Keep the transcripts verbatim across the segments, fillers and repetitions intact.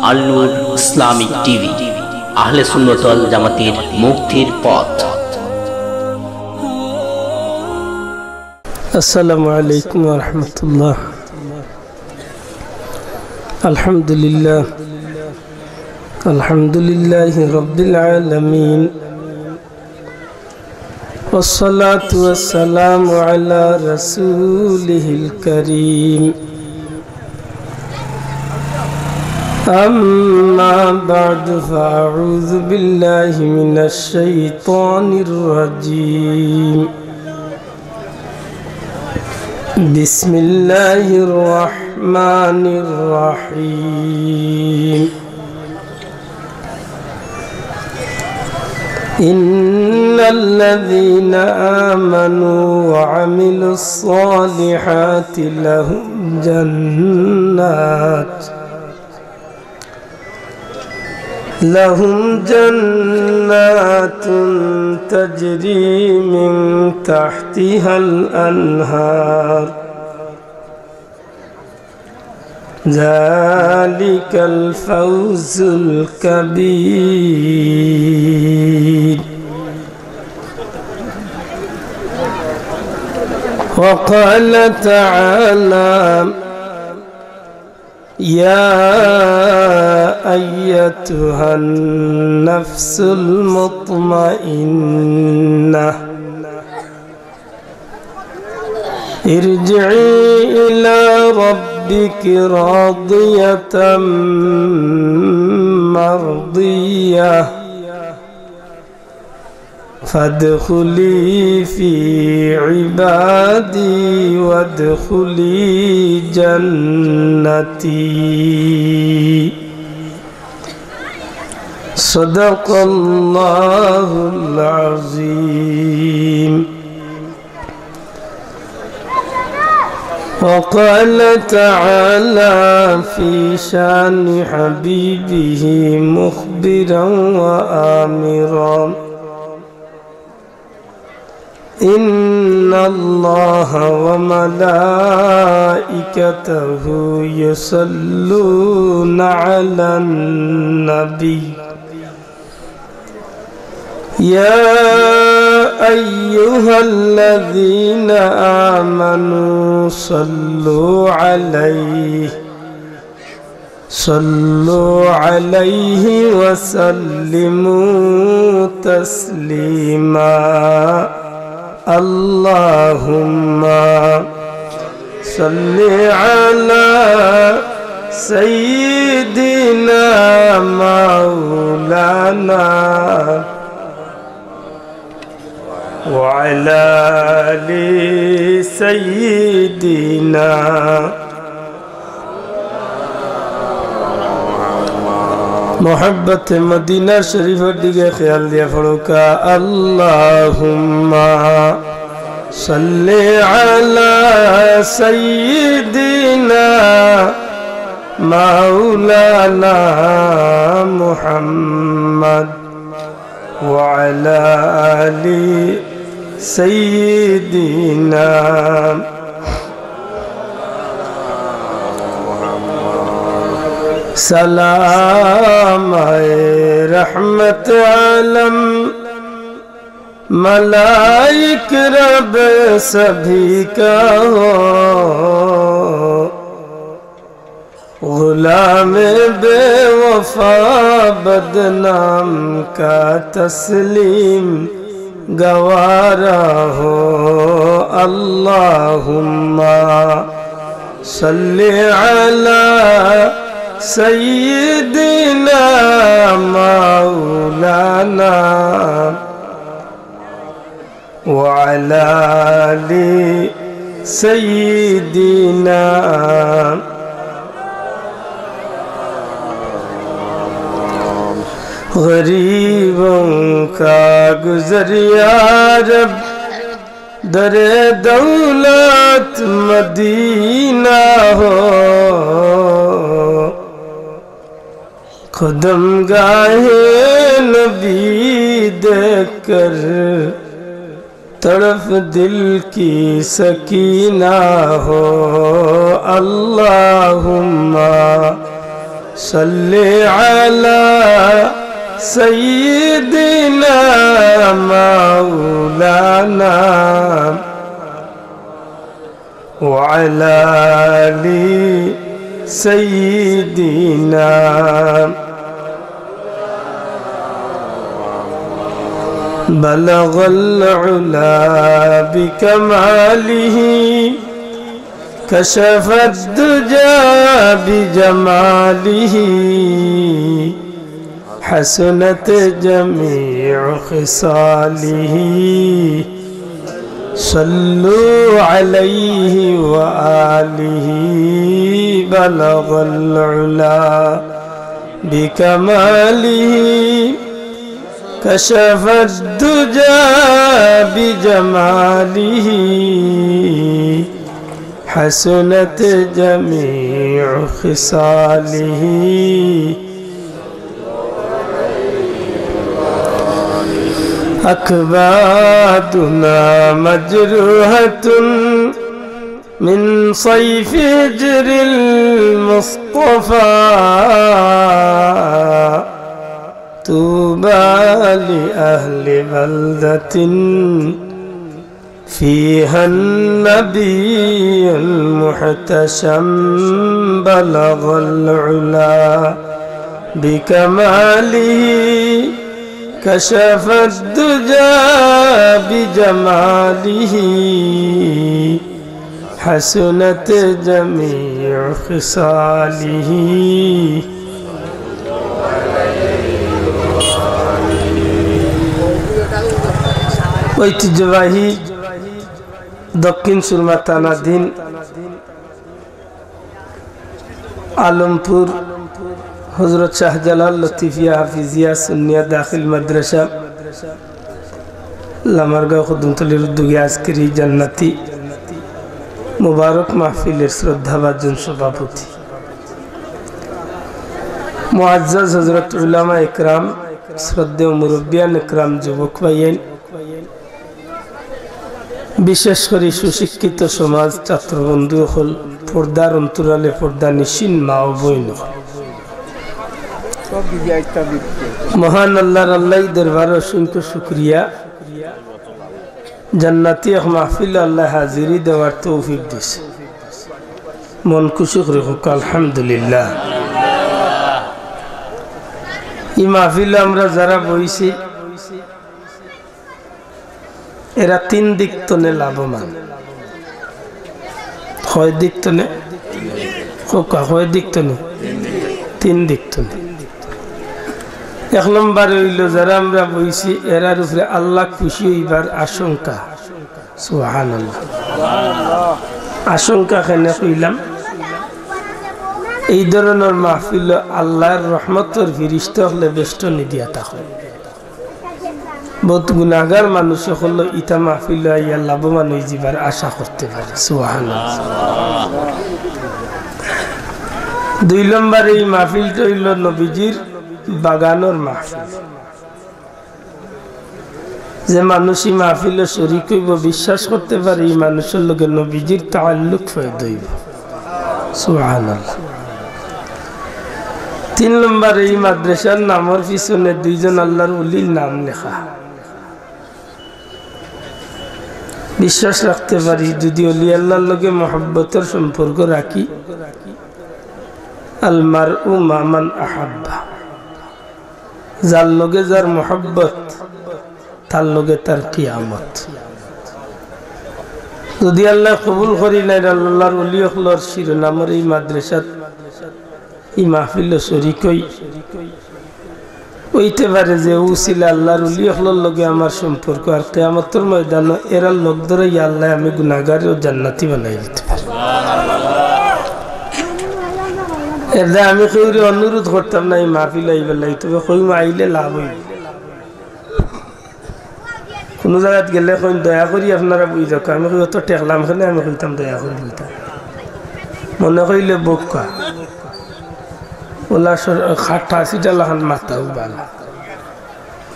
আল নূর Islamic TV, আহলে সুন্নত ওয়াল জামাতের মুক্তির পথ। আসসালামু আলাইকুম ওয়া রাহমাতুল্লাহ। আলহামদুলিল্লাহ। আলহামদুলিল্লাহি রাব্বিল আলামিন। والصلاة والسلام على رسوله الكريم. أما بعد، فأعوذ بالله من الشيطان الرجيم. بسم الله الرحمن الرحيم. إن الذين آمنوا وعملوا الصالحات لهم جنات، لهم جنات تجري من تحتها الأنهار، ذلك الفوز الكبير. وقال تعالى: يا أيتها النفس المطمئنة، ارجعي إلى ربك راضية مرضية، فادخلي في عبادي وادخلي جنتي. صدق الله العظيم. وقال تعالى في شان حبيبه مخبرا وآمرا: إن الله وملائكته يصلون على النبي، يا أيها الذين آمنوا صلوا عليه، صلوا عليه وسلموا تسليما. اللهم صل على سيدنا مولانا وعلى آل سيدنا। محبت مدینہ شریف ڈگے خیال دیا پڑھو کا: اللهم صل على سيدنا مولانا محمد وعلى آل سيدنا. سلام اے رحمت عالم، ملائک رب سبھی کا ہو، غلام بے وفا بدنام کا تسلیم گوارا ہو۔ اللهم صل على سيدنا مولانا وعلى آل سيدنا۔ غریبوں کا گزر یا رب، در دولت مدینہ ہو۔ قدم گاہ نبی دیکھ کر تڑپ دل کی سکینہ ہو۔ اللهم صل على سيدنا مولانا وعلى آل سيدنا. بلغ العلا بكماله، كشف الدجى بجماله، حسنت جميع خصاله. صلوا عليه وآله، بلغ العلا بكماله، كشف الدجى بجماله، حسنت جميع خصاله. أكبادنا مجروحة من صيف هجر المصطفى، طوبى لأهل بلدة فيها النبي المحتشم. بلغ العلا بكماله، كشف الدجى بجماله، حسنت جميع خصاله. ঐতিহ্যবাহী দক্ষিণ সুরমা থানাধীন আলমপুর হযরত শাহজালাল লতিফিয়া হাফিজিয়া সুন্নিয়া দাখিল মাদ্রাসা লামারগাঁও কদমতলির উদ্যোগে আজকের এই জান্নাতি মোবারক মাহফিলের শ্রদ্ধাভাজন সভাপতি মুআজ্জাজ হযরত উলামা একরাম, শ্রদ্ধেয় মুরব্বিয়ান একরাম, যুবক ভাইয়াইন, বিশেষ করি সুশিক্ষিত সমাজ, ছাত্রবন্ধু অকল, পর্দার অন্তরালে পর্দানিশীন মা ও বইন অকল, মহান আল্লাহর আল্লাহি দরবারো অসংখ্য শুকরিয়া, জান্নাতি এক মাহফিলো আল্লায় হাজিরি দেওয়ার তৌফিক দিছে। মন খুশি করি কউক্কা আলহামদুলিল্লাহ। ই মাহফিলো আমরা যারা বইছি, এরা তিন দিক তনে লাভবান। কয় দিক তনে? কউক্কা, কয় দিক তনে? তিন দিক তনে। এক নম্বরে অইলো, যারা আমরা বইছি, এরার উপরে আল্লাহ খুশি অইবার আশঙ্কা। সুবহানাল্লাহ। আশঙ্কা কেনে কইলাম? এই ধরনর মাহফিলো আল্লাহর রহমতর ফিরিস্তা অকলে বেষ্টনী দিয়া থাকইন। বউত গুনাগার মানুষ অকল ইতা মাহফিলো আইয়া লাভবান অইযিবার আশা করতে পারে। সুবহানাল্লাহ। দুই নম্বরে ই মাহফিলটা অইলো নবীজির বাগানর মাহফিল। যে মানুষ ই মাহফিলো শরিক অইবো, বিশ্বাস করতে পারে ই মানুষর লগে নবীজির তাআল্লুক পয়দা অইবো। সুবহানাল্লাহ। তিন নম্বরে ই মাদ্রাসার নামর পিছনে দুইজন আল্লাহর ওলির নাম লেখা। বিশ্বাস রাখতে পারি, যদি ওলি আল্লাহর লগে মহব্বতর সম্পর্ক রাখি, আল মারউ মা মান আহাব্বা, যার লগে যার মহব্বত, তার লগে তার কিয়ামত। যদি আল্লায় কবুল করি নেইন, আল্লাহর ওলি অকলর শিরোনামর ই মাদ্রাসাত ই মাহফিলো শরিক অই, অইতে পারে যে অউ উছিলা আল্লাহর ওলি অকলর লগে আমার সম্পর্ক, আর কিয়ামতর ময়দানো এরার লগ ধরাইয়া আল্লায় আমি গুনাগাররেও জান্নাতি বানাই দিতে পারে। এরদায় আমি কেউরে অনুরোধ করতাম না ই মাহফিলো আইবার লাগি, তবে কইমু আইলে লাভ অইবো। কুনু জাগাত গেলে কইন, "দয়া করি আপনারা বই যাউক্কা।" আমি কই, "অত ঠেকলাম কেনে?" আমি কইতাম, "দয়া করি বইতা।" মনে কইলে বউক্কা। অলা সর-, খাটা সিটা লাখান মাতাও বালা।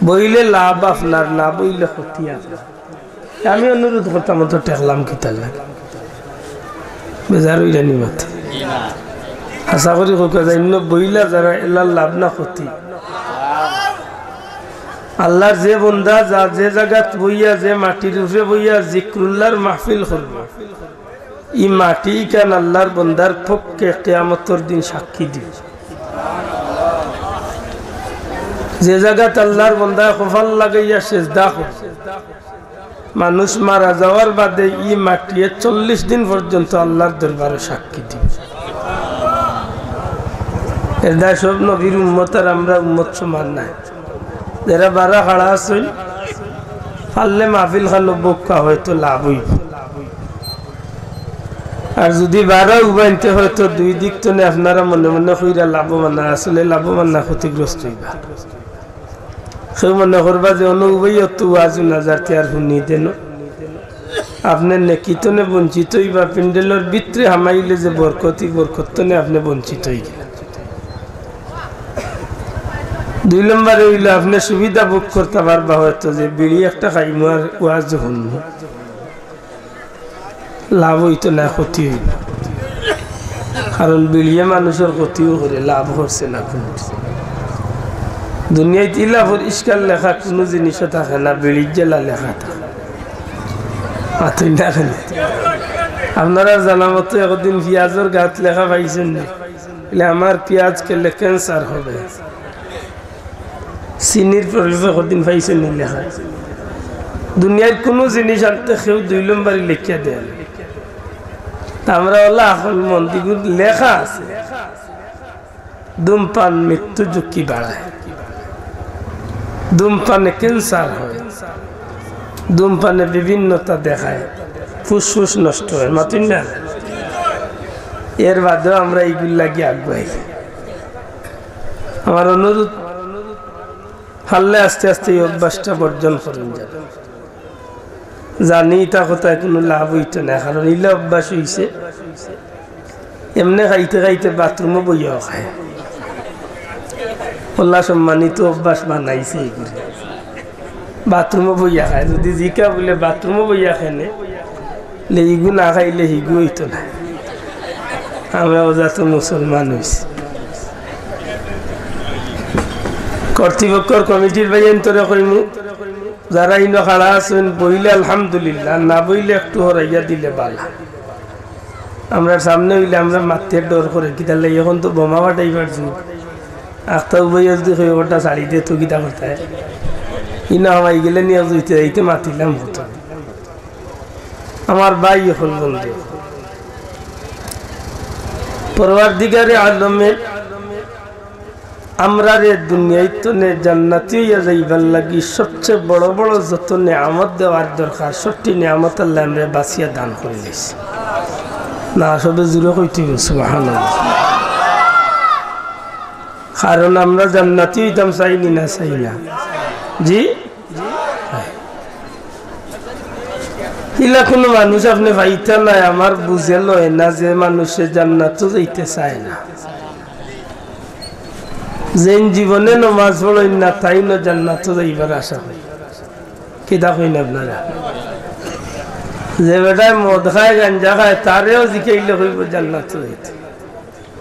বইলে লাভ আপনার, না বইলে ক্ষতি আপনার। আমি অনুরোধ করতাম, অত ঠেকলাম কিতার লাগি? বেজার অইরা নি মাতে। আশা করি কউক্কা যাইন না, বইলা যারা এলার লাভ না ক্ষতি। আল্লার যে বন্দা যা যে জাগাত বইয়া, যে মাটির উপরে বইয়া জিক্রুল্লাহর মাহফিল করবো, ই মাটি ইখান আল্লার বন্দার পক্ষে কিয়ামতর দিন সাক্ষী দিবো। যে জাগাত আল্লার বন্দায় কপাল লাগাইয়া সেজদা করবো, মানুষ মারা যাওয়ার বাদে ই মাটিয়ে চল্লিশ দিন পর্যন্ত আল্লার দরবারো সাক্ষী দিবো। এরদায় সব নবীর উম্মত আর আমরার উম্মত সমান নায়। যেরা বারা খাড়া আছইন, পারলে মাহফিল খানো বউক্কা, হয়তো লাভ অইবো। আর যুদি বারা উবাইন তে হয়তো দুই দিক তনে আপনারা মনে মনে কইরা লাভবান, আসলে লাভবান না, ক্ষতিগ্রস্ত অইবা। কেউ মনে করবা যে অনো উবাইয়া তো ওয়াজ নাজার তে আর হুনি দেন, আপনে নেকি তনে বঞ্চিত অইবা, প্যান্ডেলর ভিতরে হামাইলে যে বরকত, ই বরকত তনে আপনে বঞ্চিত অইগেলা। দুই নম্বরে অইলো আপনে সুবিধা ভোগ করতা পারবা হয়তো যে বিড়ি একটা খাইমু আর ওয়াজ হুনমু। লাভ অইতো না, ক্ষতি অইবো। কারণ বিড়িয়ে মানুষর ক্ষতিও করে, লাভ করছে না কুনু। দুনিয়াত ইলা পরিষ্কার লেখা কুনু জিনিসও থাকে না, বিড়ির জেলা লেখা থাকে। মাতইন না কেনে? আপনারা জানা মতো একদিন পিয়াজর গাত লেখা পাইছইন নি? বলে, "আমার পিয়াজ খেলে ক্যান্সার হবে।" চিনির পরিচয় কদিন পাইছইন নি লেখা? দুনিয়ার কুনু জিনিস আনতে কেউ দুই নম্বরি লেখিয়া দেয় না। তা আমরা অলা আকলমন্দ, ইগুর লেখা আছে, ধূমপান মৃত্যু ঝুঁকি বাড়ায়, ধূমপানে ক্যান্সার হয়, ধূমপানে বিভিন্নতা দেখায়, ফুসফুস নষ্ট হয়, মাতইন না? এর বাদেও আমরা ইগুর লাগি আগুয়াই। আমার অনুরোধ, পারলে আস্তে আস্তে ই অভ্যাসটা বর্জন করইন যান। জানি ইতা কথায় কুনু লাভ অইতো না, কারণ ইলা অভ্যাস অইছে, এমনে খাইতে খাইতে বাথরুমো বইয়াও খায়। আল্লায় সম্মানিত অভ্যাস বানাইছে ইগুরে, বাথরুমো বইয়া খায়। যুদি জিকা বুলে, "বাথরুমো বইয়া খায় নে?" লে ইগু না খাইলে হিগু অইতো না। আমরা অজাত মুসলমান অইছি। কর্তৃপক্ষর কমিটির ভাইয়াইন্তরে কইমু, যারা ইনো খাড়া আছইন, বইলে আলহামদুলিল্লাহ, না বইলে একটু হরাইয়া দিলে বালা। আমরার সামনে অইলে আমরা মাততে ডর করে, কিতার লাগি, অখন তো বোমা ফাটাইবার যুগ। আখতা উবাইয়া যুদি কই, "ওটা ছাড়ি দে, তুই কিতা করতায়?" ইনো হামাই গেলে নিয়ে যাইতে যাইতে মাতিলাম কত। আমার ভাই অকল, বন্ধু অকল, পরওয়ারদিগারে আলমে আমরারে দুনিয়াইত তনে জান্নাতি অইয়া যাইবার লাগি সবচেয়ে বড় বড় যত নিয়ামত দেওয়ার দরকার, সবটি নিয়ামত আল্লায় আমরারে বাছিয়া দান করি দিছে। না, সবে জুরে কইতে অইবো, সুবহানাল্লাহ। কারণ আমরা জান্নাতি অইতাম চাই নি না চাই না? জি? ইলা কুনু মানুষ আপনে পাইতা নায়, আমার বুঝে লয় না যে মানুষে জান্নাতো যাইতে চায় না। যেইন জীবনে নমাজ পড়ইন না, তাইনও জান্নাতো যাইবার আশা করি। কিতা কইন আপনারা? যে বেটায় মদ খায়, গাঞ্জা খায়, তারেও জিকাইলে কইবো জান্নাতো যাইতে।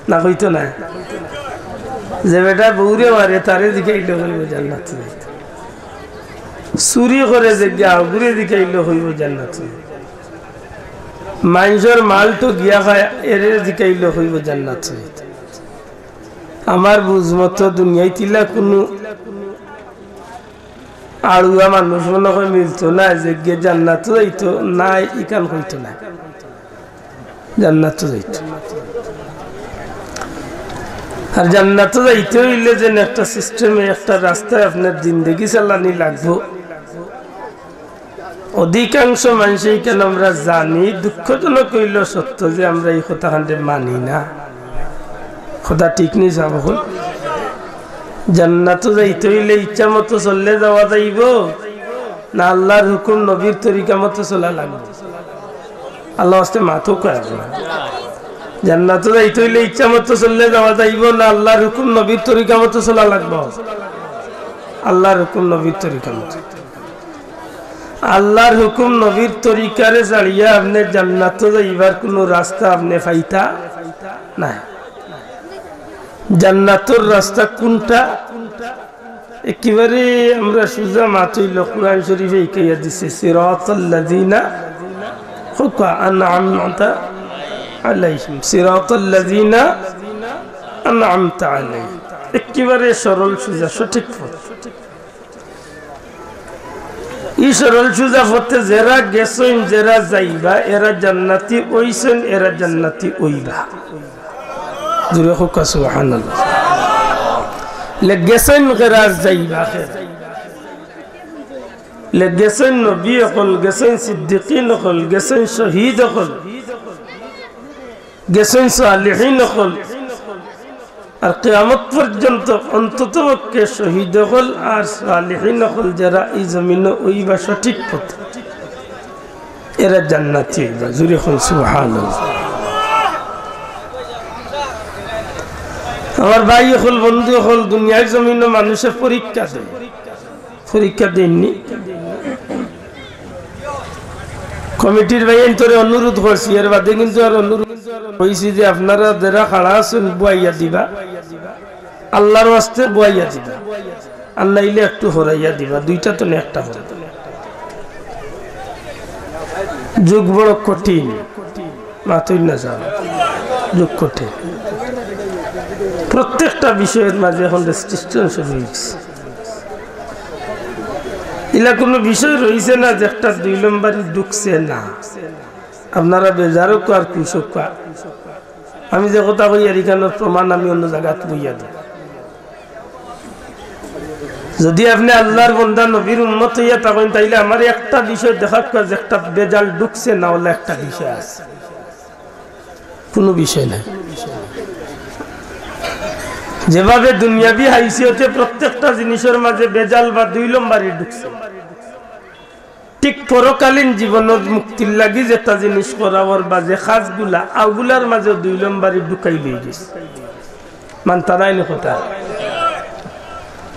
না কইতো না? যে বেটায় বউরে মারে, তারে জিকাইলে কইবো জান্নাতো যাইতে। চুরি করে যেগিয়ে, অগুরে জিকাইলে কইবো জান্নাতো যাইতে। মাইনষর মাল ঠগিয়া খায়, এরে জিকাইলে কইবো জান্নাতো যাইতে। আমার বুঝ মতো দুনিয়াইত ইলা কুনু আড়ুয়া মানুষ মনে কয় মিলতো না, যেগিয়ে জান্নাতো যাইতো না, ইখান কইতো না। জান্নাতো যাইতো। আর জান্নাতো যাইতে অইলে যেন একটা সিস্টেমে, একটা রাস্তায় আপনার জিন্দেগি চালানি লাগবো। অধিকাংশ মানষে ইখান আমরা জানি, দুঃখজনক অইলেও সত্য যে আমরা ই কথাখানরে মানি না। কথা ঠিক নি সাব অকল? জান্নাতো যাইতে অইলে ইচ্ছা মতো চললে যাওয়া যাইবো, না আল্লার হুকুম নবীর তরিকা মতো চলা লাগবো? আল্লার ওয়াস্তে মাতউক্কা। জান্নাতো যাইতে অইলে ইচ্ছা মতো চললে যাওয়া যাইবো, না আল্লার হুকুম নবীর তরিকা মতো চলা লাগবো? আল্লার হুকুম নবীর তরিকা মতো। আল্লার হুকুম নবীর তরিকারে ছাড়িয়া আপনে জান্নাতো যাইবার কুনু রাস্তা আপনে পাইতা নায়। জান্নাতর রাস্তা কুনটা? একেবারে আমরা সুজা মাত অইলো, কোরআন শরীফে হিকাইয়া দিছে, সিরাতাল্লাযিনা, হুকা, আনআমতা আলাইহিম, সিরাতাল্লাযিনা আনআমতা আলাইহিম। একেবারে সরল সুজা সঠিক পথ। ই সরল সুজা পথে যেরা গেছইন, যেরা যাইবা, এরা জান্নাতি অইছইন, এরা জান্নাতি অইবা। জোরে হুকা সুবহানাল্লাহ। লে গেছইন কেরা, যাইবা কেরা? লে গেছইন নবী অকল, গেছইন সিদ্দিকিন অকল, গেছইন শহীদ অকল, গেছইন সালিহিন অকল। আর কিয়ামত পর্যন্ত অন্তত পক্ষে শহীদ অকল আর সালিহিন অকল যেরা ই জমিনো অইবা সঠিক পথে, এরা জান্নাতি অইবা। জোরে কইন সুবহানাল্লাহ। আমার ভাই অকল, বন্ধু অকল, দুনিয়ার জমিনো মানুষে পরীক্ষা দেয়, পরীক্ষা দেইন নি? কমিটির ভাইয়াইন্তরে অনুরোধ করছি, এর বাদে কিন্তু আর অনুরোধ কইছি যে আপনারা যেরা খাড়া আছইন, বওয়াইয়া দিবা, আল্লার ওয়াস্তে বওয়াইয়া দিবা, আর নাইলে একটু হরাইয়া দিবা, দুইটা তনে একটা হরাইয়া। যুগ বড় কঠিন, মাতইন না যাও, যুগ কঠিন। প্রত্যেকটা বিষয়র মাঝে এখন রেস্ট্রিকশন শুরু অইছে। ইলা কুনু বিষয় রইছে না যে একটা দুই লম্বরি ঢুকছে না। আপনারা বেজার অউক্কা আর খুশ অউক্কা, আমি যে কথা কইয়ার ইখানর প্রমাণ আমি অন্য জাগাত বইয়া দেই। যদি আপনে আল্লার বন্দা নবীর উম্মত অইয়া থাকইন, তাইলে আমারে একটা বিষয় দেখাউক্কা যে একটা বেজাল ঢুকছে না, অলা একটা বিষয় আছে। কুনু বিষয় নাই। যেভাবে দুনিয়াবি হাইসিয়তে প্রত্যেকটা জিনিসর মাঝে বেজাল বা দুই লম্বরি ঢুকছে, ঠিক পরকালীন জীবনর মুক্তির লাগি যেটা জিনিস করা অর বা যে কাজগুলা, অগুলার মাঝে দুই লম্বরি ঢুকাই লই গেছে। মানতা নায় নি কথা?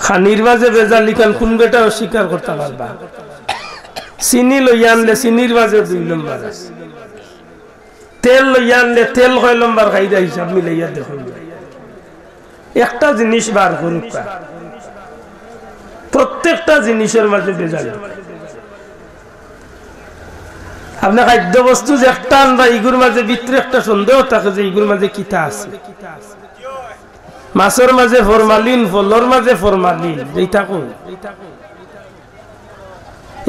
খানির মাঝে বেজাল ইখান কুন বেটা অস্বীকার করতা পারবা? চিনি লইয়া আনলে চিনির মাঝে দুই লম্বর আছে। তেল লইয়া আনলে তেল কয় লম্বর খাইরা হিসাব মিলাইয়া দেখো। একটা জিনিস বার করউক্কা, প্রত্যেকটা জিনিসর মাঝে বেজাল। আপনে খাদ্যবস্তু যে একটা আনবা, ইগুর মাঝে ভিতরে একটা সন্দেহ থাকে যে ইগুর মাঝে কিতা আছে। মাছর মাঝে ফরমালিন, ফলর মাঝে ফরমালিন, ইটা কই?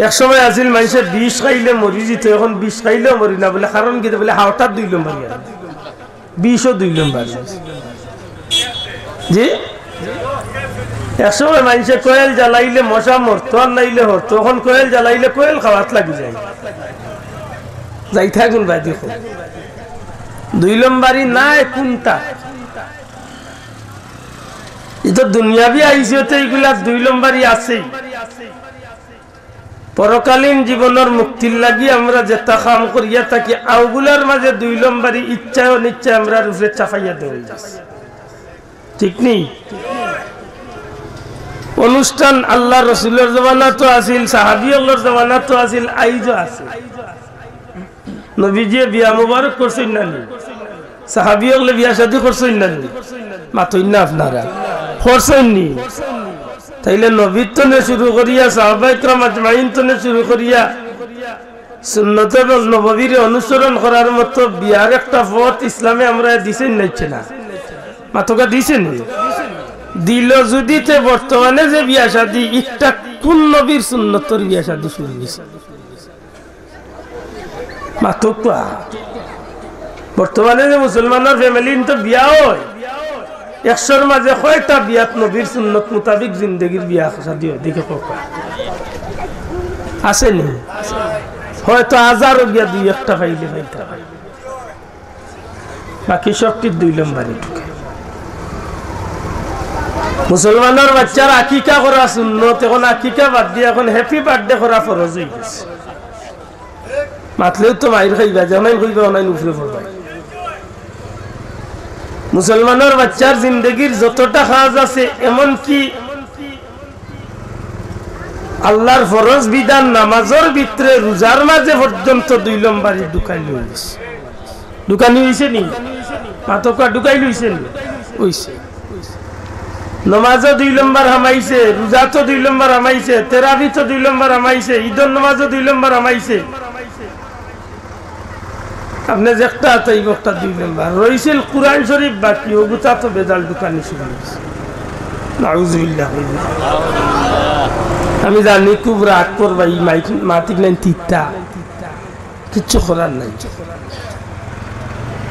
এক সময় আছিল মানষে বিষ খাইলে মরি যিত, এখন বিষ খাইলেও মরি না। বুলে কারণ কিতা? বুলে হাওটাত দুই লম্বরি আর বিষও দুই লম্বরি। জি, এক সময় মানষে কয়েল জ্বালাইলে মশা মরতো আর নাইলে হরতো, এখন কয়েল জ্বালাইলে কয়েল খাওয়াত লাগি যায়। যাই থাকুন ভাই, দেখো দুই লম্বরি নায় কুনটা। ইতা দুনিয়াবি হাইসিয়তে ইগুলা দুই লম্বরি আছেই। পরকালীন জীবনর মুক্তির লাগি আমরা যেটা কাম করিয়া থাকি, অগুলার মাঝে দুই লম্বরি ইচ্ছায় অনিচ্ছায় আমরার উপরে চাপাইয়া দেওয়া অইযায়। ঠিক নি? অনুষ্ঠান আল্লার রসুলর জমানাত আছিল, সাহাবী অকলর জমানাত আছিল, আইজও আছে। নবীজিয়ে বিয়া মোবারক করছইন না নি? সাহাবী অকলে বিয়া শাদী করছইন না নি? মাতইন না আপনারা, করছইন নি? তাইলে নবীর তনে শুরু করিয়া, সাহাবায়ে কেরাম আজমাইন তনে শুরু করিয়া, সুন্নতে নববীরে অনুসরণ করার মতো বিয়ার একটা পথ ইসলামে আমরারে দিছে নি না? মাতউক্কা, দিছে নি? দিলো যুদি, তে বর্তমানে যে বিয়া শাদী, ইটা কুন নবীর সুন্নতর বিয়া শাদী শুরু অইছে? মাতউক্কা। বর্তমানে যে মুসলমানর ফ্যামিলিত বিয়া অয়, একশোর মাঝে কয়টা বিয়াত নবীর সুন্নত মোতাবিক জিন্দেগির বিয়া শাদী অয়? দেখি কউক্কা। আছে নি? হয়তো হাজারো গিয়া দুই একটা পাইলে পাইতা। বাকি সবটি দুই লম্বরি ঢুকে। মুসলমানর বাচ্চার আকিকা করা সুন্নত, এখন আকিকা বাদ দিয়া এখন হ্যাপি বার্থডে করা ফরজ অইগেছে। মাতলেও তো মাইর খাইবা, যেনাইন কইবা অনাইন উপরে পড়বা। মুসলমানর বাচ্চার জিন্দেগির যতটা কাজ আছে, এমনকি আল্লার ফরজ বিধান নামাজর ভিতরে রোজার মাঝে পর্যন্ত দুই লম্বরি ঢুকানি অইছে। ঢুকানি অইছে নি? মাতউক্কা, ঢুকানি অইছে নি? অইছে। নমাজও দুই নম্বর হামাইছে, রোজাত দুই নম্বর হামাইছে, তেরাবিত দুই নম্বর হামাইছে, ইদর নমাজও দুই নম্বর হামাইছে। আপনে যেকটা আতাইব একটা দুই নম্বর। রইছিল কুরআন শরীফ বাকি, অগুতা তো বেজাল ঢুকানি শুরু অইছে। নাউজুবিল্লাহ। আমি জানি খুব রাগ করবা, ই মাইক, মাতিক নাইন তিতা। কিচ্ছু করার নাই।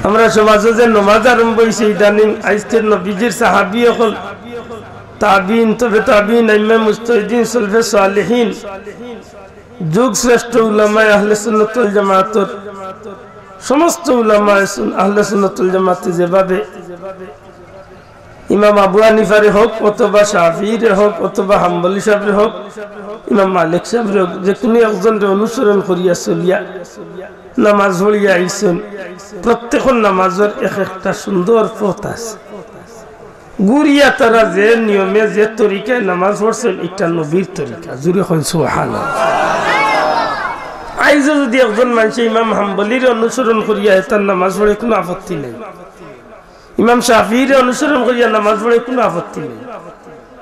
আমরা সমাজো যে নমাজ আরম্ভ অইছে ইদানিং, আইজকের নবীজির সাহাবী অকল, তাবিন, তবে তাবিন, আইম্মায়ে মুজতাহিদিন, সলফে সালেহিন, যুগ শ্রেষ্ঠ উলামায়ে আহলে সুন্নাত ওয়াল জামাতর সমস্ত উলামায়ে সুন-, আহলে সুন্নাত ওয়াল জামাতে যেভাবে ইমাম আবু হানিফারে হোক, অথবা শাফিরে হোক, অথবা হাম্বলি সাবরে হোক, ইমাম মালিক সাবরে হোক, যেকুনু একজনরে অনুসরণ করিয়া চলিয়া নামাজ পড়িয়া আইছইন, প্রত্যেকর নামাজর এক একটা সুন্দর পথ আছে। ঘুরিয়া তারা যে নিয়মে যে তরিকায় নামাজ পড়ছইন, ইটা নবীর তরিকা। জুরে কইন সুবহানাল্লাহ। আইজও যুদি একজন মানষে ইমাম হাম্বলির অনুসরণ করিয়া এতার নামাজ পড়ে, কুনু আপত্তি নাই। ইমাম শাফিরে অনুসরণ করিয়া নামাজ পড়ে, কুনু আপত্তি নাই।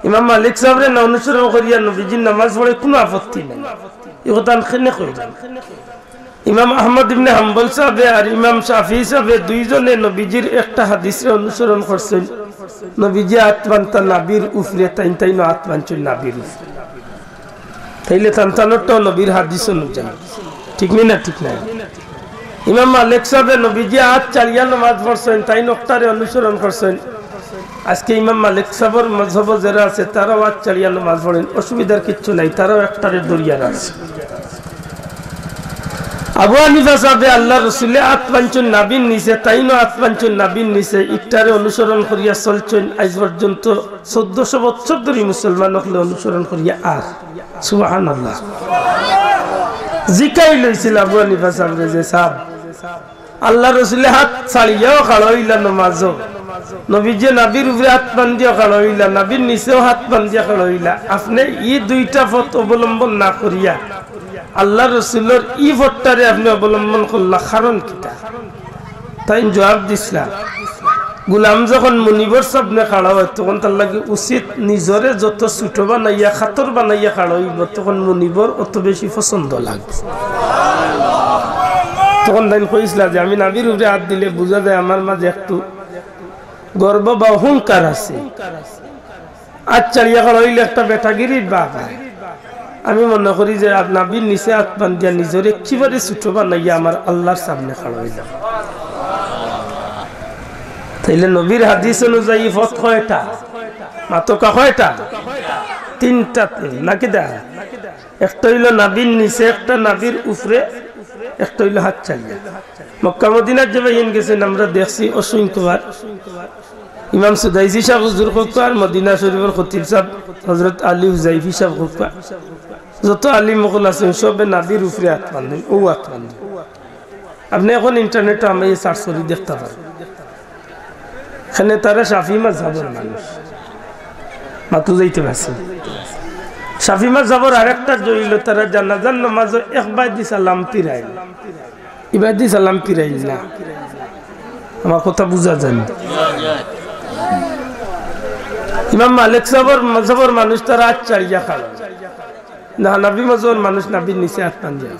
ইমাম মালিক সাবরে না অনুসরণ করিয়া নবীজির নামাজ পড়ে, কুনু আপত্তি নাই। ই কথা আমি কেনে কইলাম? ইমাম আহমদ ইবনে হাম্বল সাবে আর ইমাম শাফি সাবে দুইজনে নবীজির একটা হাদিসরে অনুসরণ করছইন। নবীজি আত বানতা নাবির উপরে, তাইন তাইনও আত বানছইন নাবির উপরে। তাইলে তান তানরটাও নবীর হাদিস অনুযায়ী, ঠিক নি না? ঠিক না? ইমাম মালিক সাবে নবীজি আত ছাড়িয়া নামাজ পড়ছইন, তাইন অকটারে অনুসরণ করছইন। আজকে ইমাম মালিক সাবর মজহবো যেরা আছে, তারাও আত ছাড়িয়া নামাজ পড়ইন, অসুবিধার কিচ্ছু নাই, তারাও একটারে ধরিয়া রাখছে। আবু হানিফা সাবে আল্লার রসুলে আত বানছইন নাবির নিচে, তাইনও আত বানছইন নাবির নিচে, ইকটারে অনুসরণ করিয়া চলছইন। আইজ পর্যন্ত চৌদ্দশো বছর ধরি মুসলমান অকলে অনুসরণ করিয়া আর। সুবহানাল্লাহ। জিকাইল অইছিল আবু হানিফা সাবরে যে, "সাব, আল্লার রসুলে আত ছাড়িয়াও খাড়া অইলা নমাজো, নবীজিয়ে নাবির উপরে আত বান্দিয়াও খাড়া অইলা, নাবির নিচেও আত বান্দিয়া খাড়া অইলা, আপনে ই দুইটা পথ অবলম্বন না করিয়া আল্লার রসুলর ই পথটারে আপনে অবলম্বন করলা, কারণ কিতা?" তাইন জবাব দিছলা, "গুলাম যখন মুনিবর সামনে খাড়া অয়, তখন তার লাগি উচিত নিজরে যত ছোট বানাইয়া, কাতর বানাইয়া খাড়া অইবো, তখন মুনিবর অত বেশি পছন্দ লাগবো।" তখন তাইন কইছলা যে, "আমি নাবির উপরে আত দিলে বুঝা যায় আমার মাঝে একটু গর্ব বা অহংকার আছে।" আত ছাড়িয়া খাড়া অইলে একটা বেটাগিরির ভাব অয়। আমি মনে করি যে আত, নাবির নিচে আত বান্দিয়া নিজরে একেবারে ছোট বানাইয়া আমার আল্লার সামনে খাড়া অইলাম। তাইলে নবীর হাদিস অনুযায়ী পথ কয়টা? মাতকা কয়টা? তিনটা। নাকি দা? একটা অইলো নাবির নিচে, একটা নাবির উপরে, একটা অইলো আত ছাড়িয়া। মক্কা মদিনাত যে ভাইয়াইন গেছইন, আমরা দেখছি অসংখ্যবার। ইমাম সুদাইসি সাব হুজুর কউক্কা আর মদিনা শরীফর খতিব সাব হজরত আলী হুজাইফি সাব কউক্কা, যত আলিম অকল আছইন, সবে নাবির উপরে আত বান্ধইন, অউ আত বান্ধইন। আপনে অখন ইন্টারনেটো হামাইয়া search করি দেখতা পারবা। কেনে তারা শাফি মাযহাবর মানুষ। মাতু যাইতে পারছি। শাফি মাযহাবর আরেকটা জটিলতা, তারা জানাজার নামাজো এক বায়দি সালাম ফিরাইন। ইবায়দি সালাম ফিরাইন না। আমার কথা বুঝা যায়নি। ইমাম মালিক সাবর মাযহাবর মানুষ তারা আত ছাড়িয়া খাড়া অয়। না, হানাফি মাযহাবর মানুষ নাবির নিচে আত বান্ধিয়া।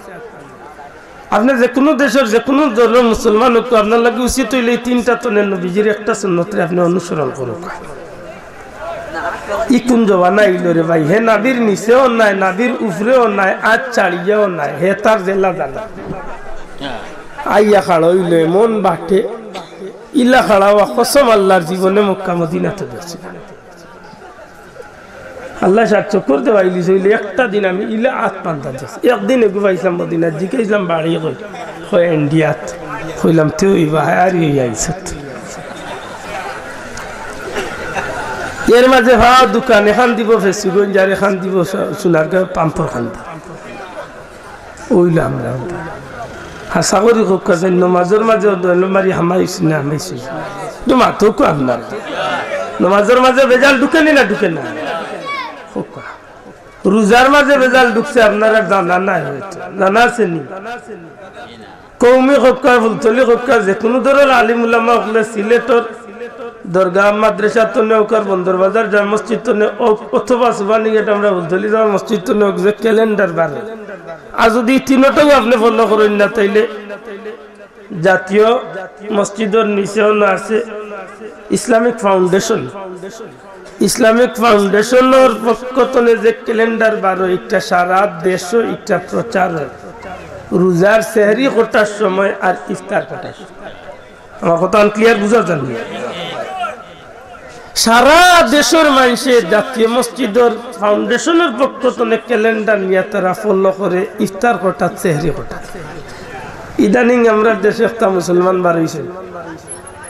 আপনে যেকুনু দেশর যেকুনু ধর্মর মুসলমান অউক, আপনার লাগি উচিত অইলে ই তিনটা তনে নবীজির একটা সুন্নতরে আপনে অনুসরণ করউক্কা। ই কুন জমানা আইলো রে ভাই? হে নাবির নিচেও নাই, নাবির উপরেও নাই, আত ছাড়িয়াও নাই, হে তার যেলা জানা। আইয়া খাড়া অইলো এমন বাটে, ইলা খাড়া অওয়া কসম আল্লার জীবনে মক্কা মদিনাত দেখছি না। আল্লায় সাত চক্কর দেওয়াইলিছে, অইলে একটা দিন আমি ইলা আত বান্ধাত যাইছি। একদিন এগু পাইছলাম মদিনাত, জিকাইছলাম বাড়ি কই, কয় ইন্ডিয়াত। কইলাম, "তে অইবা, হায় আর অই আইছত।" এর মাঝে ভাও দোকান, এখান দিব ফেঞ্চুগঞ্জ, আর এখান দিব স-, সোনারগাঁও পাম্পর কান্দা। অইলাম না। হাছা করি কউক্কা যেন, নমাজর মাঝে দল মারি হামাইছি না হামাইছি? একটু মাতউক্কা আপনারা। নমাজর মাঝে ভেজাল ঢুকেনি না ঢুকে না? কউক্কা। রোজার মাঝে ভেজাল ঢুকছে, আপনারার জানা নাই হয়তো, জানা আছেনি? কওমি কউক্কা, ফুলতলি কউক্কা, যেকুনু ধরনর আলিম উলামা অকলে সিলেটর দরগা মাদ্রাসা তনে অউক আর বন্দর বাজার জামে মসজিদ তনে অউক অথবা সুবহানীঘাট আমরা ফুলতলি জামে মসজিদ তনে অউক, যে ক্যালেন্ডার বার অয়, আর যুদি ই তিনোটাও আপনে ফলো করইন না, তাইলে জাতীয় মসজিদর নিচে অনো আছে ইসলামিক ফাউন্ডেশন। ইসলামিক ফাউন্ডেশনর পক্ষ তনে যে ক্যালেন্ডার বার অয়, ইটা সারা দেশো ইটা প্রচার অয়। রোজার সেহরি কটার সময় আর ইফতার কটার সময়। আমার কথা ক্লিয়ার বুঝা যার নি? সারা দেশর মানষে জাতীয় মসজিদর ফাউন্ডেশনর পক্ষ তনে ক্যালেন্ডার নিয়া তারা ফলো করে ইফতার কটাত, সেহরি কটাত। ইদানিং আমরার দেশো একটা মুসলমান বার অইছে,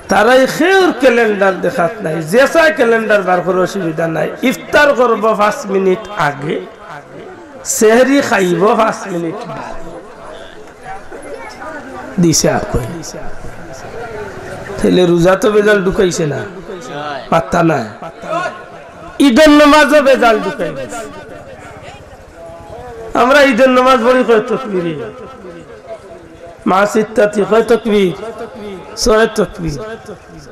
তারাই কেউর ক্যালেন্ডার দেখাত নাই, যে চায় ক্যালেন্ডার বার করে অসুবিধা নাই। ইফতার করবো পাঁচ মিনিট আগে, সেহরি খাইবো পাঁচ মিনিট বাদে। দিছে আকই। তাইলে রোজাত তো ভেজাল ঢুকাইছে না? পাত্তা নাই। ইদর নমাজও ভেজাল ঢুকাই দিছে। আমরা ইদর নমাজ পড়ি কয় তকবীরে? মা সিত্তাতি কয় তকবীর? ছয় তকবীর।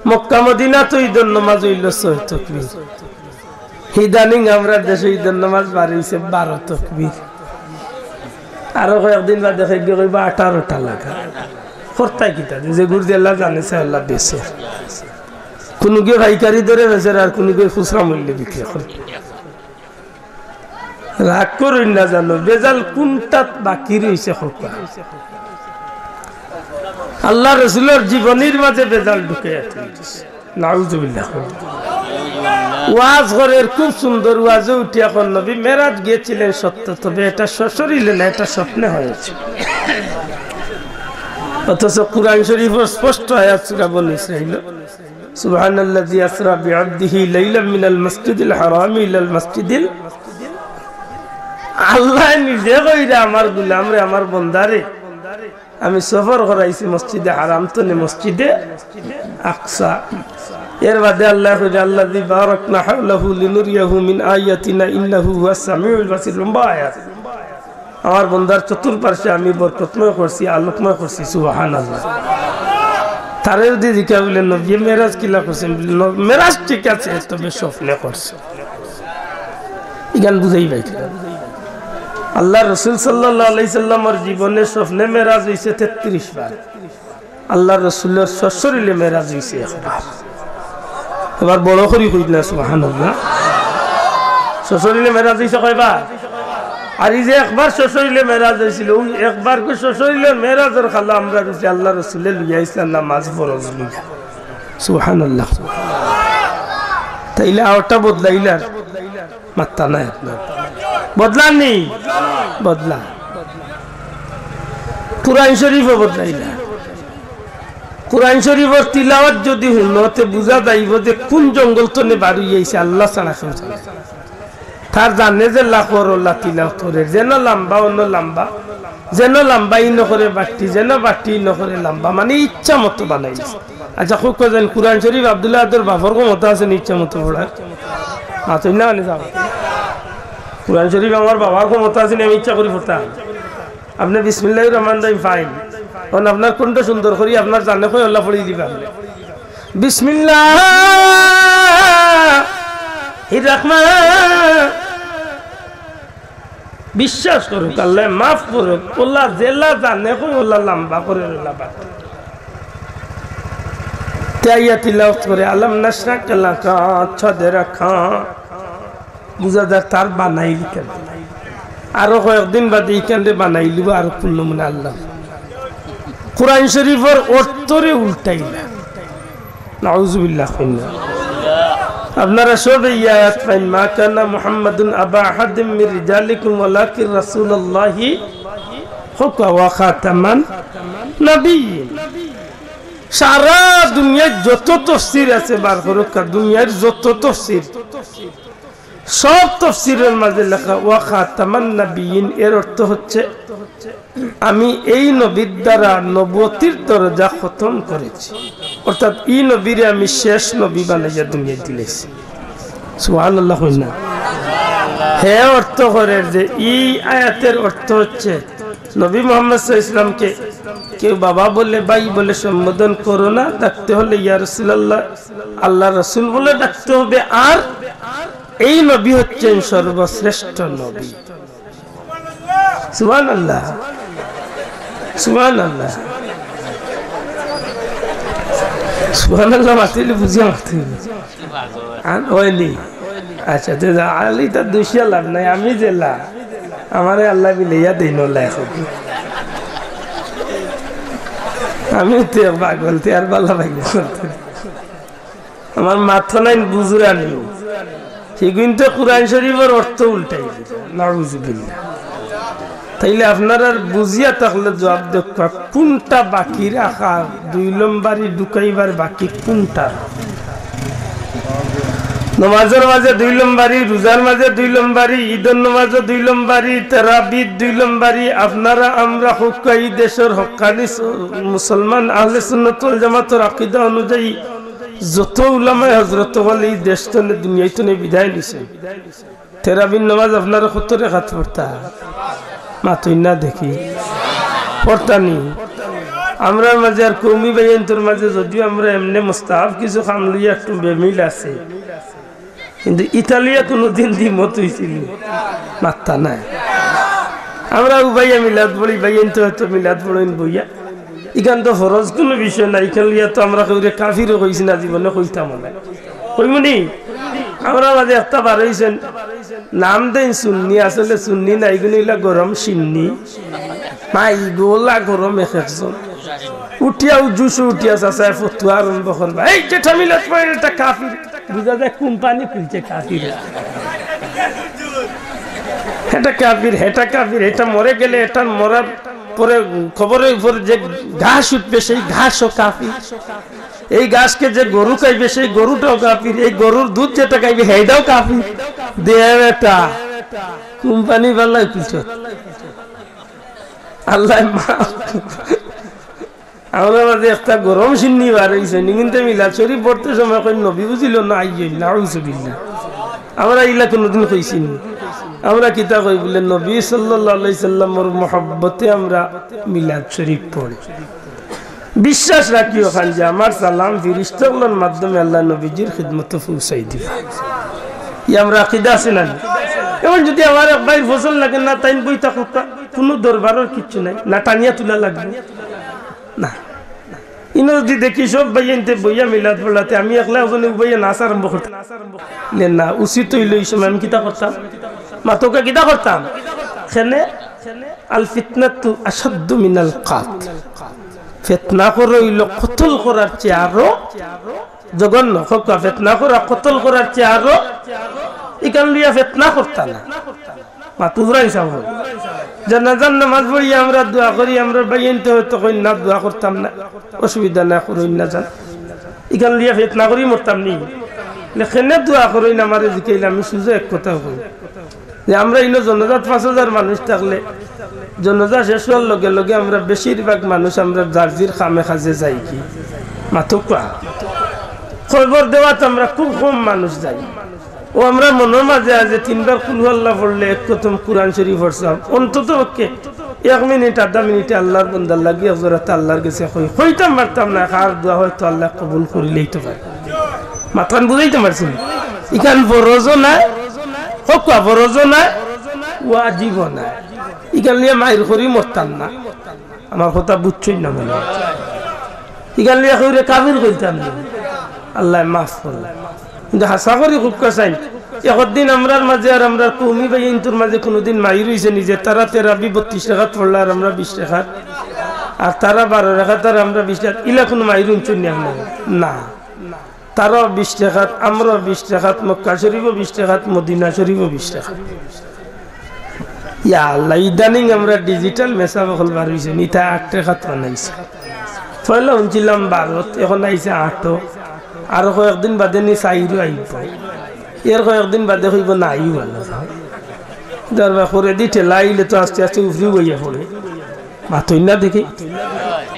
মক্কা মদিনাত তো ইদর নমাজ অইলো ছয় তকবীর। ইদানিং আমরার দেশো ইদর নমাজ বার অইছে বারো তকবীর। আরো কয়েকদিন বাদে কইবা আঠারোটা লাগা। করতায় কিতা? যে গুরু যেলা জানে সে আল্লাহ বেচে। কুনুগুয়ে পাইকারি দরে বেচের আর কুনুগুয়ে খুচরা মূল্যে বিক্রি করে। রাগ করইন না জানো, ভেজাল কুনটাত বাকি রইছে কউক্কা? আল্লার রসুলর জীবনীর মাঝে ভেজাল ঢুকাইয়া থুই দিছে। নাউজুবিল্লাহ। ওয়াজ করের, খুব সুন্দর ওয়াজো উঠিয়া কর নবী মেরাজ গিয়েছিলেন সত্য, তবে এটা সশরীরে না, এটা স্বপ্নে হয়েছে। অথচ কুরআন শরীফর স্পষ্ট আয়াত সূরা বনী ইসরাইল, সুবহানাল্লাযী আসরা বিআবদিহি লাইলাম মিনাল মাসজিদিল হারামি ইলাল মাসজিদিল। আল্লায় নিজে কইরা, আমার গুলামরে, আমার বন্দারে, আমি সফর করাইছি মসজিদে হারাম তনে মসজিদে আকসা। এর বাদে আল্লায় কইরা, আল্লাযী বারাকনা হাওলাহু লিনুরিয়াহু মিন আয়াতিনা ইন্নাহু হুয়াস সামিউল বাসির। লম্বা আয়াত। আমার বন্দার চতুর্পার্শ্বে আমি বরকতময় করছি, আলোকময় করছি। সুবহানাল্লাহ। তারে যুদি জিকাইন বুলে, নবীয়ে মেরাজ কিলা করছেন? বুলে, ন-, মেরাজ ঠিক আছে, তবে স্বপ্নে করছে। ইখান বুঝাই পাইছে। আল্লার রসুল সাল্লাল্লাহু আলাইহি সাল্লামর জীবনে স্বপ্নে মেরাজ অইছে তেত্রিশ বার। আল্লার রসুলর সশরীরে মেরাজ অইছে একবার। এবার বড় করি কইন না, সুবহানাল্লাহ। সশরীরে মেরাজ অইছে কয়বার? আর ই যে একবার সশরীরে মেরাজ অইছিল, অউ একবার করি সশরীরে মেরাজর কালা আমরার উপরে আল্লার রসুলে লইয়া আইছলা নামাজ ফরজ লইয়া। সুবহানাল্লাহ। তাইলে আওটা বদলাইলার? মাত্তা নাই আপনার। বদলার নি? বদলা। কুরআন শরীফও বদলাইলা। কুরআন শরীফর তিলাওয়াত যুদি হুনো, তে বুঝা যাইবো যে কুন জঙ্গল তনে বার অইয়া আইছে, আল্লা ছাড়া কেউ জানে না। তার জানে যে লাখর ওলা তিলাওয়াত করে, যেন লাম্বা অনো লাম্বা, যেন লাম্বা ইনো করে বাট্টি, যেন বাট্টি ইনো করে লাম্বা, মানে ইচ্ছা মতো বানাইছে। আচ্ছা, খুব কইন, কুরআন শরীফ আব্দুল্লাহ আদর বাপর ক্ষমতা আছে নি ইচ্ছা মতো পড়ার? আচ্ছা, না, মানে যাও। কুরআন শরীফ আমার বাবার ক্ষমতা আছে নি, আমি ইচ্ছা করি পড়তাম? আপনে বিসমিল্লাহির রহমানির রহিম পাইন, অখন আপনার কণ্ঠ সুন্দর করি আপনার জানে কই ওলা পড়ি দিবা। বিসমিল্লাহির রহমান বিশ্বাস করুক, আল্লায় মাফ করুক, ওলা যেলা জানে কই ওলা লাম্বা করে ওলা বাদ। তে আইয়া তিলাওয়াত করে, আলম নাশরাহ লাকা সাদরাকা। বুঝা যায় তার বানাইল কেনে। আরো কয়েকদিন বাদে ইখানরে বানাইলিবো আরো কুন নমুনা আল্লা। কুরআন শরীফর অর্থরে উল্টাইলা। নাউজুবিল্লাহ কইন না। আপনারা সবে ই আয়াত পাইন, "মা কানা মুহাম্মাদুন আবা আহাদিম মির রিজালিকুম ওয়ালাকিন রাসূলুল্লাহি ওয়া খাতামান নাবিয়্যিন।" সারা দুনিয়ার যত তফসির আছে বার করুক্কা, দুনিয়ার যত তফসির, সব তফসিরর মাঝে লেখা ওয়া খাতামান নাবিয়্যিন, এর অর্থ হচ্ছে আমি এই নবীর দ্বারা নবুয়তির দরজা খতম করেছি, অর্থাৎ ই নবীরে আমি শেষ নবী বানাইয়া দুনিয়াত দিলাইছি। সুবহানাল্লাহ কইন না। হে অর্থ করের যে ই আয়াতের অর্থ হচ্ছে নবী মুহাম্মদ সাল্লাল্লাহু আলাইহি ওয়াসাল্লামকে কেউ বাবা বলে, ভাই বলে সম্বোধন করো না, ডাকতে হলে ইয়া রাসূলুল্লাহ, আল্লাহর রাসূল বলে ডাকতে হবে। আর এই নবী হচ্ছেন সর্বশ্রেষ্ঠ নবী। সুবহানাল্লাহ, সুবহানাল্লাহ, সুবহানাল্লাহ। মাতিলে বুঝিয়া মাতিলে আর হয়নি। আচ্ছা, তে যা, আলী তার দুষিয়া লাভ নাই, আমি জেলা, আমারে আল্লাহ মিলাইয়া দেইন, আল্লাহ এখন। আমি তো এক পাগল, তে আর বালা পাগল। আমার মাথা নাই বুঝুরানি। হিগুইন তো কোরআন শরীফের অর্থ উল্টাই দিছে। নাউজুবিল্লাহ। তাইলে আপনারা বুঝিয়া থাকলে জবাব দেউক্কা, কোনটা বাকি রাখা, দুই লম্বারি ঢুকাইবার বাকি কোনটা? নমাজর মাঝে দুই লম্বারি, রোজার মাঝে দুই লম্বারি, ঈদর নমাজও দুই লম্বারি, তেরাবির দুই লম্বারি। আপনারা আমরা হক্কা ই দেশর হক্কানি স-, মুসলমান আহলে সুন্নাত ওয়াল জামাতর আকিদা অনুযায়ী যত উলামায়ে হযরত অকল ই দেশ তনে দুনিয়াই তনে বিদায় নিছে। তেরাবির নমাজ আপনারা কত রেকাত পড়তা? মাতইন না দেখি। পড়তা নি? আমরার মাঝে আর কওমি ভাইয়াইন্তর মাঝে যদিও আমরা এমনে মুস্তাহাব কিছু কাম লইয়া একটু বেমিল আছে, কিন্তু ইতা লইয়া কুনুদিন দ্বিমত অইছিল? মাত্তা নাই। আমরা উবাইয়া মিলাদ পড়ি, ভাইয়াইন্তে হয়তো মিলাদ পড়ইন বইয়া। ইখান তো ফরজ কুনু বিষয় না, ইখান লইয়া তো আমরা কেউরে কাফিরও কইছি না, জীবনে কইতামও না। কইমু নি? আমরার মাঝে একটা বার অইছইন, নাম দেইন সুন্নি, আসলে সুন্নি না, ইগুইন অইলা গরম সিন্নি। মাই গোলা গরম এক একজন। উঠিয়া উজুসু উঠিয়া চাচায় ফতুয়া আরম্ভ করবা, "এই যেটা মিলাদ পড়ে, এটা কাফির।" বুঝা যায় কোম্পানি খুলছে কাফির। এটা কাফির, এটা কাফির, এটা মরে গেলে, এটা মরার পরে কবরের উপর যে ঘাস উঠবে, সেই ঘাসও কাফির। এই ঘাসকে যে গরু খাইবে, সেই গরুটাও কাফির। এই গরুর দুধ যেটা খাইবে, সেইটাও কাফির। দে বেটা, কোম্পানি বালাই খুলছে। আল্লাহ মাফ। আমরার মাঝে একটা গরম সিন্নি বার অইছে, নিগিন্তে মিলাদ শরীফ পড়তে সময় কই নবী বুঝিল না, আইয়ই, নাউজুবিল্লাহ। আমরা ইলা কুনুদিন কইছি নি? আমরা কিতা কই বলে, নবী সাল্লাল্লাহু আলাইহি সাল্লামর মহব্বতে আমরা মিলাদ শরীফ পড়ি। বিশ্বাস রাখিও খান যে আমার সালাম ফিরিস্তা অকলর মাধ্যমে আল্লাহ নবীজির খিদমতে পৌঁছাই দিবা। ই আমরা আকিদা আছে না? এখন যদি আমার এক ভাইর ফসল লাগে না, তাইন বই থাকুক, কুনু দরবারর কিচ্ছু নাই, না টানিয়া তুলা লাগবে। না। ইনো যদি দেখি সব ভাইয়াইন্তে বইয়া মিলাদ পড়লা, তে আমি একলা ওখানে উবাইয়া নাচ আরম্ভ করতাম। লে না, উচিত অইল ই সময় আমি কিতা করতাম? মাতউক্কা কিতা করতাম? কেনে? আল ফিতনাতু আশাদ্দু মিনাল কাতল। ফিতনা করা অইল কতল করার চেয়ে আরো জঘন্য। হক্কা, ফিতনা করা কতল করার চেয়ে আরো, ইখান লইয়া ফিতনা করতা না। মাতু ফুরাই সাব। জানাজার নামাজ পড়ি আমরা দোয়া করি, আমরার ভাইয়াইন্তে হয়তো কইন না, দোয়া করতাম না, অসুবিধা না, করইন না যান। ইখান লইয়া ফিতনা করি মরতাম নি? লে কেনে দোয়া করইন আমারে জিকাইলে আমি সুজা এক কথা কই যে আমরা ইনো জনাজাত পাঁচ হাজার মানুষ থাকলে জনাজা শেষ অওয়ার লগে লগে আমরা বেশিরভাগ মানুষ আমরা যার যির কামে কাজে যাইগি। মাতউক্কা। কবর দেওয়াত আমরা খুব কম মানুষ যাই। ও আমরা মনর মাঝে আছে তিনবার কুল হু আল্লাহ পড়লে এক খতম কোরআন শরীফ পড়ছলাম। অন্তত পক্ষে এক মিনিট, আধা মিনিটে আল্লাহর বন্দার লাগি এক জোড়াতে আল্লাহর গেছে কই, কইতাম পারতাম না, কার দোয়া হয়তো আল্লাহ কবুল করিলেই তো পারে। মাতখান বুঝাইতাম পারছি না? ইখান ফরজও না, হক্কা ফরজও না, ওয়াজিবও না। ইখান লইয়া মাইর করি মরতাম না। আমার কথা বুঝছইন না মনে হয়। ইখান লইয়া কেউরে কাফির কইতাম না। আল্লাহ মাফ করো। কিন্তু হাছা করি খুব কাছাই। একদিন আমরার মাঝে আর আমরার কওমি ভাইয়াইন্তর মাঝে কুনুদিন মাইর অইছে নি যে তারা তেরাবি বত্রিশ রেকাত পড়লা আর আমরা বিশ রেকাত, আর তারা বারো রেকাত আর আমরা বিশ রেকাত, ইলা কুনু মাইর অইছে নি আপনার? না। তারাও বিশ রেকাত, আমরাও বিশ রেকাত, মক্কা শরীফও বিশ রেকাত, মদিনা শরীফও বিশ রেকাত। ইয়া আল্লাহ, ইদানিং আমরা digital মেসাব অকল বার অইছে, ইতা আট রেকাত বানাইছে। পয়লা হুনছিলাম বারো, এখন আইছে আটো। আর কয়েকদিন বাদে নি চাইরও আইব। এর কয়েকদিন বাদে কইব না, আইও ভালা। দরবার করে দি ঠেলা আইলে তো আস্তে আস্তে উফরি বইয়া পড়ে। মাতইন না দেখি।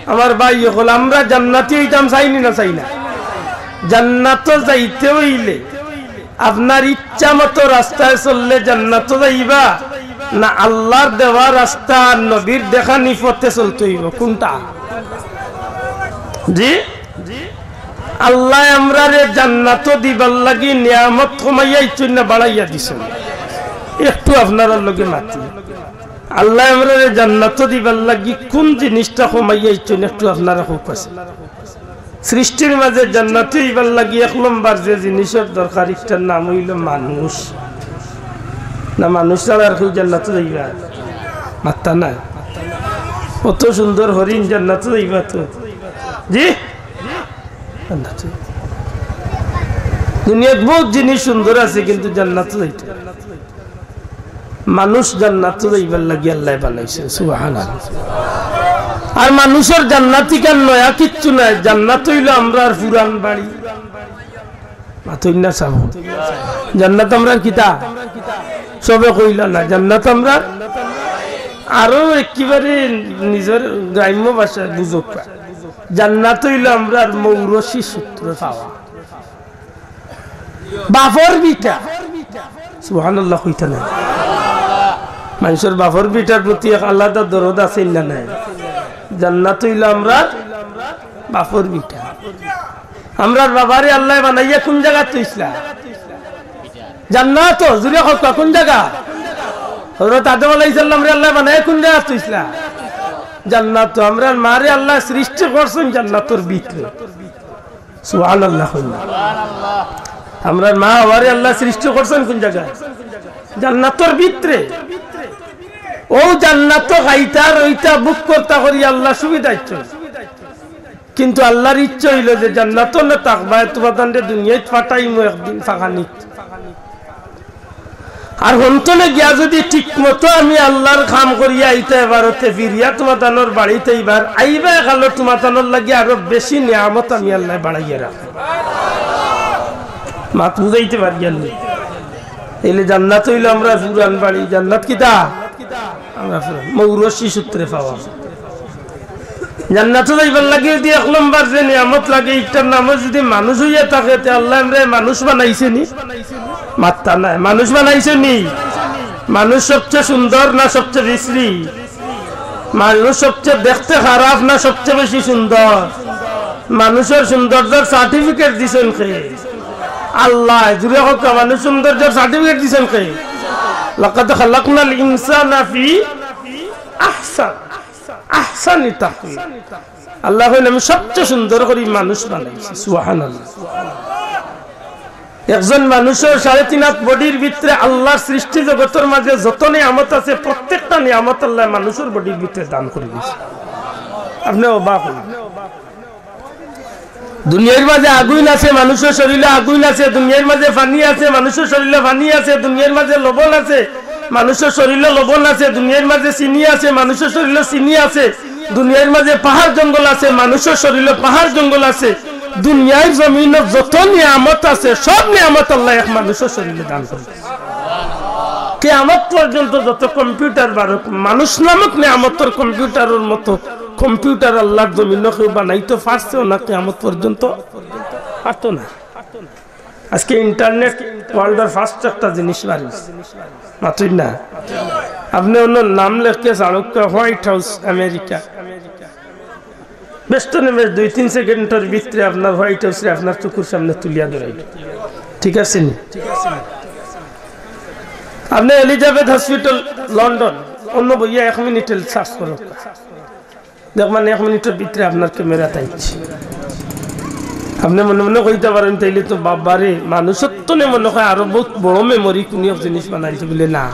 আমার ভাই অকল, আমরা জান্নাতি অইতাম চাই নি না চাই না? জান্নাতো যাইতে অইলে আপনার ইচ্ছা মতো রাস্তায় চললে জান্নাতো যাইবা, না আল্লাহর দেওয়া রাস্তা আর নবীর দেখানি পথে চলতে অইব? কোনটা? জি, আল্লায় আমরারে জান্নাতো দিবার লাগি নিয়ামত কমাইয়া দিছইন না বাড়াইয়া দিছইন? একটু আপনারার লগে মাতি। আল্লায় আমরারে জান্নাতো দিবার লাগি কুন জিনিসটা কমাইয়া দিছইন একটু আপনারা কউক্কা চাই। সৃষ্টির মাঝে জান্নাতি অইবার লাগি এক নম্বর যে জিনিসর দরকার, ইটার নাম অইলো মানুষ। না, মানুষ ছাড়া আর কেউ জান্নাতো যাইবা? মাত্তা নাই। অত সুন্দর হরিণ জান্নাতো যাইবা তো? জি, জান্নাতো। দুনিয়াত বহুত জিনিস সুন্দর আছে, কিন্তু জান্নাতো যাইতে মানুষ জান্নাতো যাইবার লাগি আল্লায় বানাইছে। সুবহানাল্লাহ। আর মানুষর জান্নাত ইখান নয়া কিচ্ছু নাই। জান্নাত অইলো আমরার পুরান বাড়ি। মাতইন না সাব। জান্নাত আমরার কিতা? সবে কইলা না, জান্নাত আমরার আরো একেবারে নিজর গ্রাম্য ভাষায় বুঝউক্কা। জান্নাত অইলো আমরার মৌরসি সূত্রে পাওয়া। বাফর ভিটা। সুবহানাল্লাহ কইতা না? মানষর বাফর ভিটার প্রতি এক আলাদা দরদ আছে না নাই? জান্নাত অইলো আমরার বাফর ভিটা। আমরার বাবারে আল্লায় বানাইয়া কুন জাগাত থইছলা? জান্নাতো। জুরে কউক্কা, কুন জাগা? হযরত আদম আলাইহিস সালামরে আল্লায় বানাইয়া কুন জাগাত থইছলা? জান্নাতো। আমরার মারে আল্লায় সৃষ্টি করছইন জান্নাতর ভিতরে। সুবহানাল্লাহ কইন। আমরার মা হাওয়ারে আল্লায় সৃষ্টি করছইন কুন জাগাত? জান্নাতর ভিতরে। অউ জান্নাতো খাইতা, রইতা, ভোগ করতা করি আল্লায় সুবিধা দিছইন। কিন্তু আল্লার ইচ্ছা অইলো যে জান্নাতো না থাকবায়, তুমাতানরে দুনিয়াত পাঠাইমু একদিন ফাগানিত। আর হনতনে গিয়া যুদি ঠিক মতো আমি আল্লার কাম করিয়া আইতায় পারো, তে ফিরিয়া তুমাতানর বাড়িত আইবার, আইবায় কালো তুমাতানর লাগি আরো বেশি নিয়ামত আমি আল্লায় বাড়াইয়া রাখমু। মাত বুঝাইতে পারিয়ার নি? এইলে জান্নাত অইলো আমরার পুরান বাড়ি। জান্নাত কিতা? আমরার পুরান। মৌরসি সূত্রে পাওয়া। জান্নাতো যাইবার লাগি যুদি এক নম্বর যে নিয়ামত লাগে, ইটার নামও যুদি মানুষ অইয়া থাকে, তে আল্লায় আমরারে মানুষ বানাইছে নি? মাত্তা নাই। মানুষ বানাইছে নি? মানুষ সবচেয়ে সুন্দর না সবচেয়ে বিশ্রী? মানুষ সবচেয়ে দেখতে খারাপ না সবচেয়ে বেশি সুন্দর? মানুষর সৌন্দর্যর certificate দিছইন কে? আল্লায়। জুরে কউক্কা, মানুষ সৌন্দর্যর certificate দিছইন কে? লাকাদ খালাকনাল ইনসানা ফি আহসান, আহসানি তাকওয়িম। আল্লায় কইন, আমি সবচেয়ে সুন্দর করি মানুষ বানাইছি। সুবহানাল্লাহ। একজন মানুষর সাড়ে তিন হাত বডির ভিতরে আল্লার সৃষ্টি জগতর মাঝে যত নিয়ামত আছে, প্রত্যেকটা নিয়ামত আল্লায় মানুষর বডির ভিতরে দান করি দিছে। আপনে অবাক অইন। দুনিয়ার মাঝে আগুইন আছে, মানুষর শরীলো আগুইন আছে। দুনিয়ার মাঝে পানি আছে, মানুষর শরীলো পানি আছে। দুনিয়ার মাঝে লবণ আছে, মানুষর শরীলো লবণ আছে। দুনিয়ার মাঝে চিনি আছে, মানুষর শরীলো চিনি আছে। দুনিয়ার মাঝে পাহাড় জঙ্গল আছে, মানুষর শরীলো পাহাড় জঙ্গল আছে। দুনিয়ার জমিনো যত নিয়ামত আছে, সব নিয়ামত আল্লায় এক মানুষর শরীলো দান করছে। কিয়ামত পর্যন্ত যত কম্পিউটার বারউক, মানুষ নামক নিয়ামতর কম্পিউটারর মতো কম্পিউটার আল্লার জমিনো কেউ বানাইতো পারছেও না, কিয়ামত পর্যন্ত পারতো না। আজকে internet worldর first একটা জিনিস বাড়িছে, মাতইন না? আপনে অন্য নাম লেখকে চাড়উক্কা White House America, বেশ তো নেমে দুই তিন সেকেন্ডর ভিতরে আপনার White Houseরে আপনার চকুর সামনে তুলিয়া ধরাইল। ঠিক আছে নি? আপনে Elizabeth Hospital London, অন্য বইয়া এক মিনিটে search করউক্কা। দেখবেন, এক মিনিটর ভিতরে আপনার ক্যামেরা তাইছে। আপনে মনে মনে কইতা পারইন, "তাইলে তো বাবারে, মানুষর তনে মনে অয় আরো বউত বড় memory কুনু এক জিনিস বানাইছে বুলে না।"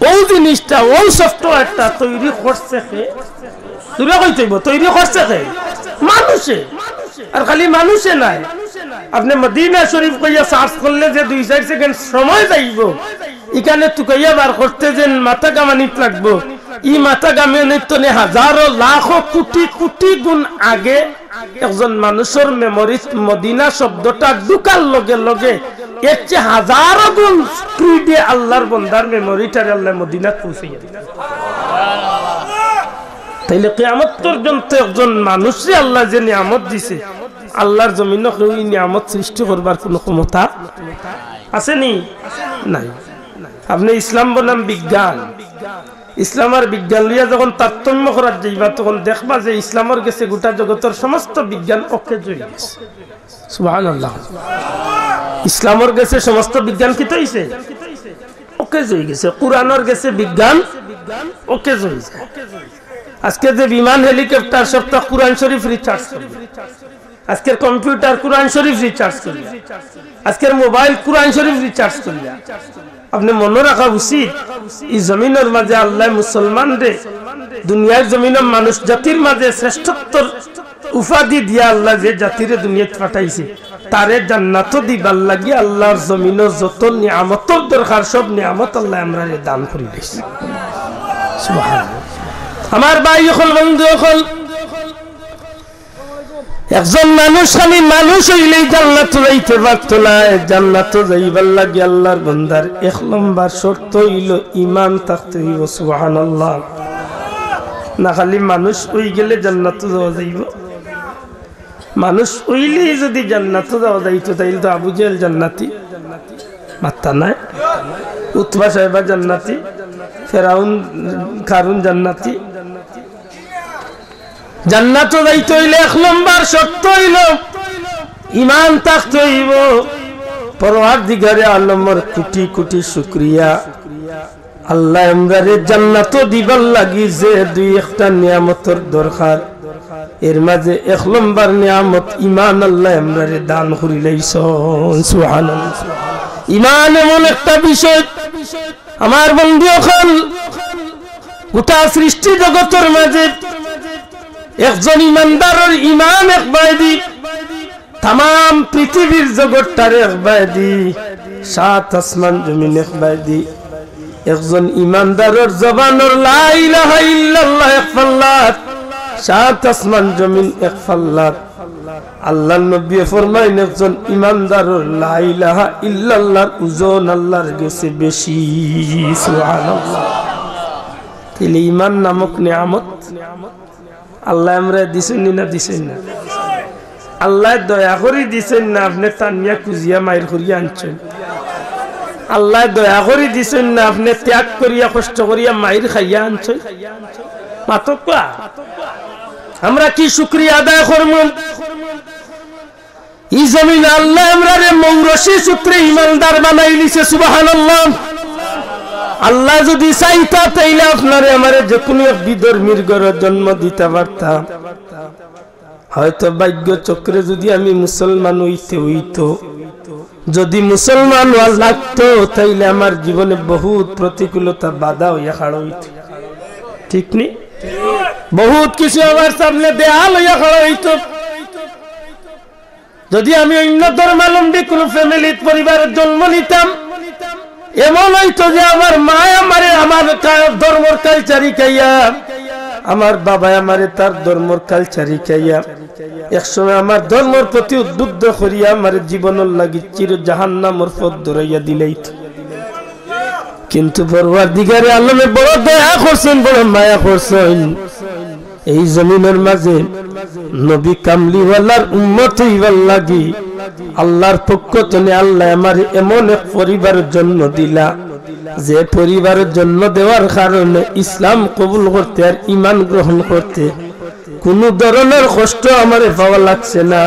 অউ জিনিসটা, অউ softwareটা তৈরি করছে কে? জুরে কইতে অইবো, তৈরি করছে কে? মানুষে। আর খালি মানুষে নায়, আপনে মদিনা শরীফ কইয়া search করলে যে দুই চাইর সেকেন্ড সময় যাইবো, ইখানে তুকাইয়া বার করতে যে মাথা ঘামানিত লাগবো, ই মাথা ঘামানির তনে হাজারো লাখো কোটি কোটি গুণ আগে একজন মানুষর memoryত মদিনা শব্দটা ঢুকার লগে লগে এর চেয়ে হাজারো গুণ speedএ আল্লার বন্দার memoryটারে আল্লায় মদিনাত পৌঁছাইয়া দিছে। তাইলে কিয়ামত পর্যন্ত একজন মানুষরে আল্লায় যে নিয়ামত দিছে, আল্লার জমিনো কেউ ই নিয়ামত সৃষ্টি করবার কুনু ক্ষমতা আছে নি? নাই। আপনে ইসলাম বনাম বিজ্ঞান, ইসলাম আর বিজ্ঞান লইয়া যখন তারতম্য করাত যাইবা, তখন দেখবা যে ইসলামর গেছে গোটা জগতর সমস্ত বিজ্ঞান অকেজ অইগেছে। সুবহানাল্লাহ। ইসলামর গেছে সমস্ত বিজ্ঞান কিতা অইছে? অকেজ অইগেছে। কোরআনর গেছে বিজ্ঞান অকেজ অইছে। আজকে যে বিমান, helicopter, সবতা কোরআন শরীফ recharge করিয়া, আজকের computer কোরআন শরীফ recharge করিয়া, আজকের mobile কোরআন শরীফ recharge করিয়া। আপনে মনো রাখা উচিত, ই জমিনর মাঝে আল্লায় মুসলমানরে দুনিয়ার জমিনর মানুষ জাতির মাঝে শ্রেষ্ঠত্বর উপাধি দিয়া আল্লায় যে জাতিরে দুনিয়াত পাঠাইছে, তারে জান্নাতো দিবার লাগি আল্লার জমিনো যত নিয়ামতর দরকার, সব নিয়ামত আল্লায় আমরারে দান করিলাইছে। সুবহানাল্লাহ। আমার ভাই অকল, বন্ধু অকল, একজন মানুষ খালি মানুষ অইলেই জান্নাতো যাইতে পারতো নায়। জান্নাতো যাইবার লাগি আল্লার বন্দার এক নম্বর শর্ত অইলো ইমান থাকতে অইবো। সুবহানাল্লাহ। না খালি মানুষ অইগেলে জান্নাতো যাওয়া যাইবো? মানুষ অইলেই যুদি জান্নাতো যাওয়া যাইতো, তাইলে তো আবু জেহেল জান্নাতি, মাত্তা নাই? উতবা সাহেবা জান্নাতি, ফেরাউন, কারুন জান্নাতি। জান্নাতো যাইতে অইলে এক নম্বর শর্ত অইলো ইমান থাকতে অইবো। পরওয়ারদিগারে আলমর কোটি কোটি শুকরিয়া, আল্লায় আমরারে জান্নাতো দিবার লাগি যে দুই একটা নিয়ামতর দরকার, এর মাঝে এক নম্বর নিয়ামত ইমান আল্লায় আমরারে দান করিলাইছইন। সুবহানাল্লাহ। ইমান এমন একটা বিষয়, আমার বন্ধু অকল, গোটা সৃষ্টি জগতর মাঝে একজন ইমানদারর ইমান এক বায়দি, তামাম পৃথিবীর জগতটারে এক বায়দি, সাত আসমান জমিন এক বায়দি। একজন ইমানদারর জবানর লা ইলাহা ইল্লাল্লাহ এক পাল্লাত, সাত আসমান জমিন এক পাল্লাত। আল্লার নবীয়ে ফরমাইন, একজন ইমানদারর লা ইলাহা ইল্লাল্লাহর ওজন আল্লার গেছে বেশি। সুবহানাল্লাহ। তাইলে ইমান নামক নিয়ামত আল্লায় আমরারে দিছইন নি না দিছইন না? আল্লায় দয়া করি দিছইন না, আপনে টানিয়া খুজিয়া মাইর করিয়া আনছইন? আল্লায় দয়া করি দিছইন না, আপনে ত্যাগ করিয়া কষ্ট করিয়া মাইর খাইয়া আনছইন? মাতউক্কা। আমরা কি শুকরিয়া আদায় করমু? ই জমিনো আল্লায় আমরারে মৌরসি সূত্রে ইমানদার বানাইলিছে, সুবহানাল্লাহ। আল্লায় যুদি চাইতা, তাইলে আপনারে আমারে যেকুনু এক বিধর্মীর ঘরো জন্ম দিতা পারতা। হয়তো ভাগ্য চক্রে যুদি আমি মুসলমান অইতে অইতো, যুদি মুসলমান অওয়া লাগতো, তাইলে আমার জীবনে বহুত প্রতিকূলতা বাধা অইয়া খাড়া অইতো। ঠিক নি? বহুত কিছু আমার সামনে দেয়াল অইয়া খাড়া অইতো। যুদি আমি অইন্য ধর্মাবলম্বী কুনু ফ্যামিলিত, পরিবারো জন্ম নিতাম, এমন অইতো যে আমার মায় আমারে আমার কা-, ধর্মর culture হিকাইয়া, আমার বাবায় আমারে তার ধর্মর culture হিকাইয়া, এক সময় আমার ধর্মর প্রতি উদ্বুদ্ধ করিয়া আমারে জীবনর লাগি চির জাহান্নামর পথ ধরাইয়া দিলাইতো। কিন্তু পরওয়ারদিগারে আলমে বড় দয়া করছইন, বড় মায়া করছইন। এই জমিনর মাঝে নবী কামলিওয়ালার উম্মত অইবার লাগি আল্লার পক্ষ তনে আল্লায় আমারে এমন এক পরিবারো জন্ম দিলা, যে পরিবারো জন্ম দেওয়ার কারণে ইসলাম কবুল করতে আর ইমান গ্রহণ করতে কুনু ধরনর কষ্ট আমারে পাওয়া লাগছে না।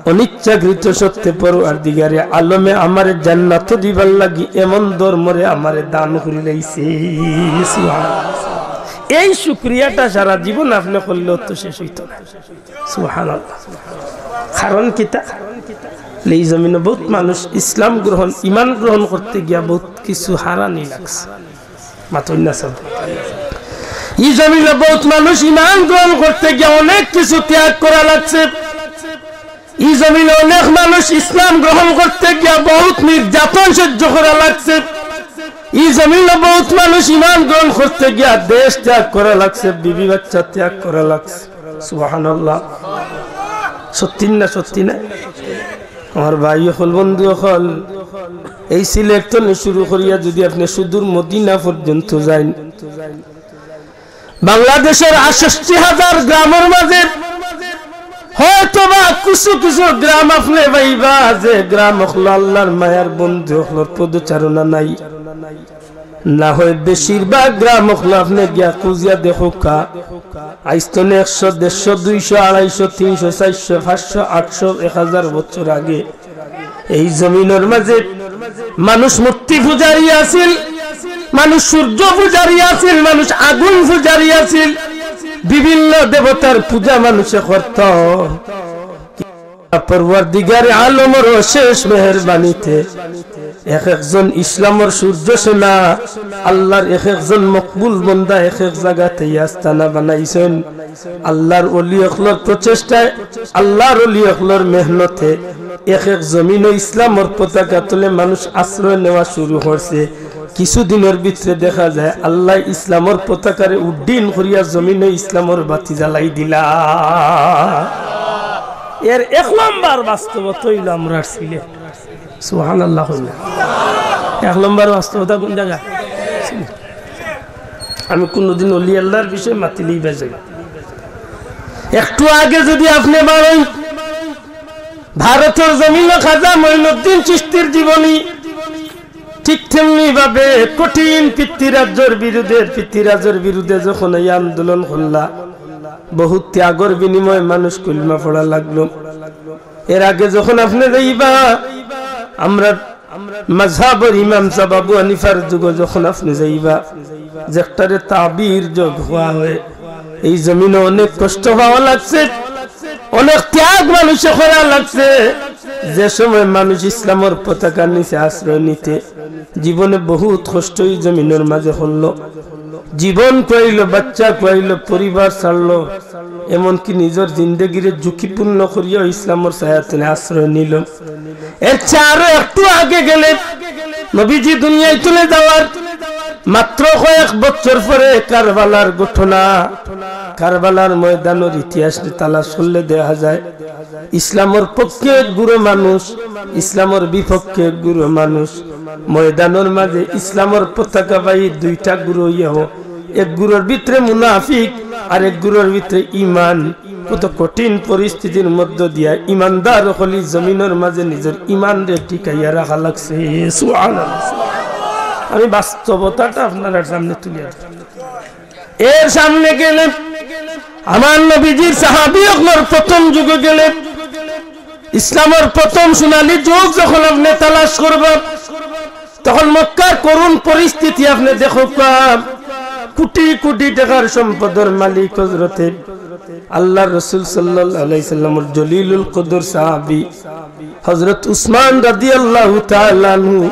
অনিচ্ছাকৃত সত্ত্বে পরওয়ারদিগারে আলমে আমারে জান্নাতো দিবার লাগি এমন ধর্মরে আমারে দান করিলাইছে। সুবহানাল্লাহ। এই শুকরিয়াটা সারা জীবন আপনে করলেও তো শেষ অইতো না। সুবহানাল্লাহ। কারণ কিতা? এই জমিনো বহুত মানুষ ইসলাম গ্রহণ, ইমান গ্রহণ করতে গিয়া বহুত কিছু হারানি লাগছে। মাতইন না সব। ই জমিনো বহুত মানুষ ইমান গ্রহণ করতে গিয়া অনেক কিছু ত্যাগ করা লাগছে। ই জমিনো অনেক মানুষ ইসলাম গ্রহণ করতে গিয়া বহুত নির্যাতন সহ্য করা লাগছে। ই জমিনো বহুত মানুষ ইমান গ্রহণ করতে গিয়া দেশ ত্যাগ করা লাগছে, বিবি বাচ্চা ত্যাগ করা লাগছে। সুবহানাল্লাহ। সত্যি না, সত্যি না? আমার ভাই অকল, বন্ধু অকল, এই সিলেট তনে শুরু করিয়া যুদি আপনে সুদূর মদিনা পর্যন্ত যাইন, বাংলাদেশর আটষট্টি হাজার গ্রামর মাঝে হয়তোবা কিছু কিছু গ্রাম আপনে পাইবা, যে গ্রাম অকলো আল্লার মায়ার বন্ধু অকলর পদচারণা নাই। না হয় বেশিরভাগ গ্রাম অকল আপনে গিয়া খুঁজিয়া দেখউক্কা। আইজ তনে একশো, দেড়শো, দুইশো, আড়াইশো, তিনশো, চাইরশো, পাঁচশো, আটশো, এক হাজার বছর আগে এই জমিনর মাঝে মানুষ মূর্তি পূজারী আছিল, মানুষ সূর্য পূজারী আছিল, মানুষ আগুন পূজারী আছিল, বিভিন্ন দেবতার পূজা মানুষে করত। পরওয়ারদিগারে আলমর অশেষ মেহেরবানিতে এক একজন ইসলামর সূর্য সেনা, আল্লার এক একজন মকবুল বন্দা এক এক জাগাত আস্তানা বানাইছইন। আল্লার অলি অকলর প্রচেষ্টায়, আল্লার অলি অকলর মেহনতে এক এক জমিনো ইসলামর পতাকা তলে মানুষ আশ্রয় নেওয়া শুরু করছে। কিছুদিনর ভিতরে দেখা যায় আল্লায় ইসলামর পতাকারে উড্ডীন করিয়া জমিনো ইসলামর বাতি জ্বালাই দিলা। এর এক নম্বর বাস্তবতা অইলো আমরার সিলেট। সুবহানাল্লাহ কইলা। এক নম্বর বাস্তবতা কুন জাগা? আমি কুনুদিন অলি আল্লার বিষয়ে মাতিলেই বাজে। একটু আগে যদি আপনে বারইন, ভারতর জমিনো খাজা মঈনুদ্দিন চিশতির জীবনী, ঠিক তেমনি ভাবে কঠিন পৃথ্বীরাজর বিরুদ্ধে, পৃথ্বীরাজর বিরুদ্ধে যখন এই আন্দোলন করলা, বহুত ত্যাগর বিনিময়ে মানুষ কলমা পড়া লাগলো। এর আগে যখন আপনে যাইবা, আমরার মাযহাবর ইমাম সাব আবু হানিফার যুগো যখন আপনে যাইবা, যেটারে তাবির যুগ কওয়া হয়, এই জমিনো অনেক কষ্ট পাওয়া লাগছে, অনেক ত্যাগ মানুষে করা লাগছে। যে সময় মানুষ ইসলামর পতাকার নিচে আশ্রয় নিতে জীবনে বহুত কষ্ট এই জমিনর মাঝে করলো, জীবন খুয়াইলো, বাচ্চা খুয়াইলো, পরিবার ছাড়লো, এমনকি নিজর জিন্দেগিরে ঝুঁকিপূর্ণ করিয়াও ইসলামর ছায়া তলে আশ্রয় নিল। এর চেয়ে আরো একটু আগে গেলে, নবীজি দুনিয়ায় চলে যাওয়ার মাত্র কয়েক বছর পরে কারবালার ঘটনা, কারবালার ময়দানর ইতিহাস তালাশ করলে দেখা যায়, ইসলামর পক্ষে এক গুরু মানুষ, ইসলামর বিপক্ষে এক গুরু মানুষ, ময়দানর মাঝে ইসলামর পতাকা বাহী দুইটা গুরু ইয়ে হোক, এক গুরুর ভিতরে মুনাফিক আর এক গুরুর ভিতরে ইমান। কত কঠিন পরিস্থিতির মধ্য দিয়া ইমানদার অকলে জমিনর মাঝে নিজর ইমানরে টিকাইয়া রাখা লাগছে। সুবহানাল্লাহ। আমি বাস্তবতাটা আপনারার সামনে তুলিয়া ধরি। এর সামনে গেলে আমার নবীজির সাহাবী অকলর প্রথম যুগে গেলে ইসলামর প্রথম সোনালী যুগ যখন আপনে তালাশ করবা, তখন মক্কার করুণ পরিস্থিতি আপনে দেখউক্কা। কোটি কোটি টেকার সম্পদর মালিক হযরতে আল্লার রসুল সাল্লাল্লাহু আলাইহি সাল্লামর জলিলুল কদর সাহাবী হযরত উসমান রাদিয়াল্লাহু তাআলা আনহু,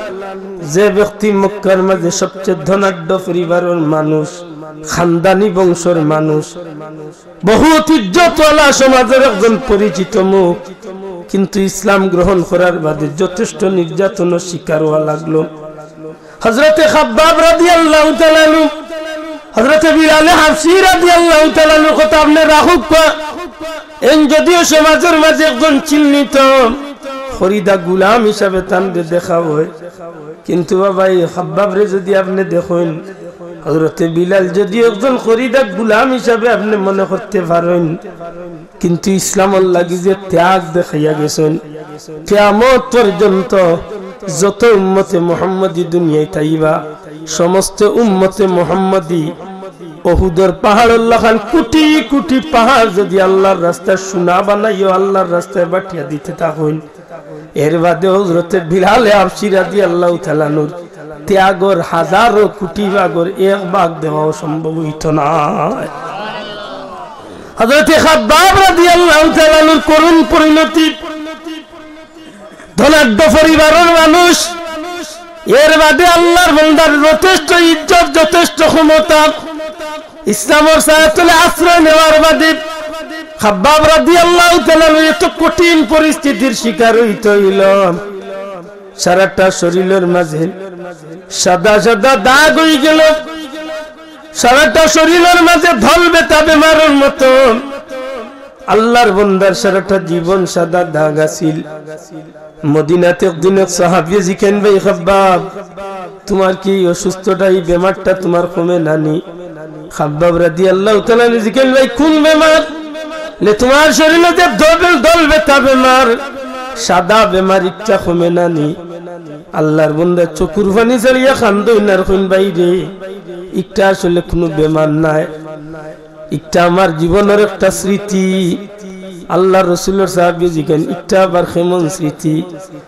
যে ব্যক্তি মক্কার মাঝে সবচেয়ে ধনাঢ্য পরিবারর মানুষ, খানদানি বংশর মানুষ, বহুত ইজ্জতওয়ালা সমাজর একজন পরিচিত মুখ, কিন্তু ইসলাম গ্রহণ করার বাদে যথেষ্ট নির্যাতনর শিকার হওয়া লাগলো। হযরতে খাব্বাব রাদিয়াল্লাহু তাআলা আনহু, হযরতে বিলালে হাবশী রাদিয়াল্লাহু তাআলা আনহুর কথা আপনে রাখউক্কা। এন যদিও সমাজর মাঝে একজন চিহ্নিত খরিদা গুলাম হিসাবে তানরে দেখা হয়, কিন্তু বাবা, এই খাব্বাবরে যদি আপনে দেখইন, হযরতে বিলাল যদিও একজন খরিদা গুলাম হিসাবে আপনে মনে করতে পারইন, কিন্তু ইসলামর লাগি যে ত্যাগ দেখাইয়া গেছইন, কিয়ামত পর্যন্ত যত উম্মতে মুহাম্মদী দুনিয়াত আইবা, সমস্ত উম্মতে মুহাম্মদী উহুদর পাহাড়র লাখান কোটি কোটি পাহাড় যদি আল্লার রাস্তায় সোনা বানাইও, আল্লার রাস্তায় বাটিয়া দিতে থাকইন, এর বাদে হযরতে বিলালে হাবশী রাদিয়াল্লাহু তাআলা আনহুর ত্যাগর হাজারো কোটি ভাগর এক ভাগ দেওয়াও সম্ভব হইত না। হযরতে খাব্বাব রাদিয়াল্লাহু তাআলা আনহুর করুণ পরিণতি, ধনাঢ্য পরিবারর মানুষ, এর বাদে আল্লার বন্দার যথেষ্ট ইজ্জত, যথেষ্ট ক্ষমতা, ইসলামর ছায়াতলে আশ্রয় নেওয়ার বাদে খাব্বাব রাদিয়াল্লাহু তাআলা আনহু এত কঠিন পরিস্থিতির শিকার হইতে হইল। সারাটা শরীরর মাঝে সাদা সাদা দাগ হই গেল, সারাটা শরীরর মাঝে ধল বেতা বেমারর মতন। আল্লার বন্দার সারাটা জীবন সাদা দাগ আছিল। মদিনাত একদিন এক সাহাবীয়ে জিকাইন, "ভাই খাব্বাব, তুমার কি অসুস্থতা, এই বেমারটা তুমার কমে না নি?" খাব্বাব রাদিয়াল্লাহু তাআলা আনহু জিকাইন, "ভাই, কুন বেমার?" "লে, তুমার শরীরো যে ধল, ধল বেতা বেমার, সাদা বেমার ইকটা কমে না নি? আল্লার বন্দা চকুর পানি ছাড়িয়া কান্দইন আর কইন, "ভাইরে, ইকটা আসলে কুনু বেমার নায়, ইকটা আমার জীবনর একটা স্মৃতি।" আল্লার রসুলর সাহাবীয়ে জিকাইন, "ইকটা আবার কেমন স্মৃতি?"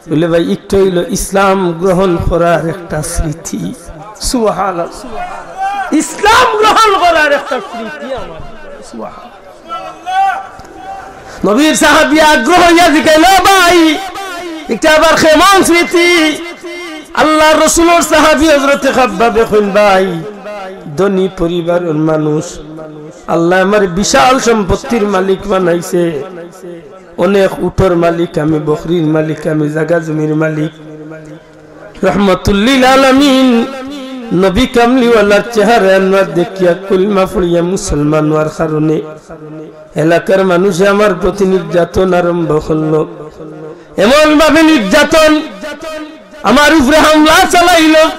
বলে, "ভাই, ইকটা অইলো ইসলাম গ্রহণ করার একটা স্মৃতি।" সুবহানাল্লাহ। ইসলাম গ্রহণ করার একটা স্মৃতি আমার। সুবহানাল্লাহ। নবীর সাহাবী আগ্রহ অইয়া জিকাইল, "ভাই, ইকটা আবার কেমন স্মৃতি?" আল্লার রসুলর সাহাবী হযরতে খাব্বাবে কইন, "ভাই, ধনী পরিবারর মানুষ, আল্লায় আমারে বিশাল সম্পত্তির মালিক বানাইছে, অনেক উটর মালিক আমি, বকরির মালিক আমি, জাগা জমির মালিক।" রহমাতুল্লিল আলামিন নবী কামলিওয়ালার চেহারা আনোয়ার দেখিয়া কলমা পড়িয়া মুসলমান অওয়ার কারণে এলাকার মানুষে আমার প্রতি নির্যাতন আরম্ভ করলো। এমন ভাবে নির্যাতন, আমার উপরে হামলা চালাইলো,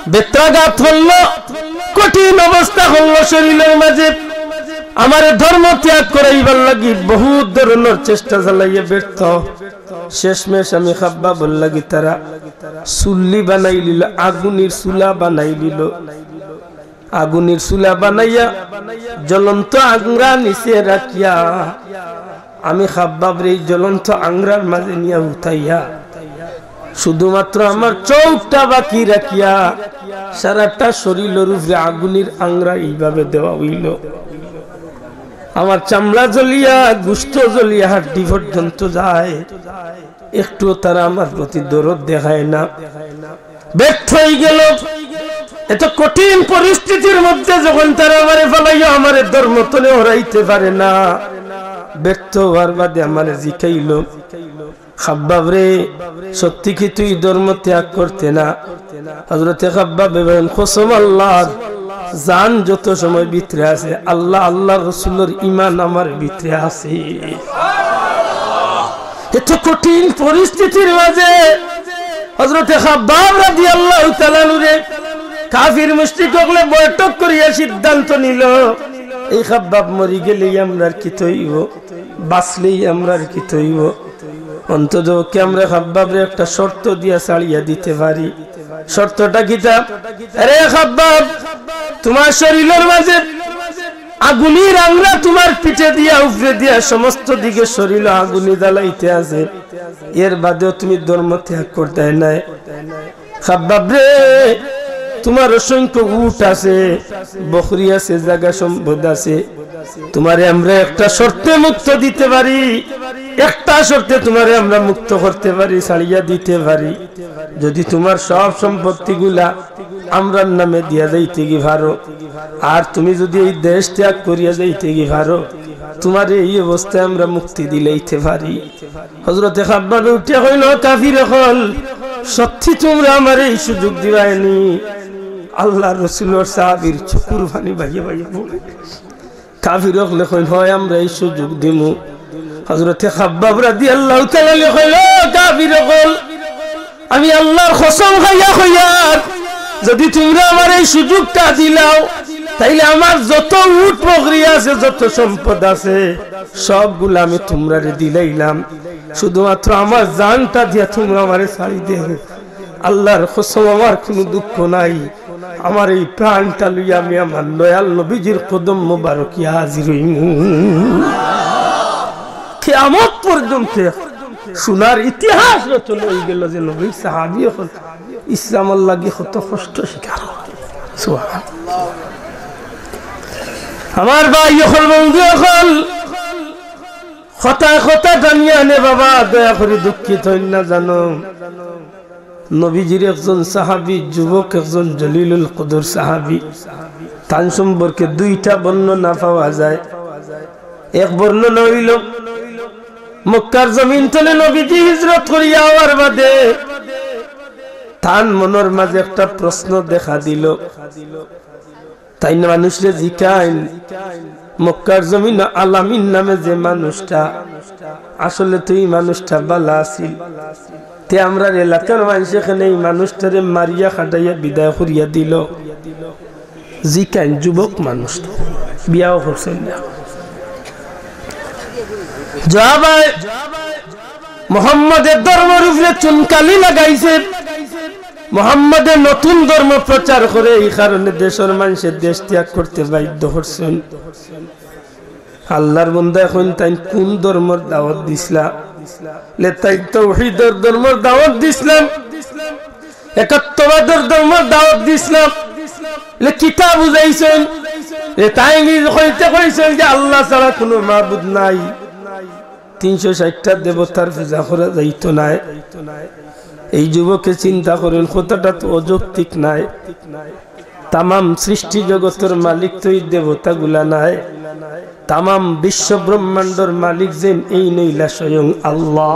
বেত্রাঘাত করলো, কঠিন অবস্থা করলো শরীলর মাঝে। আমারে ধর্ম ত্যাগ করাইবার লাগি বহুত ধরনর চেষ্টা চালাইয়া ব্যর্থ। শেষমেশ আমি খাব্বাবর লাগি তারা চুল্লি বানাইলিলো, আগুনির চুলা বানাইলিলো। আগুনির চুলা বানাইয়া জ্বলন্ত আংরা নিচে রাখিয়া আমি খাব্বাবরে এই জ্বলন্ত আংরার মাঝে নিয়া উঠাইয়া শুধুমাত্র আমার চউখটা বাকি রাখিয়া সারাটা শরীলর উপরে আগুনির আংরা এইভাবে দেওয়া অইলো। আমার চামড়া জ্বলিয়া, গোস্ত জ্বলিয়া, হাড্ডি পর্যন্ত যায়, একটুও তারা আমার প্রতি দরদ দেখায় না। ব্যর্থ অইগেল। এত কঠিন পরিস্থিতির মধ্যে যখন তারা আমারে ফালাইয়া আমারে ধর্ম তনে হরাইতে পারে না, ব্যর্থ অওয়ার বাদে আমারে জিকাইল, "খাব্বাব রে, সত্যি কি তুই ধর্ম ত্যাগ করতে না?" হযরতে খাব্বাবে বলেন, "কসম আল্লাহর, জান যত সময় ভিতরে আছে, আল্লাহ, আল্লাহর রসুলর ঈমান আমার ভিতরে আছে।" এত কঠিন পরিস্থিতির মাঝে হযরতে খাব্বাব রাদিয়াল্লাহু তাআলা আনহুরে কাফির মুশরিক অকলে বৈঠক করিয়া সিদ্ধান্ত নিল, এই খাব্বাব মরি গেলেই আমরার কিতা অইবো, বাঁচলেই আমরার কিতা অইবো। অন্তত পক্ষে আমরা খাব্বাবরে একটা শর্ত দিয়া ছাড়িয়া দিতে পারি। শর্তটা কিতা? "আরে খাব্বাব, তুমার শরীলর মাঝে আগুনির আংরা তুমার পিঠে দিয়া, উপরে দিয়া, সমস্ত দিকে শরীলো আগুনি জ্বালাইতে আছে, এর বাদেও তুমি ধর্ম ত্যাগ করতায় নায়। খাব্বাব রে, তুমার অসংখ্য উট আছে, বকরি আছে, জাগা সম্পদ আছে, তুমারে আমরা একটা শর্তে মুক্ত দিতে পারি, একটা শর্তে তুমারে আমরা মুক্ত করতে পারি, ছাড়িয়া দিতে পারি, যদি তুমার সব সম্পত্তিগুলা আমরার নামে দিয়া যাইতে গি পারো, আর তুমি যদি এই দেশ ত্যাগ করিয়া যাইতে গি পারো, তুমারে এই অবস্থায় আমরা মুক্তি দিলাইতে পারি।" হযরতে খাব্বাবে উঠিয়া কইল, "কাফির অকল, সত্যি তুমরা আমারে এই সুযোগ দিবায়নি? আল্লাহর রসুলর সাহাবীর চকুর পানি বাইয়া বাইয়া পড়ে।" কাফির অকলে কইন, "হয়, আমরা এই সুযোগ দিমু।" হযরতে খাব্বাব রাদিয়াল্লাহু তাআলা আনহু কইল, "ও কাফির অকল, আমি আল্লাহর কসম খাইয়া কইয়ার, যদি তুমরা আমারে এই সুযোগটা দিলাও, তাইলে আমার যত উট বকরি আছে, যত সম্পদ আছে, সবগুলা আমি তুমরারে দিলাইলাম। শুধুমাত্র আমার জানটা দিয়া তুমরা আমারে ছাড়ি দেও।" আল্লাহর কসম, আমার কুনু দুঃখ নাই, আমার এই প্রাণটা লইয়া আমি আমার দয়াল নবীজির কদম মোবারকে হাজির অইমু। কিয়ামত পর্যন্ত সোনার ইতিহাস রচনা অইগেল যে নবীর সাহাবী অকল ইসলামর লাগি কত কষ্ট স্বীকার। সুবহানাল্লাহ। আমার ভাই অকল, বন্ধু অকল, কথা কথা টানিয়া আনে বাবা, দয়া করি দুঃখিত অইন না জানো। নবীজির একজন সাহাবী, যুবক একজন জলিলুল কদর সাহাবী, তান সম্পর্কে দুইটা বর্ণনা পাওয়া যায়। এক বর্ণনা অইল, মক্কার জমিন তনে নবীজি হিজরত করিয়া আওয়ার বাদে তান মনর মাঝে একটা প্রশ্ন দেখা দিল। তাইন মানুষরে জিকাইন, মক্কার জমিন আলামিন নামে যে মানুষটা, আসলে তো এই মানুষটা ভালা আছিল। তে আমরার এলাকার মানষে কেনে এই মানুষটারে মারিয়া কাটাইয়া বিদায় করিয়া দিল? জিকাইন যুবক মানুষ, বিয়াও করছইন না। জবাবে মোহাম্মদের ধর্মর উপরে চুনকালি লাগাইছে। মোহাম্মদে নতুন ধর্ম প্রচার করে, এই কারণে দেশর মানষে দেশ ত্যাগ করতে বাধ্য করছইন। আল্লার বন্দায় কইন, তাইন কুন ধর্মর দাওয়াত দিছলা? লে তাইন তৌহিদর ধর্মর দাওয়াত দিছলাম, একত্ববাদর ধর্মর দাওয়াত দিছলাম। লে কিতা বুঝাইছইন? লে তাইন কইতে কইছইন যে আল্লা ছাড়া কুনু মাবুদ নাই, তিনশো ষাইটটা দেবতার পূজা করা যাইতো নায়। এই যুবকে চিন্তা করইন, কথাটা তো অযৌক্তিক নায়। তামাম সৃষ্টি জগতর মালিক তো এই দেবতাগুলা নায়, তামাম বিশ্ব ব্রহ্মাণ্ডর মালিক যেন এইন অইলা স্বয়ং আল্লা।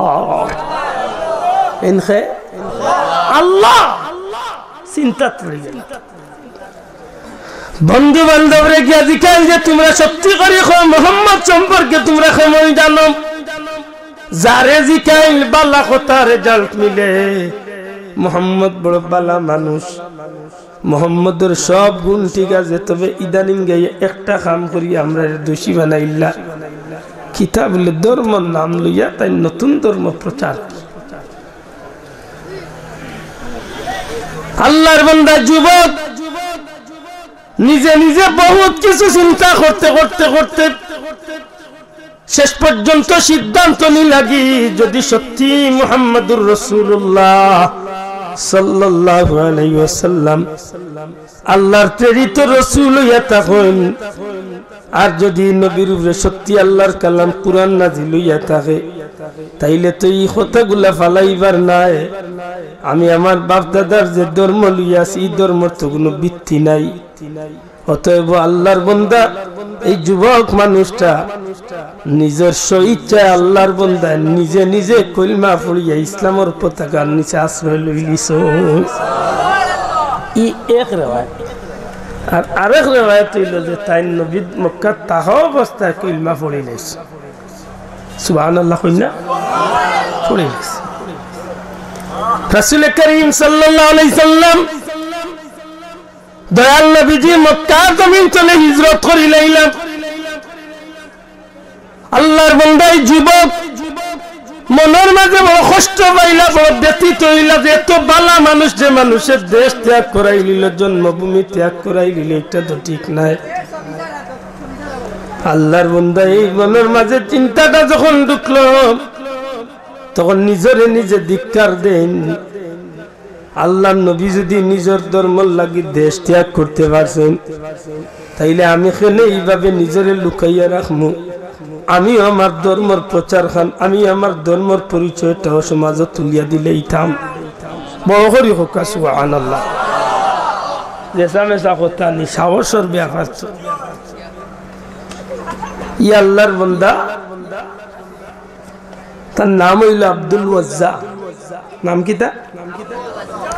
এইন কে? আল্লা। চিন্তাত পড়ি গেলা। বন্ধু বান্ধবরে গিয়া জিকাইল যে, তুমরা সত্যি করি কও, মোহাম্মদ সম্পর্কে তুমরা কেমন জানো? যারে জিকাইল, বালা কথার result মিলে। মোহাম্মদ বড় বালা মানুষ, মোহাম্মদর সব গুণ ঠিক আছে, তবে ইদানিং গিয়া একটা কাম করি আমরারে দোষী বানাইলা। কিতা বুলে? ধর্মর নাম লইয়া তাইন নতুন ধর্ম প্রচার। আল্লার বন্দা যুবক নিজে নিজে বহুত কিছু চিন্তা করতে করতে করতে শেষ পর্যন্ত সিদ্ধান্ত নিলাগি, যদি সত্যি মুহাম্মাদুর রাসূলুল্লাহ সাল্লাল্লাহু আলাইহি ওয়াসাল্লাম আল্লার প্রেরিত রসুল অইয়া থাকইন, আর যদি নবীর উপরে সত্যি আল্লার কালাম কুরআন নাজিল অইয়া থাকে, তাইলে তো ই কথাগুলা ফালাইবার নায়। আমি আমার বাপ দাদার যে ধর্ম লইয়া আছি, ই ধর্মর তো কুনু ভিত্তি নাই। অতএব আল্লার বন্দা, এই যুবক মানুষটা নিজর স্বইচ্ছায় আল্লার বন্দায় নিজে নিজে কলমা পড়িয়া ইসলামর পতাকার নিচে আশ্রয় লইলিছইন। ই এক রেওয়ায়ত। আর আরেক রেওয়ায়ত অইলো যে তাইন নবীর মক্কাত থাকা অবস্থায় কলমা পড়িলাইছইন। সুবহানাল্লাহ কইন না? পড়িলাইছইন। রাসূলে করিম সাল্লাল্লাহু আলাইহি সাল্লাম দয়াল নবীজি মক্কার জমিন তনে হিজরত করিলাইলা। আল্লার বন্দা ই যুবক মনর মাঝে বড় কষ্ট পাইলা, বড় ব্যথিত অইলা যে এত বালা মানুষ, যে মানুষে দেশ ত্যাগ করাইলিলো, জন্মভূমি ত্যাগ করাইলিলো, ইটা তো ঠিক নায়। আল্লার বন্দা ই মনর মাঝে চিন্তাটা যখন ঢুকলো, তখন নিজরে নিজে ধিক্কার দেইন। আল্লার নবী যদি নিজর ধর্মর লাগি দেশ ত্যাগ করতে পারছইন, তাইলে আমি কেনে ইভাবে নিজরে লুকাইয়া রাখমু? আমিও আমার ধর্মর প্রচারখান, আমি আমার ধর্মর পরিচয়টাও সমাজো তুলিয়া দিলাইতাম। বড় করি কউক্কা সুবহানাল্লাহ। যেছা মেছা কথা নি, সাহসর ব্যাপার তো। ই আল্লার বন্দা, তার নাম অইলো আব্দুল ওয়াজ্জা। নাম কিতা?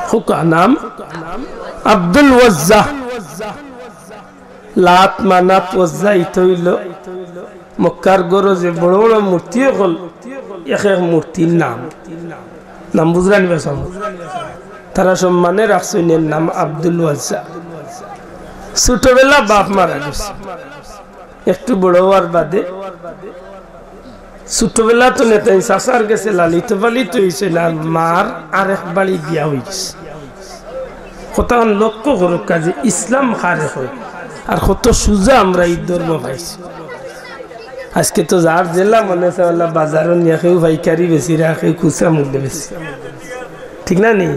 কউক্কা, নাম আব্দুল ওয়াজ্জা। লাত, মানাত, ওয়াজ্জা ইতা অইলো মক্কার ঘরো যে বড় বড় মূর্তি অকল, এক এক মূর্তির নাম। নাম বুঝরা নি বা সব? তারা সম্মানে রাখছইন এর নাম আব্দুল ওয়াজ্জা। ছোটবেলা বাপ মারা গেছে। একটু বড় অওয়ার বাদে ছোটবেলা তনে তাইন চাচার গেছে লালিত পালিত অইছইন, আর মার আরেক বাড়ি বিয়া অইগেছে। কথাখান লক্ষ্য করউক্কা যে ইসলাম কারে কয়, আর কত সুজা আমরা ই ধর্ম পাইছি। আজকে তো যার যেলা মনে চায় অলা বাজারো নিয়া কেউ পাইকারি বেচিরা, কেউ খুচরা মূল্যে বেচিরা, ঠিক না নি?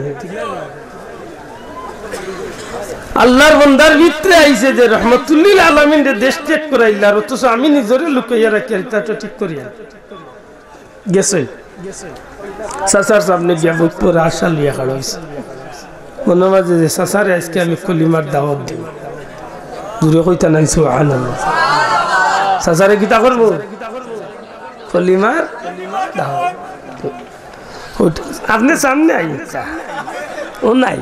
আল্লার বন্দার ভিতরে আইছে যে রহমতুল্লিল আলামিনরে দেশ ত্যাগ করাইলা, আর অথচ আমি নিজরে লুকাইয়া রাখি, আর ইতা তো ঠিক করিয়া গেছে। চাচার সামনে গিয়া বুক ভরা আশা লইয়া খাড়া অইছে। মনর মাঝে যে চাচারে আজকে আমি কলিমার দাওয়াত দিমু। জুরে কইতা নায় সুবহানাল্লাহ। চাচারে কিতা করমু? কলিমার দাওয়াত। আপনে সামনে আইন। ও নাই।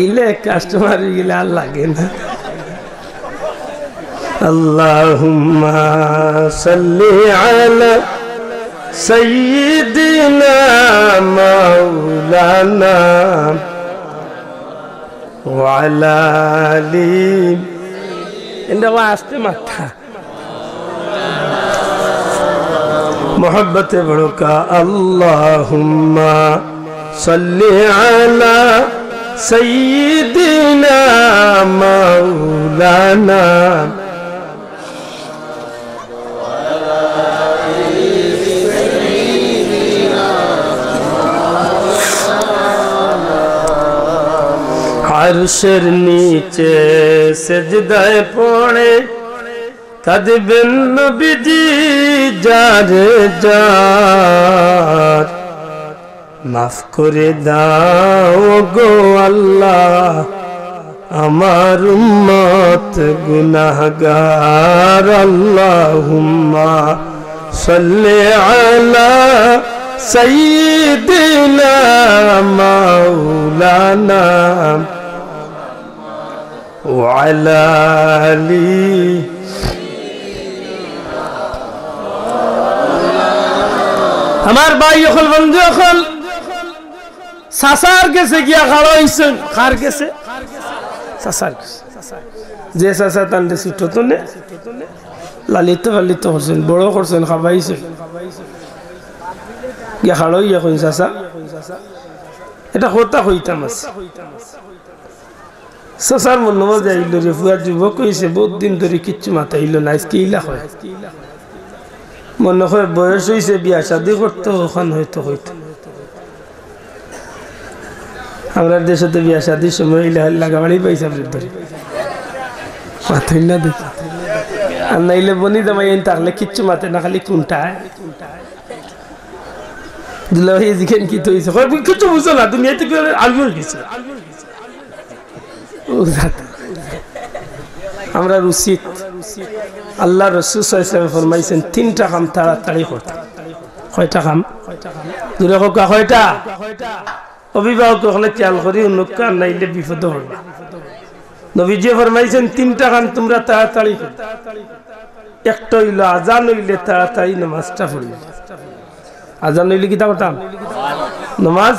ইলে কাস্টমার অইগেলে আর লাগে না। আল্লাহুম্মা সাল্লি আলা সাইয়্যিদিনা মাওলানা ওয়া আলা আলি। ইন্দা আস্তে মাথা। محبت بڑھو کا اللہم صلی علی سیدنا مولانا۔ আরশের নিচে সেজদায় পড়ে কাঁদবেন নবীজি যার যার। মাফ করে দাও গো আল্লাহ আমার উম্মত গুনাহগার। আল্লাহুম্মা সাল্লি আলা সাইয়্যিদিনা মাওলানা ওয়া আলা আলি। আমার ভাই অকল, বন্ধু অকল, চাচার গেছে গিয়া খাড়া অইছইন। কার গেছে? চাচার গেছে। যে চাচা তানরে ছোট তনে লালিত পালিত করছইন, বড় করছইন, খাবাইছইন। গিয়া খাড়া অইয়া কইন, "চাচা, এটা কথা কইতাম আছে।" চাচার মনো মাঝে আইলো রে, ফুয়া যুবক অইছে, বউত দিন ধরি কিচ্ছু মাতাইলো না, আইজকে ইলা কয়। মনো কয় বয়স অইছে, বিয়া শাদি করতো, অখান হয়তো কইতো। আমরার দেশে তো বিয়া শাদির সময় ইলা লাগাবাড়ি পাইছাম রে ধরি। মাতইন না দেখি। আর নাইলে বনি জামাইন থাকলে কিচ্ছু মাতে না, খালি কুনটায়। দুলাভাই, ইখান কিতা অইছে? কয়, "কিচ্ছু বুঝো না, দুনিয়াত কিতা আলু অই গেছে।" ও জাত। আমরার উচিত, আল্লার রসুল সাল্লাল্লাহু আলাইহি ওয়াসাল্লাম ফরমাইছইন, তিনটা কাম তাড়াতাড়ি করতা। কয়টা কাম? জোরে কউক্কা, কয়টা? অভিভাবক অকলে খেয়াল করি হুনউক্কা, আর নাইলে বিপদো পড়বা। নবীজিয়ে ফরমাইছইন, "তিনটা কাম তুমরা তাড়াতাড়ি করো।" একটা অইলো, আজান অইলে তাড়াতাড়ি নামাজটা পড়িবা। আজান অইলে কিতা করতাম? নামাজ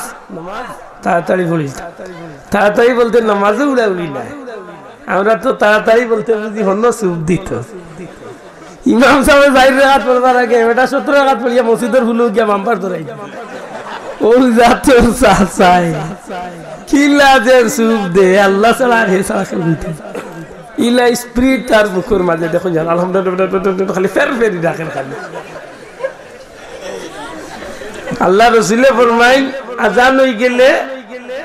তাড়াতাড়ি পড়িতা। তাড়াতাড়ি বলতে নামাজও উড়াউড়ি নায়। আমরা তো তাড়াতাড়ি বলতে বুঝি হন্য সুপ দিত। ইমাম সাবে চাইর রাকাত পড়বার আগে বেটা সত্তর রাকাত পড়িয়া মসজিদর ফুলো গিয়া বাম্পার ধরাই দিত। ও জাতর চাচায়। কি লাজের সুপ দে, আল্লা ছাড়া আর হে ছাড়া কেউ দিত। ইলা স্পিরিট তার মুখর মাঝে দেখো জান, আলহামদুলিল্লাহ, খালি ফের ফেরি ডাকের খালি। আল্লার রসুলে ফরমাইন, আজান অইগেলে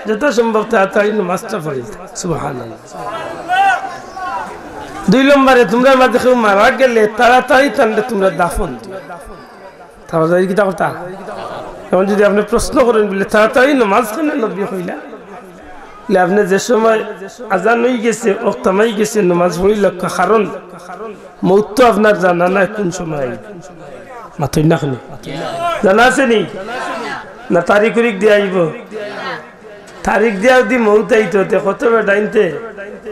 যত সম্ভব তাড়াতাড়ি নামাজটা পড়িতা। সুবহানাল্লাহ। দুই নম্বরে, তুমরার মাঝে কেউ মারা গেলে তাড়াতাড়ি তানরে তুমরা দাফন দিও। তাড়াতাড়ি কিতা করতা? এখন যদি আপনে প্রশ্ন করইন, বলে, "তাড়াতাড়ি নামাজ কেনে নবীয়ে কইলা?" বলে, "আপনে যে সময় আজান অইগেছে, অক্ত হামাই গেছে, নামাজ পড়িলাউক্কা, কারণ মউত তো আপনার জানা নাই কুন সময় আইবো।" মাতইন না কেনে? জানা আছে নি? না তারিখ উরিখ দিয়া আইবো? তারিখ দিয়া যদি মউত আইতো, তে কত বেটাইন্তে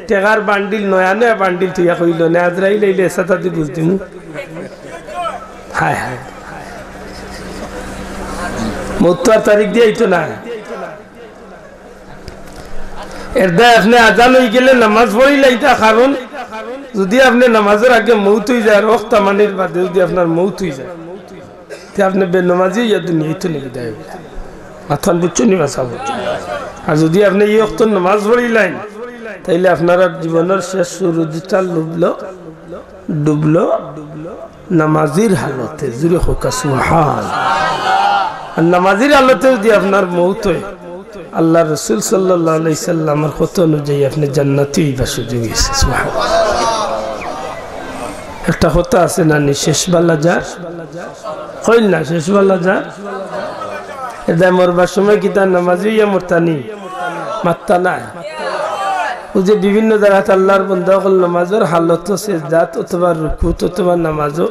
টেকার বান্ডিল, নয়া নয়া বান্ডিল থইয়া কইলো, "নে আজরাইল আইলে এসাতা দি বুঝ দিমু।" হায় হায়। মউত তো আর তারিখ দিয়া আইতো না। এর দায় আপনে আজান অইগেলে নামাজ পড়িলাইতা, কারণ যদি আপনে নামাজর আগে মউত অইযায় আর অক্ত হামানির বাদে যদি আপনার মউত অইযায়, তে আপনে বেনমাজি অইয়া দুনিয়াইত নি বিদায় অইলা। মাতখান বুঝছো নি বা? আর যদি আপনে ই অক্ত নামাজ পড়িলাইন, তাইলে আপনার আর জীবনর শেষ সুরুজটা ডুবলো, ডুবলো নামাজির হালতে। জুরে কউক্কা সুবহান। আর নামাজির হালতে যদি আপনার মউত অয়, আল্লার রসুল সাল্লাল্লাহু আলাইহি সাল্লামর কথা অনুযায়ী আপনে জান্নাতি অইবার সুযোগ অইছে। সুবহান। একটা কথা আছে না নি, "শেষ বালা যার", কইন না, "শেষ বালা যার"। এর দায় মরবার সময় কিতা নামাজি অইয়া মরতা নি? মাততা নায়। অউ যে বিভিন্ন জাগাত আল্লার বন্দা অকল নামাজর হালতো সেজদাত অথবা রুকুত অথবা নামাজো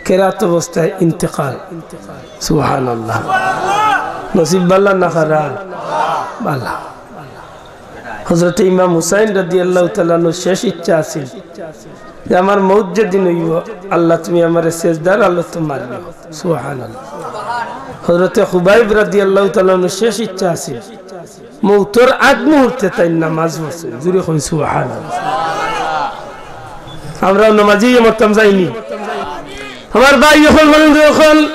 কেরাত অবস্থায় ইন্তেকাল। সুবহানাল্লাহ। নসিব বালা না খারাপ? বালা। হযরতে ইমাম হুসাইন রাদিয়াল্লাহু তাআলা আনহুর শেষ ইচ্ছা আছিল যে, "আমার মউত যেদিন অইবো, আল্লাহ তুমি আমারে সেজদার হালতো মারিও।" সুবহানাল্লাহ। হযরতে খুবাইব রাদিয়াল্লাহু তাআলা আনহুর শেষ ইচ্ছা আছিল, মউতর আগ মুহূর্তে তাইন নামাজ পড়ছইন। জুরে কইন সুবহানাল্লাহ। আমরাও নামাজি অইয়া মরতাম চাই নি? আমার ভাই অকল, বন্ধু অকল,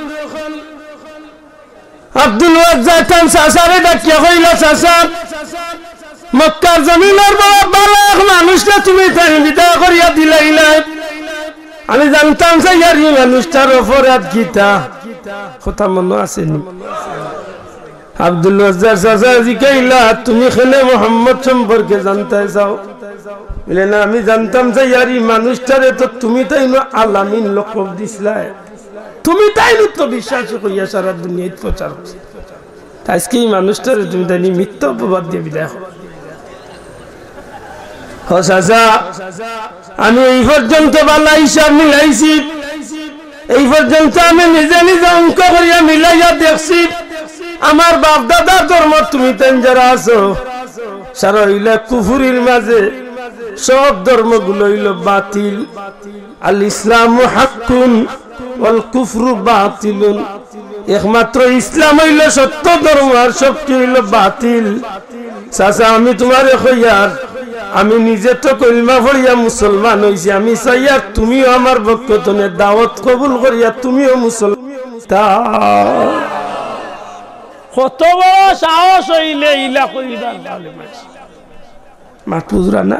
আব্দুল ওয়াজ্জা তান চাচারে ডাকিয়া কইলা, "চাচা, মক্কার জমিনর বড় ভালা এক মানুষরে তুমি তাইন বিদায় করিয়া দিলাইলায়। আমি জানতাম চাইয়ার ই মানুষটার অপরাধ কিতা?" কথা মনো আছে নি? আব্দুল ওয়াজ্জার চাচা জিকাইলা, "তুমি কেনে মোহাম্মদ সম্পর্কে জানতায় চাও?" বলে, "না, আমি জানতাম চাইয়ার ই মানুষটারে তো তুমি তাইন আল আমিন লকব দিছলায়, তুমি তাইন তো বিশ্বাস করিয়া সারা দুনিয়াত প্রচার করছো। তে আইজকে ই মানুষটারে তুমি তাইন মিথ্যা অপবাদ দিয়া বিদায় করো।" ও চাচা, আমি এই পর্যন্ত ভালা হিসাব মিলাইছি, এই পর্যন্ত আমি নিজে নিজে অঙ্ক করিয়া মিলাইয়া দেখছি, আমার বাপ দাদার ধর্ম তুমি তাইন যারা আছো, সারা অইলা কুফুরির মাঝে, সব ধর্মগুলা অইলো বাতিল। আল ইসলামু হাক্কুন ওয়াল কুফরু বাতিলুন। একমাত্র ইসলাম অইলো সত্য ধর্ম, আর সবটি অইলো বাতিল। চাচা, আমি তুমারে কইয়ার, আমি নিজে তো কলমা পড়িয়া মুসলমান অইছি, আমি চাইয়ার তুমিও আমার পক্ষ তনে দাওয়াত কবুল করিয়া তুমিও মুসলমান। তা কত বড় সাহস অইলে ইলা কইবার জালেম আছে। মাত বুঝরা না?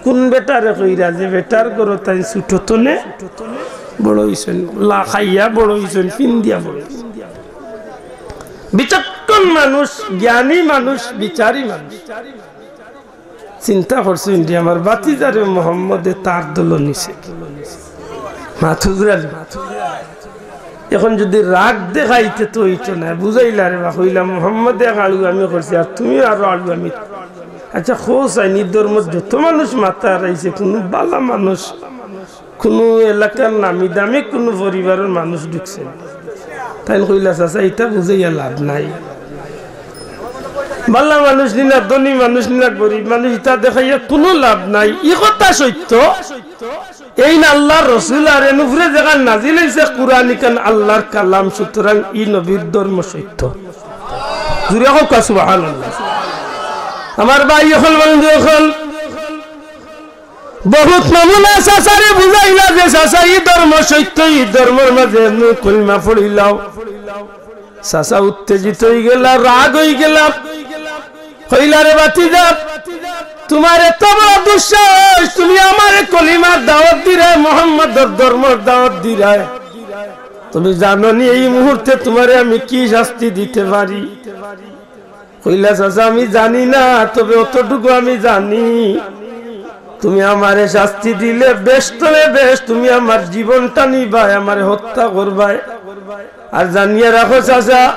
কুন বেটারে কইরা যে বেটার ঘরো তাইন ছুটো তনে বড় অইছইন, লা খাইয়া বড় অইছইন, ফিন্দিয়া বড় অইছইন। বিচক্ষণ মানুষ, জ্ঞানী মানুষ, বিচারী মানুষ। চিন্তা করছইন যে আমার ভাতিজারে মোহাম্মদে তার দলো নিছে। মাত বুঝরা না? এখন যুদি রাগ দেখাইতে তো অইতো না, বুঝাইলা রে বা, কইলা, "মোহাম্মদে এক আলু আমি করছি, আর তুমিও আরো আলু আমি।" আচ্ছা, কও চাইন, ই ধর্মর যত মানুষ মাথা হারাইছে, কুনু ভালা মানুষ, কুনু এলাকার নামি দামি কুনু পরিবারর মানুষ ঢুকছে না? তাইন কইলা, "চাচা, ইতা বুঝাইয়া লাভ নাই। ভালা মানুষ নি না, ধনী মানুষ নি না, গরিব মানুষ, ইতা দেখাইয়া কুনু লাভ নাই।" ই কথা সত্য। এইন আল্লার রসুল আর এন উপরে যেখান নাজিল অইছে কুরআন, ইখান আল্লার কালাম, সুতরাং ই নবীর ধর্ম সত্য। জুরে কউক্কা সুবহানাল্লাহ। আমার ভাই অকল, বন্ধু অকল, বহুত নমুনা চাচারে বুঝাইলা যে, "চাচা, ই ধর্ম সত্য, ই ধর্মর মাঝে এমনে কলমা পড়িলাও।" চাচা উত্তেজিত অইগেলা, রাগ অইগেলা। কইলা, "রে ভাতিজা, তুমার এত বড় দুঃসাহস, তুমি আমারে কলিমার দাওয়াত দিরায়, মোহাম্মদর ধর্মর দাওয়াত দিরায়। তুমি জানো নি এই মুহূর্তে তুমারে আমি কি শাস্তি দিতে পারি?" কইলা, "চাচা, আমি জানি না, তবে অতটুকু আমি জানি, তুমি আমারে শাস্তি দিলে বেশ, তবে বেশ, তুমি আমার জীবনটা নিবায়, আমারে হত্যা করবায়। আর জানিয়া রাখো চাচা,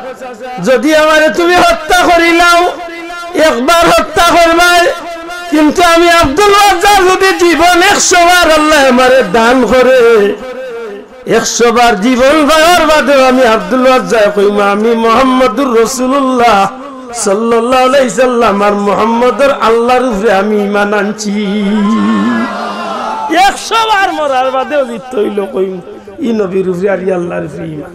যুদি আমারে তুমি হত্যা করিলাও, একবার হত্যা করবায়, কিন্তু আমি আব্দুল ওয়াজ্জা যুদি জীবন একশো বার আল্লায় আমারে দান করে, একশো বার জীবন পাওয়ার বাদেও আমি আব্দুল ওয়াজ্জায় কইমু, আমি মোহাম্মদুর রাসূলুল্লাহ সাল্লাল্লাহু আলাইহি সাল্লাম আর মোহাম্মদর আল্লার উপরে আমি ঈমান আনছি।" একশো বার মরার বাদেও জিততে অইলো কইমু, "ই নবীর উপরে আর ই আল্লার উপরে ঈমান।"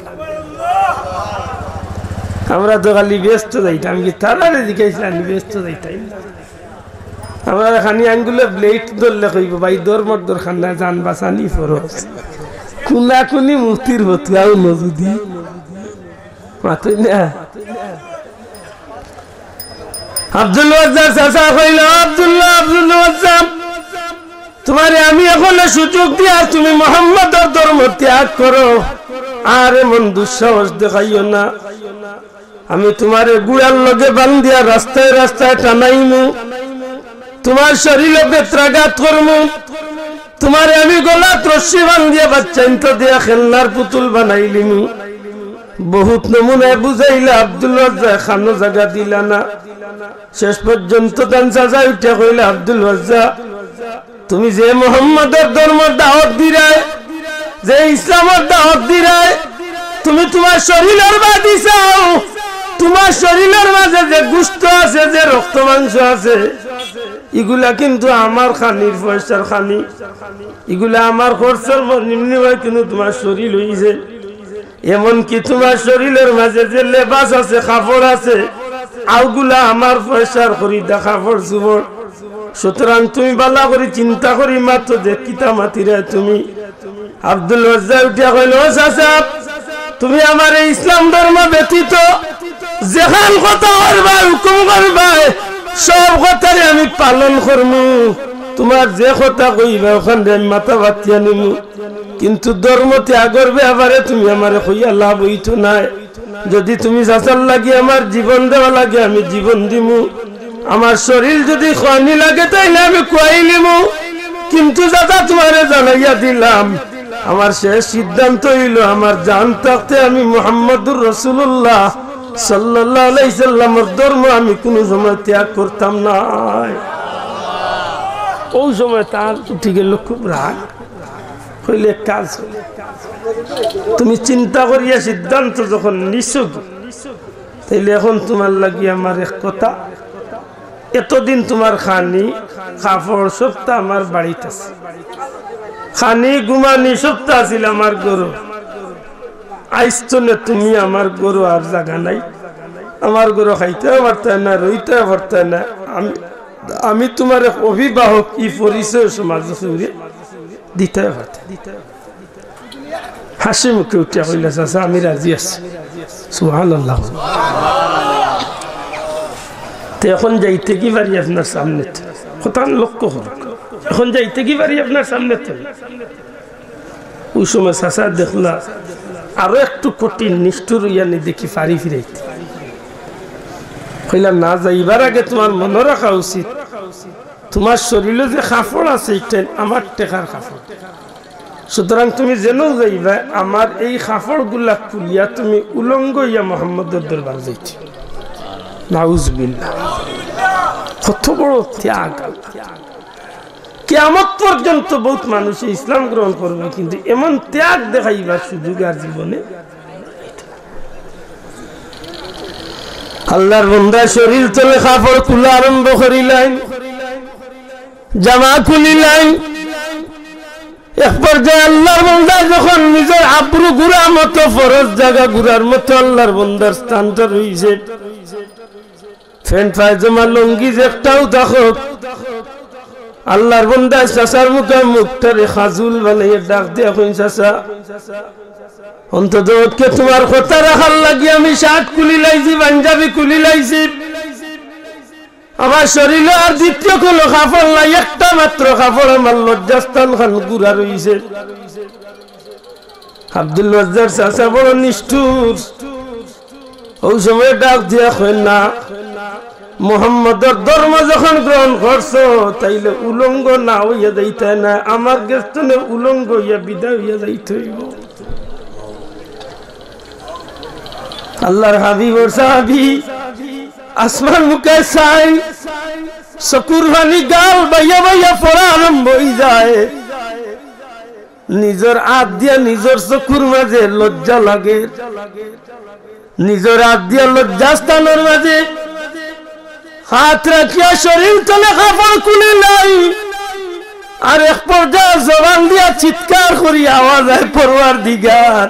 আমরা তো খালি বেহেস্তো যাইতাম, কি তারারে জিকাইছিলাম, বেহেস্তো যাইতাম? আমরা খানি আঙ্গুলে blade ধরলে কইবো, "ভাই, ধর্মর দরকার নাই, জান বাঁচানি ফরজ।" কুনাকুনি মুফতির ফতুয়াও নজুদি। মাতইন না। আব্দুল ওয়াজ্জার চাচা কইলা, "আব্দুল্লাহ, আব্দুল ওয়াজ্জা, তুমারে আমি অখনো সুযোগ দিয়ার, তুমি মোহাম্মদর ধর্ম ত্যাগ করো, আর এমন দুঃসাহস দেখাইও না।" আমি তুমারে ঘুড়ার লগে বান্ধিয়া রাস্তায় রাস্তায় টানাইমু, তুমার শরীলো বেত্রাঘাত করমু, তুমারে আমি গলাত রশি বান্ধিয়া বাচ্চাইন্ত দিয়া খেলনার পুতুল বানাইলিমু। বহুত নমুনায় বুঝাইলা, আব্দুল ওয়াজ্জায় খানো জাগা দিলা না। শেষ পর্যন্ত তান চাচা উঠিয়া কইলা, "আব্দুল ওয়াজ্জা, তুমি যে মোহাম্মদর ধর্মর দাওয়াত দিরায়, যে ইসলামর দাওয়াত দিরায়, তুমি তুমার শরীলর বাদি চাও, তুমার শরীলর মাঝে যে গুস্ত আছে, যে রক্ত মাংস আছে, ইগুলা কিন্তু আমার খানির পয়সার খানি, ইগুলা আমার খরচর বিনিময়ে কিন্তু তুমার শরীল অইছে।" এমনকি তুমার শরীলর মাঝে যে লেবাস আছে, কাপড় আছে, অউগুলা আমার পয়সার খরিদা কাপড় চুপড়। সুতরাং তুমি ভালা করি চিন্তা করি মাতো যে কিতা মাতিরায় তুমি। আব্দুল ওয়াজ্জা উঠিয়া কইল, "ও চাচা, তুমি আমারে ইসলাম ধর্ম ব্যতীত যেখান কথা করবায়, হুকুম করবায়, সব কথারে আমি পালন করমু। তুমার যে কথা কইবায়, অখানরে আমি মাথা পাতিয়া নিমু। কিন্তু ধর্ম ত্যাগর ব্যাপারে তুমি আমারে কইয়া লাভ অইতো নায়। যদি তুমি চাচার লাগি আমার জীবন দেওয়া লাগে, আমি জীবন দিমু। আমার শরীল যদি খোয়ানি লাগে, তাইলে আমি খোয়াই নিমু। কিন্তু চাচা, তুমারে জানাইয়া দিলাম, আমার শেষ সিদ্ধান্ত অইলো, আমার জান থাকতে আমি মুহাম্মাদুর রাসূলুল্লাহ সাল্লাল্লাহু আলাইহি সাল্লামর ধর্ম আমি কুনু সময় ত্যাগ করতাম নায়।" অউ সময় তার উঠি গেল খুব রাগ। কইলে, "এক কাজ করো, তুমি চিন্তা করিয়া সিদ্ধান্ত যখন নিছো, তাইলে এখন তুমার লাগি আমার এক কথা, এতদিন তুমার খানি, কাপড় সবতা আমার বাড়িত আছে, খানি, ঘুমানি সবতা আছিল আমার ঘরো। আইজ তনে তুমি আমার ঘরো আর জাগা নাই, আমার ঘরো খাইতেও পারতায় না, রইতেও পারতায় না। আমি, আমি তুমার এক অভিভাবক, ই পরিচয় সমাজে কেউরে দিতেও পারতায় না।" হাসি মুখে উঠিয়া কইলা, "চাচা, আমি রাজি আছি।" সুবহানাল্লাহ। তে এখন যাইতে কি পারি আপনার সামনেতে? কথা লক্ষ্য করো। এখন যাইতে কি পারি আপনার সামনেতে? অউ সময় চাচা দেখলা আরো একটু কঠিন, নিষ্ঠুর অইয়া নি দেখি ফাড়ি ফিরাইতে। কইলা, "না, যাইবার আগে তুমার মনো রাখা উচিত, তুমার শরীলো যে কাপড় আছে, ইটা আমার টেকার কাপড়। সুতরাং তুমি যেনো যাইবায়, আমার এই কাপড়গুলা খুলিয়া তুমি উলঙ্গ অইয়া মুহাম্মদর দরবার যাইতে।" নাউজুবিল্লাহ। কত বড় ত্যাগ! কিয়ামত পর্যন্ত বউত মানুষে ইসলাম গ্রহণ করবো, কিন্তু এমন ত্যাগ দেখাইবার সুযোগ আর জীবনে। আল্লার বন্দা শরীল তলে কাপড় খুলা আরম্ভ করিলাইন, জামা খুলিলাইন। এক পর্যায়ে আল্লার বন্দা যখন নিজর আব্রু গুড়া মতো, ফরজ জাগা গুড়ার মতো আল্লার বন্দার স্থানটা রইছে, প্যান্ট পায়জামা লুঙ্গি যেটাও থাকউক, আল্লার বন্দায় চাচার মুখে মুখটারে খাজুল বানাইয়া ডাক দিয়া কইন, "চাচা, অন্তত পক্ষে তুমার কথা রাখার লাগি আমি শার্ট খুলিলাইছি, পাঞ্জাবি খুলিলাইছি। আমার শরীলো আর দ্বিতীয় কুনু কাপড় নাই, একটা মাত্র কাপড় আমার লজ্জাস্থান খান গুড়া রইছে।" আব্দুল ওয়াজ্জার চাচা বড় নিষ্ঠুর। অউ সময় ডাক দিয়া কইন, "না, মুহাম্মদর ধর্ম যখন গ্রহণ করছো, তাইলে উলঙ্গ না অইয়া যাইতায় নায়, আমার গেছ তনে উলঙ্গ অইয়া বিদায় অইয়া যাইতে অইবো।" আল্লার হাবিবর সাহাবি আসমান মুখে চাইন, চকুর পানি গাল বাইয়া বাইয়া পড়া আরম্ভ অইযায়। নিজর আত দিয়া নিজর চকুর মাঝে লজ্জা লাগে, নিজর আত দিয়া লজ্জাস্থানর মাঝে আত রাখিয়া শরীল তলে কাপড় খুলিলাইন। আর এক পর্যায়ে জবান দিয়া চিৎকার করি আওয়াজ আয়, "পরওয়ারদিগার,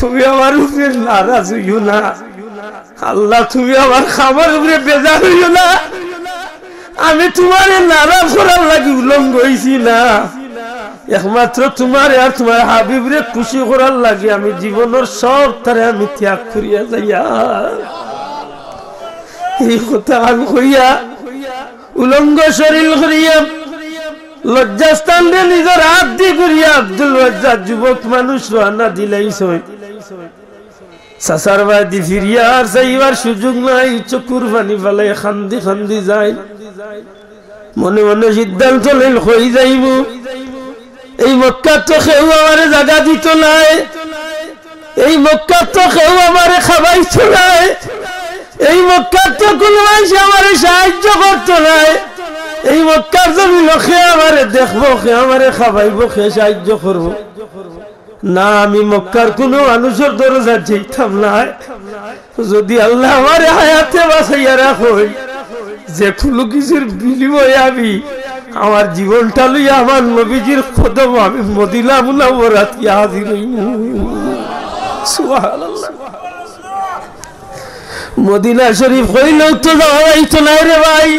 তুমি আমার উপরে নারাজ অইও না। আল্লাহ, তুমি আমার কামর উপরে বেজার অইও না। আমি তুমারে নারাজ করার লাগি উলঙ্গ অইছি না, একমাত্র তুমারে আর তুমার হাবিবরে খুশি করার লাগি আমি জীবনর সবতারে আমি ত্যাগ করিয়া যাইয়ার।" এই কথা আমি কইয়া উলঙ্গ শরীল করিয়া লজ্জাস্থানরে নিজর আত দি করিয়া আব্দুল ওয়াজ্জার যুবক মানুষ রওয়ানা দিলাইছইন। চাচার বায়দি ফিরিয়া আর চাইবার সুযোগ নাই, চকুর পানি ফালাই কান্দি কান্দি যাইন। মনে মনে সিদ্ধান্ত লইন, কই যাইমু? এই মক্কাত তো কেউ আমারে জাগা দিতো নায়, এই মক্কাত তো কেউ আমারে খাবাইতো নায়, এই মক্কাত তো কুনু মানষে আমারে সাহায্য করতো নায়, এই মক্কার জমিনো কে আমারে দেখবো, কে আমারে খাবাইবো, কে সাহায্য করবো? না, আমি মক্কার কুনু মানুষর দরজাত যাইতাম নায়। যদি আল্লায় আমারে হায়াতে বাঁচাইয়া রাখইন, যে কুনু কিছুর বিনিময়ে আমি আমার জীবনটা লইয়া আমার নবীজির কদমো আমি মদিনা মুনাওয়ারাত গিয়া হাজির অইমু। সুবহানাল্লাহ। মদিনা শরীফ কইলেও তো যাওয়া যাইতো নায় রে ভাই।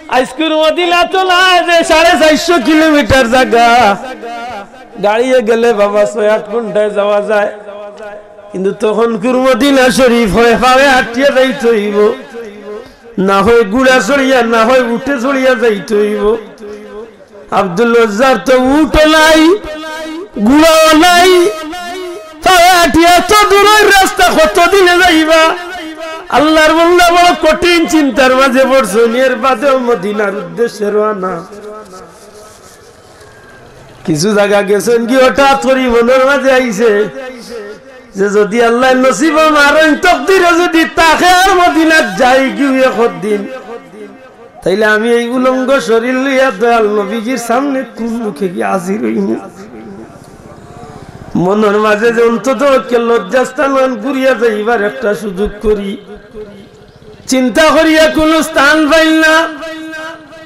আইজকুর মদিনা তো নায় যে সাড়ে চাইরশো কিলোমিটার জাগা। গাড়িয়ে গেলে বাবা ছয় আট ঘন্টায় যাওয়া যায়, কিন্তু তখনকুর মদিনা শরীফ হয় পায়ে আটিয়া যাইতে অইবো, না হয় ঘুড়া চড়িয়া, না হয় উটে চড়িয়া যাইতে অইবো। আব্দুল ওয়াজ্জার তো উটও নাই, ঘুড়াও নাই, পায়ে আটিয়া অত দূরর রাস্তা কত দিনে যাইবা? আল্লার বন্দা বড় কঠিন চিন্তার মাঝে পড়ছইন, এর বাদেও মদিনার উদ্দেশ্যে রওয়ানা। কিছু জাগা গেছইন গি, হঠাৎ করি মনর মাঝে আইছে যে যুদি আল্লায় নসিবো মারইন, তকদিরো যুদি থাকে আর মদিনাত যাইগি একদিন, তাইলে আমি এই উলঙ্গ শরীর লইয়া দয়াল নবীজির সামনে কুন মুখে গিয়া হাজির অইমু? মনর মাঝে যে অন্তত পক্ষে লজ্জাস্থান অখান ঘুরিয়া যাইবার একটা সুযোগ করি। চিন্তা করিয়া কুনু স্থান পাইল না,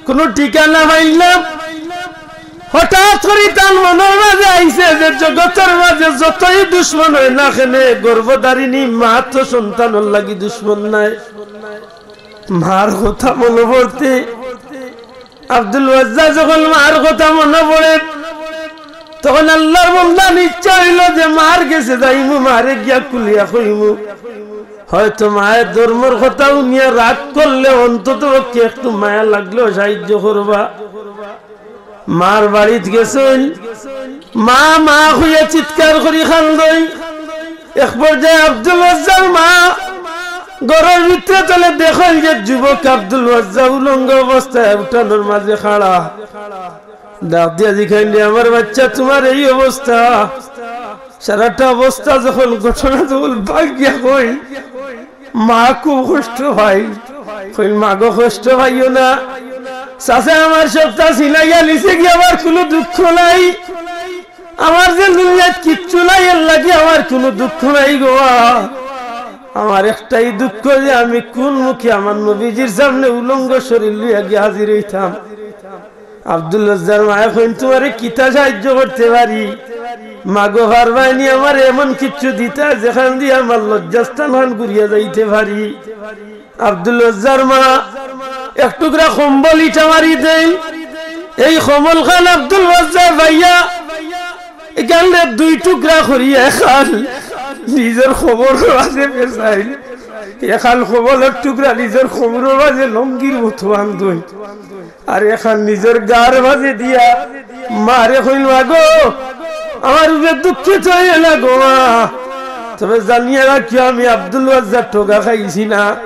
কুনু ঠিকানা পাইল না। হঠাৎ করি তান মনর মাঝে আইছে যে জগতর মাঝে যতই দুশমন অয় না কেনে, গর্ভধারিণী মা তো সন্তানর লাগি দুশমন নায়। মার কথা মনো পড়তে, আব্দুল ওয়াজ্জা যখন মার কথা মনো পড়ে, তখন আল্লার বন্দার ইচ্ছা অইলো যে মার গেছে যাইমু, মারে গিয়া খুলিয়া কইমু। হয়তো মায়ে ধর্মর কথা হুনিয়া রাগ করলে অন্তত পক্ষে একটু মায়া লাগলেও সাহায্য করবা। মার বাড়িত গেছইন, মা, মা কইয়া চিৎকার করি কান্দইন। এক পর্যায়ে আব্দুল ওয়াজ্জার মা ঘরর ভিতরে চলে দেখইন যে যুবক আব্দুল ওয়াজ্জা উলঙ্গ অবস্থায় উঠানর মাঝে খাড়া। ডাক দিয়া জিকাইন যে, "আমার বাচ্চা, তুমার এই অবস্থা?" সারাটা অবস্থা যখন, ঘটনা যখন ভাঙ্গিয়া কইন, মা খুব কষ্ট পাইন। কইন, "মাগো, কষ্ট পাইও না। চাচা আমার সবটা ছিনাইয়া নিছে গি, আমার কুনু দুঃখ নাই। আমার যে দুনিয়াত কিচ্ছু নাই, এর লাগি আমার কুনু দুঃখ নাই গো মা। আমার একটাই দুঃখ যে আমি কুন মুখে আমার নবীজির সামনে উলঙ্গ শরীর লইয়া গিয়া হাজির অইতাম।" আব্দুল ওয়াজ্জার মায়ে কইন, "তুমারে কিতা সাহায্য করতে পারি? মাগো, পারবায়নি আমারে এমন কিচ্ছু দিতা যেখান দিয়া আমার লজ্জাস্থান খান ঘুরিয়া যাইতে পারি।" আব্দুল ওয়াজ্জার মা এক টুকরা কম্বল ইটা মারি দেইন। এই কম্বল খান আব্দুল ওয়াজ্জায় পাইয়া এখানরে দুই টুকরা করি, এখান নিজর কবরর মাঝে পেছাইন, এখান কম্বলর টুকরা নিজর কবরর মাঝে লঙ্গির মতো বান্ধইন, আর এখান নিজর গার মাঝে দিয়া মারে কইন, "মাগো, আমার উপরে দুঃখিত অইও না গো মা, তবে জানিয়া রাখিও, আমি আব্দুল ওয়াজ্জার ঠগা খাইছি না।"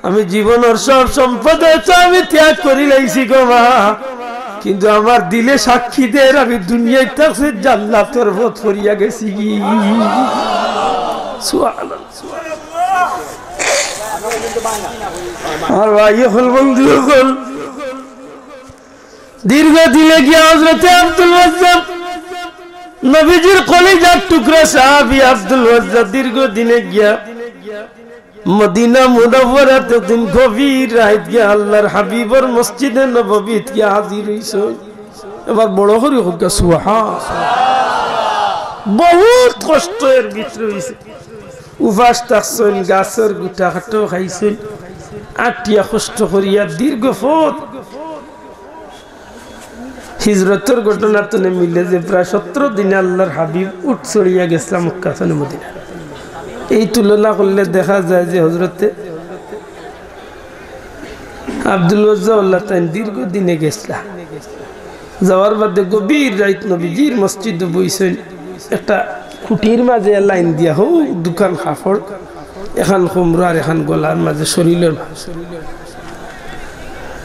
আমি জীবনর সব সম্পদ হয়তো আমি ত্যাগ করি লাইছি গো মা, কিন্তু আমার দিলে সাক্ষী দের আমি দুনিয়াত থাকতে জান্নাতর পথ করিয়া গেছি গি। সুবহানাল্লাহ। আমার ভাই অকল, বন্ধু অকল, দীর্ঘ দিনে গিয়া হযরতে আব্দুল ওয়াজ্জা, নবীজির কলিজার টুকরা সাহাবী আব্দুল ওয়াজ্জা দীর্ঘ দিনে গিয়া মদিনা মুনাওয়ারাত একদিন গভীর রাইত গিয়া আল্লাহর হাবিবর মসজিদে নববীত গিয়া হাজির অইছইন। এবার বড় করি কউক্কা সুবহান। বহুত কষ্ট এর ভিতরে অইছে। উপাস থাকছইন, গাছর গুটা কাটো খাইছইন, আটিয়া কষ্ট করিয়া দীর্ঘ পথ। হিজরতর ঘটনা তনে মিলে যে প্রায় সতেরো দিনে আল্লাহর হাবিব উট চড়িয়া গেছলা মক্কা তনে মদিনা। এই তুলনা করলে দেখা যায় যে হযরতে আব্দুল ওয়াজ্জা আল্লাহ তাইন দীর্ঘ দিনে গেছলা। যাওয়ার বাদে গভীর রাইত নবীজির মসজিদো বইছইন। একটা খুঁটির মাঝে লাইন দিয়া হউ দুখান কাপড়, এখান কোমরো আর এখান গলার মাঝে, শরীলর মাঝে।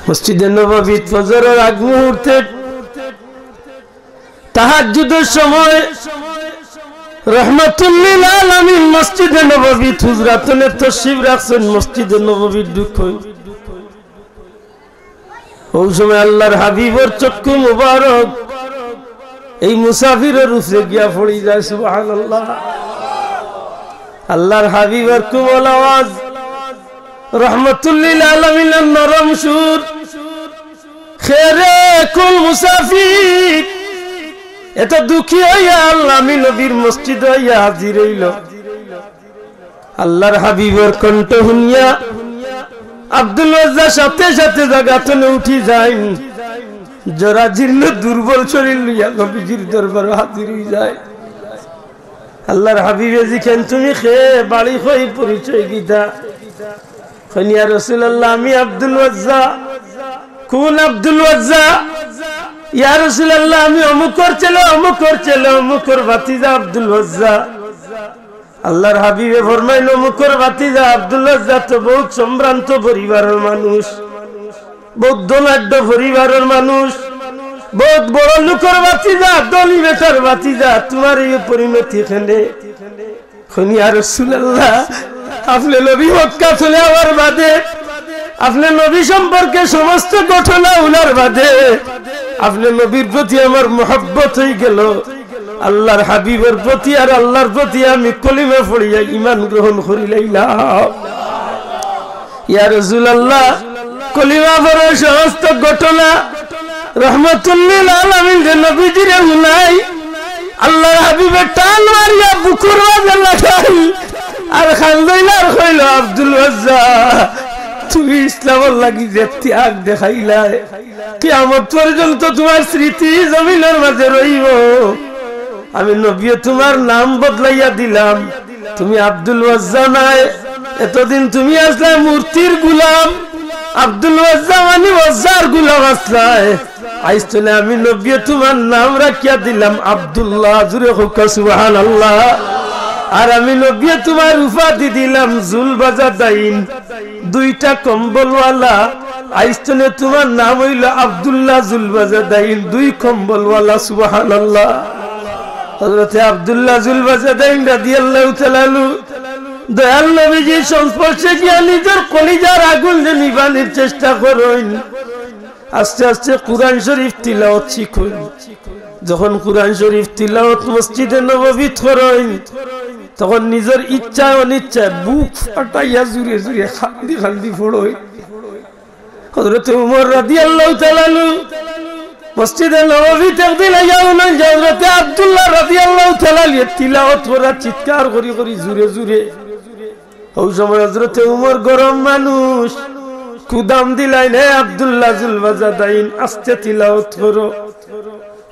মসজিদে নববীত ফজরর আগ মুহূর্তে তাহাজ্জুদর সময় রহমাতুল্লিল আলামিন মসজিদে নববীত হুজরাতনে তশরিফ রাখছইন, মসজিদে নববীত ঢুকছইন। অউ সময় আল্লাহর হাবিবর চক্ষু মুবারক এই মুসাফিরর উপরে গিয়া পড়ি যায়। সুবহানাল্লাহ। আল্লাহর হাবিবর কোমল আওয়াজ, রহমাতুল্লিল আলামিনর নরম সুর, "কে রে কোন মুসাফির, এত দুঃখী অইয়া আল্লাহর নবীর মসজিদো আইয়া হাজির অইলো?" আল্লাহর হাবিবর কণ্ঠ হুনিয়া আব্দুল ওয়াজ্জা সাথে সাথে জাগা তনে উঠি যাইন। জরাজীর্ণ দুর্বল শরীর লইয়া নবীজির দরবারো হাজির অইযায়। আল্লাহর হাবিবে জিকাইন, "তুমি কে, বাড়ি কই, পরিচয় কিতা?" কইন, "ইয়া রাসূলুল্লাহ, আমি আব্দুল ওয়াজ্জা।" "কুন আব্দুল ওয়াজ্জা?" "ইয়া রাসূলুল্লাহ, আমি অমুকর ছেলে, অমুকর ছেলে, অমুকর ভাতিজা আব্দুল ওয়াজ্জা।" আল্লাহর হাবিবে ফরমাইন, "অমুকর ভাতিজা আব্দুল ওয়াজ্জা তো বউত সম্ভ্রান্ত পরিবারর মানুষ, বউত ধনাঢ্য পরিবারর মানুষ, বউত বড় লোকর ভাতিজা, ধনী বেটার ভাতিজা, তুমার এই পরিণতি কেনে?" কইন, "ইয়া রাসূলুল্লাহ, আপনে নবী মক্কা থনে আওয়ার বাদে, আপনে নবী সম্পর্কে সমস্ত ঘটনা হুনার বাদে, আপনে নবীর প্রতি আমার মহব্বত অইগেলো, আল্লাহর হাবিবর প্রতি আর আল্লাহর প্রতি আমি কলিমা পড়িয়া ঈমান গ্রহণ করিলাইলাম।" ইয়া রাসূলুল্লাহ, কলিমা পড়ার সমস্ত ঘটনা রহমাতুল্লিল আলামিন যে নবীজিরে হুনাই, আল্লাহর হাবিবে টান মারিয়া বুকুর মাঝে লাগাই আর কান্দইলা আর কইল, "আব্দুল ওয়াজ্জা, তুমি ইসলামর লাগি যে ত্যাগ দেখাইলায়, কিয়ামত পর্যন্ত তুমার স্মৃতি জমিনর মাঝে রইবো। আমি নবীয়ে তুমার নাম বদলাইয়া দিলাম, তুমি আব্দুল ওয়াজ্জা নায়, এতদিন তুমি আছলায় মূর্তির গুলাম, আব্দুল ওয়াজ্জা মানি ওয়াজ্জার গুলাম আছলায়, আইজ থনে আমি নবীয়ে তুমার নাম রাখিয়া দিলাম আব্দুল্লাহ।" জুরে কউক্কা সুবহানাল্লাহ। "আর আমি নবীয়ে তুমার উপাধি দিলাম জুলবাজাদাইন, দুইটা কম্বলওয়ালা, আইজ থনে তুমার নাম অইলো আব্দুল্লাহ জুলবাজাদাইন, দুই কম্বলওয়ালা।" সুবহানাল্লাহ। হযরতে আব্দুল্লাহ জুলবাজাদাইন রাদিয়াল্লাহু তাআলা আনহু দয়াল নবীজির সংস্পর্শে গিয়া নিজর কলিজার আগুন যে নিবানির চেষ্টা করইন। আস্তে আস্তে কুরআন শরীফ তিলাওয়াত শিখইন। যখন কুরআন শরীফ তিলাওয়াত মসজিদে নববীত করইন, তখন নিজর ইচ্ছায় অনিচ্ছায় বুক ফাটাইয়া জুরে জুরে কান্দি কান্দি পড়ইন। হযরতে উমর রাদিয়াল্লাহু তাআলা আনহু মসজিদে নববীত একদিন আইয়া হুনইন যে হযরতে আব্দুল্লাহ রাদিয়াল্লাহু তাআলা আনহু তিলাওয়াত করা, চিৎকার করি করি জুরে জুরে। অউ সময় হযরতে উমর গরম মানুষ, কুদাম দিলাইন, "হে আব্দুল্লাহ জুলবাজাদাইন, আস্তে তিলাওয়াত করো।"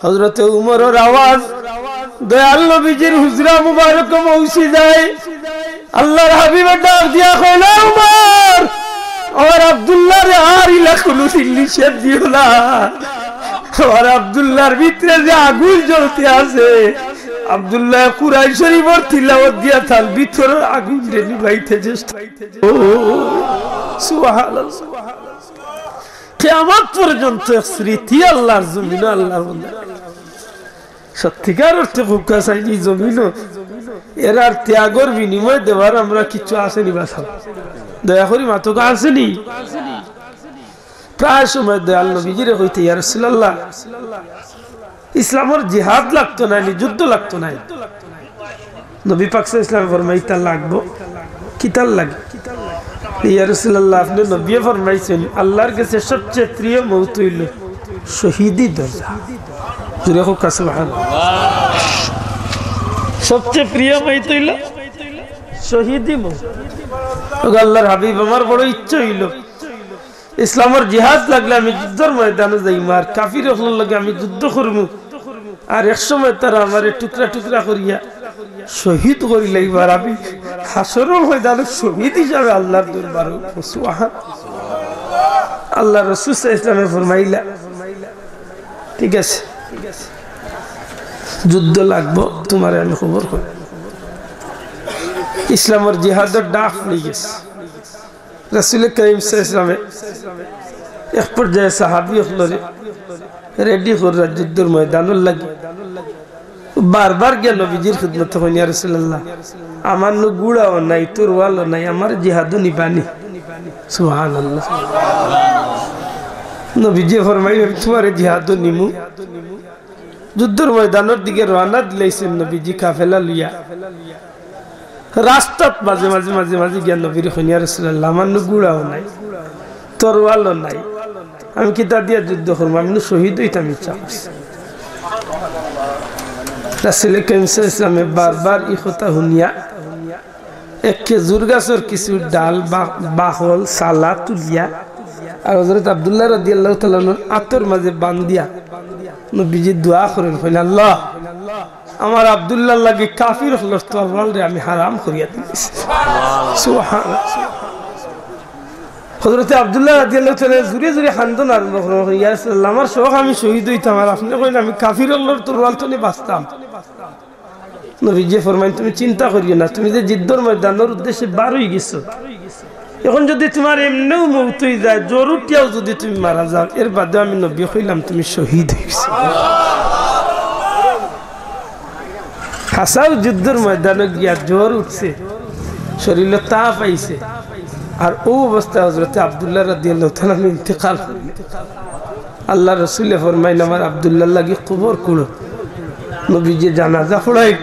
হযরতে উমরর আওয়াজ দয়াল নবীজির হুজরা মুবারকো পৌঁছি যায়। আল্লাহর হাবিবে ডাক দিয়া কইলা, "উমর, আমার আব্দুল্লাহরে আর ইলা কুনুদিন নিষেধ দিও না। আমার আব্দুল্লাহর ভিতরে যে আগুন জ্বলতে আছে, আব্দুল্লাহ কুরআন শরীফর তিলাওয়াত দিয়া তার ভিতরের আগুনরে নিবাইতে চেষ্টা।" ও, সুবহানাল্লাহ। কিয়ামত পর্যন্ত এক স্মৃতি আল্লাহর জমিনো, আল্লাহর বন্দা। সত্যিকার অর্থে কউক্কা চাইন ই জমিনো এরার ত্যাগর বিনিময়ে দেওয়ার আমরা কিচ্ছু আছে নি বা? দয়া করি মাতউক্কা, আছে নি? প্রায় সময় দয়াল নবীজিরে কইতে, "ইয়া রাসূলুল্লাহ, ইসলামর জিহাদ লাগতো নায় নি, যুদ্ধ লাগতো নায়?" নবী পাক সাল্লাল্লাহু আলাইহি ওয়াসাল্লাম ফরমাইতা, "লাগবো।" "কিতার লাগি?" "ইয়া রাসূলুল্লাহ, আপনে নবীয়ে ফরমাইছইন, আল্লাহর গেছে সবচেয়ে প্রিয় মউত অইলো শহীদি দরজা।" জুরে কউক্কা সুবহানাল্লাহ। সবচেয়ে প্রিয় মউত অইলো শহীদি মউত। ওগো আল্লাহর হাবিব, আমার বড় ইচ্ছা অইলো ইসলামর জিহাদ লাগলে আমি যুদ্ধর ময়দানো যাইমু, আর কাফির অকলর লগে আমি যুদ্ধ করমু, আর এক সময় তারা আমারে টুকরা টুকরা করিয়া শহীদ করিলাইবা, আর আমি হাশরর ময়দানো শহীদ হিসাবে আল্লাহর দরবারো উঠমু। সুবহান। আল্লাহর রাসূল সাল্লাল্লাহু আলাইহি ওয়াসাল্লামে ফরমাইলা, "ঠিক আছে, যুদ্ধ লাগবো, তুমারে আমি খবর করি।" ইসলামর জিহাদর ডাক পড়ি গেছে। রাসূল করিম সাল্লাল্লাহু আলাইহি ওয়াসাল্লামে এক পর্যায়ে সাহাবী অকলরে রেডি কররা যুদ্ধর ময়দানর লাগি। বারবার গিয়া নবীজির খিদমতো কইন, "ইয়া রাসূলুল্লাহ, আমার নু ঘুড়াও নাই, তরোয়ালও নাই, আমারে জিহাদো নিবানি?" সুবহানাল্লাহ। নবীজি ফরমাইন, "আমি তুমারে জিহাদো নিমু।" যুদ্ধর ময়দানর দিকে রওয়ানা দিলাইছইন নবীজি কাফেলা লইয়া। রাস্তাত মাঝে মাঝে, মাঝে মাঝে গিয়া নবীরে কইন, "ইয়া রাসূলুল্লাহ, আমার নু ঘুড়াও নাই, তরোয়ালও নাই, আমি কিতা দিয়া যুদ্ধ করমু? আমি নু শহীদ অইতাম ইচ্ছা করছে।" রাসূল করিম সাল্লাল্লাহু আলাইহি ওয়াসাল্লামে বারবার ই কথা হুনিয়া এক খেজুর গাছর কিছু ডাল বা-, বাকল, ছালা তুলিয়া আর হযরত আব্দুল্লাহ রাদিয়াল্লাহু তাআলা আনহুর আতর মাঝে বান্ধিয়া নবীজি দোয়া করইন, কইন, "আল্লাহ, আমার আব্দুল্লাহর লাগি কাফির অকলর তরোয়ালরে আমি হারাম করিয়া দিলাইছি।" সুবহানাল্লাহ। হযরতে আব্দুল্লাহ রাদিয়াল্লাহু তাআলা জুরে জুরে কান্দন আরম্ভ করইন, "ইয়া রাসূলুল্লাহ, আমার শখ আমি শহীদ অইতাম, আর আপনে কইন আমি কাফির অকলর তরোয়াল থনে বাচতাম।" নবীজি ফরমাইন, "তুমি চিন্তা করিও না, তুমি যে জিদ্দর ময়দানর উদ্দেশ্যে বার অইগেছো, এখন যুদি তুমার এমনেউ মউত অইযায়, জ্বর উঠিয়াও যুদি তুমি মারা যাও, এর বাদেও আমি নবীয়ে কইলাম তুমি শহীদ অইগেছো।" হাছাউ জিদ্দর ময়দানো গিয়া জ্বর উঠছে, শরীলো তাপ আইছে, আর অউ অবস্থায় হযরতে আব্দুল্লাহ রাদিয়াল্লাহু তাআলা আনহু ইন্তেকাল করইন। আল্লাহর রসুলে ফরমাইন, "আমার আব্দুল্লাহর লাগি কবর কুড়ো।" নবীজি জানাজা পড়াইন।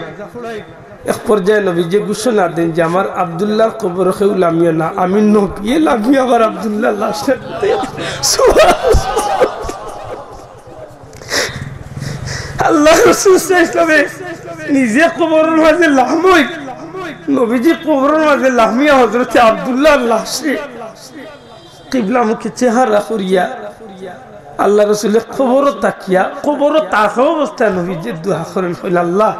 এক পর্যায়ে নবীজি ঘোষণা দেইন যে, "আমার আব্দুল্লাহর কবরো কেউ লামিও না, আমি নবীয়ে লামি আমার আব্দুল্লাহর লাশরে।" সুবহানাল্লাহ। আল্লাহর রসুল সাল্লাল্লাহু আলাইহি ওয়াসাল্লামে নিজে কবরর মাঝে লামইন, নবীজি কবরর মাঝে লামিয়া হযরতে আব্দুল্লাহর লাশরে কিবলামুখী চেহারা করিয়া আল্লাহর রসুলে কবরো তাকিয়া, কবরো থাকা অবস্থায় নবীজিরে দোয়া করইন, কইন, "আল্লাহ,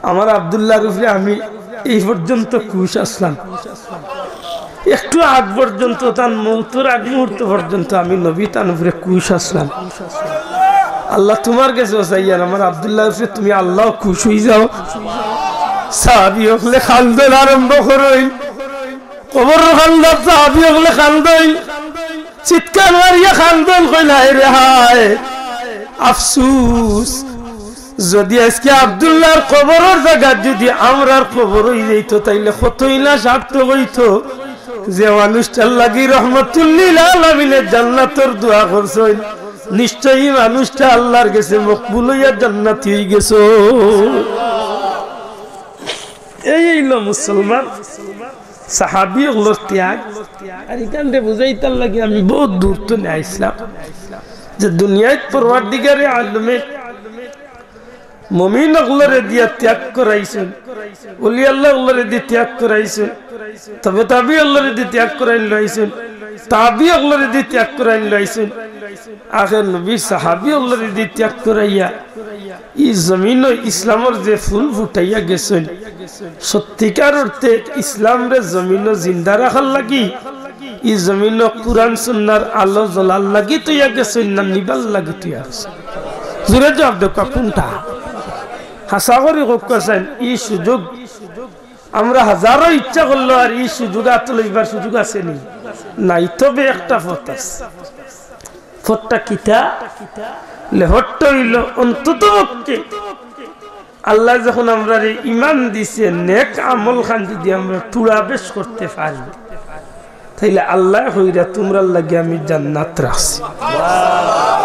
আমার আব্দুল্লাহর উপরে আমি এই পর্যন্ত খুশ আছলাম, একটু আগ পর্যন্ত, তান মউতর আগ মুহূর্ত পর্যন্ত আমি নবী তান উপরে খুশ আছলাম। আল্লাহ, তুমার গেছে চাইয়ার আমার আব্দুল্লাহর উপরে তুমি আল্লাহ খুশ অইযাও।" সাহাবী অকলে কান্দন আরম্ভ করইন, কবরর কান্দাত সাহাবী অকলে কান্দইন, চিৎকার মারিয়া কান্দইন, কইন, "হায় রে হায়, আফসুস, যুদি আইজকে আব্দুল্লাহর কবরর জাগাত যুদি আমরার কবর অইযাইতো, তাইলে কতই না সার্থক অইতো। যে মানুষটার লাগি রহমাতুল্লিল আলামিনে জান্নাতর দোয়া করছইন, নিশ্চয়ই ই মানুষটা আল্লাহর গেছে মকবুল অইয়া জান্নাতি অইগেছে।" এই অইলো মুসলমান সাহাবী অকলর ত্যাগ। আর ইখানরে বুঝাইতার লাগি আমি বউত দূর থনে আইছলাম যে দুনিয়াত পরওয়ারদিগারে আলমে মুমিন অকলরে দিয়া ত্যাগ করাইছইন, ওলি আল্লাহ অকলরে দি ত্যাগ করাইছইন, তবে তাবি অকলরে দি ত্যাগ করাইন লইছইন, তাবি অকলরে দি ত্যাগ করাইন লইছইন, আখের নবীর সাহাবী অকলরে দি ত্যাগ করাইয়া ই জমিনো ইসলামর যে ফুল ফুটাইয়া গেছইন, সত্যিকার অর্থে ইসলামরে জমিনো জিন্দা রাখার লাগি, ই জমিনো কুরআন সুন্নার আলো জ্বলার লাগি থইয়া গেছইন না নিবার লাগি থইয়া গেছইন? জুরে জুয়াব দেউক্কা কুনটা? হাছা করি কউক্কা চাইন, ই সুযোগ আমরা হাজারো ইচ্ছা করলেও আর ই সুযোগ আতো লইবার সুযোগ আছে নি? নাই। তবে একটা পথ আছে। পথটা কিতা? লে পথটা অইলো অন্তত পক্ষে আল্লায় যখন আমরারে ইমান দিছে, নেক আমল খান যুদি আমরা থুড়া বেশ করতে পারি, তাইলে আল্লায় কইরা তুমরার লাগি আমি জান্নাত রাখছি।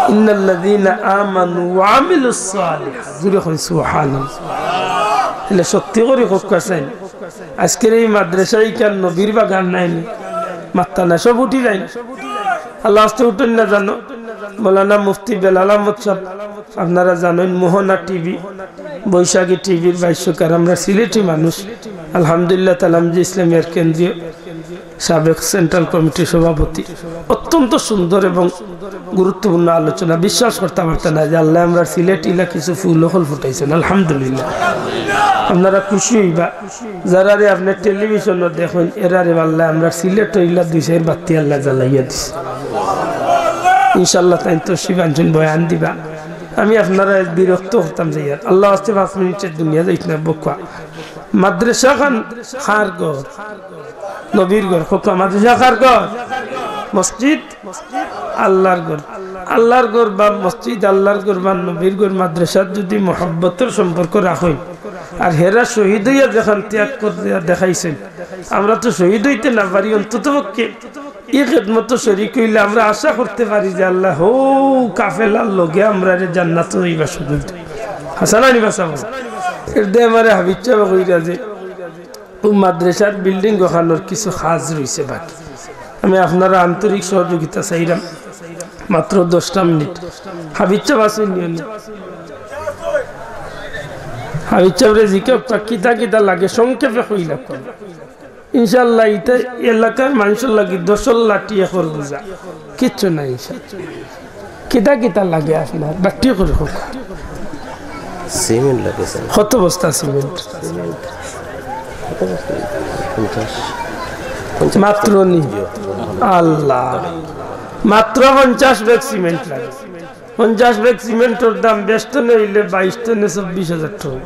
ইন্নাল্লাযীনা আমানু ওয়া আমিলুস সালিহাত। জুরে কইন সুবহানাল্লাহ। তাইলে সত্যি করি কউক্কা চাইন, আইজকের ই মাদ্রাসা ইখান নবীর বাগান নায়নি? মাত্তা না, সব উঠি যাইন। আল্লাহ আস্তে উঠইন না জানো। মৌলানা মুফতি বেলাল আহমদ সাব, আপনারা জানইন, মোহনা টিভি, বৈশাখী টিভির ভাষ্যকার, আমরা সিলেটি মানুষ, আলহামদুলিল্লাহ, তালামজি ইসলামিয়ার কেন্দ্রীয় সাবেক সেন্ট্রাল কমিটির সভাপতি, অত্যন্ত সুন্দর এবং গুরুত্বপূর্ণ আলোচনা। বিশ্বাস করতাম পারতাম না যে আল্লায় আমরার সিলেট ইলা কিছু ফুল অকল ফুটাইছইন, আলহামদুলিল্লাহ। আপনারা খুশি অইবা, যারারে আপনে টেলিভিশনো দেখইন, এরারে আল্লায় আমরার সিলেট ইলা দুই চাইর বাত্তি আল্লায় জ্বালাইয়া দিছে। ইনশাআল্লাহ তাইন তো শিবাঞ্জন বয়ান দিবা। আমি আপনারারে বিরক্ত করতাম যাইয়ার, আল্লাহ আস্তে পাঁচ মিনিটের দুনিয়া যাইত না বউক্কা। মাদ্রাসা খান কার ঘর? নবীর ঘর। কউক্কা, মাদ্রাসা কার ঘর? মসজিদ আল্লাহর ঘর। আল্লাহর ঘর বা মসজিদ, আল্লাহর ঘর বা নবীর ঘর, মাদ্রাসাত যুদি মহব্বতর সম্পর্ক রাখইন, আর হেরা শহীদ অইয়া যেখান ত্যাগ করিয়া দেখাইছইন, আমরা তো শহীদ অইতে না পারি, অন্তত পক্ষে ই খেদমতো শরিক অইলে আমরা আশা করতে পারি যে আল্লায় হউ কাফেলার লগে আমরারে জান্নাতো যাইবার সুযোগ দেইন। হাছা নানি বা? এর দে আমারে হাফিজ সাবে কইরা যে অউ মাদ্রাসার বিল্ডিং অখানর কিছু কাজ রইছে বাকি। আমি আপনারার আন্তরিক সহযোগিতা চাইরাম, মাত্র দশটা মিনিট। হাফিজ সাব আছইন নি? হাফিজ সাবরে জিকাউক্কা কিতা কিতা লাগে সংক্ষেপে কইলাউক্কা। ইনশাআল্লাহ, ইটা এলাকার মানষর লাগি দশর লাঠি একর বুঝা, কিচ্ছু নাই ইনশাআল্লাহ। কিতা কিতা লাগে আপনার? বাট্টি করি কউক্কা। সিমেন্ট লাগে, স্যার। কত বস্তা সিমেন্ট? সিমেন্ট কত বস্তা? পঞ্চাশ। পঞ্চাশ। মাত্র নি? জি। আল্লাহ, মাত্র পঞ্চাশ ব্যাগ সিমেন্ট লাগে। পঞ্চাশ ব্যাগ সিমেন্টর দাম বেশ টনে অইলে বাইশ টনে চব্বিশ হাজার টন।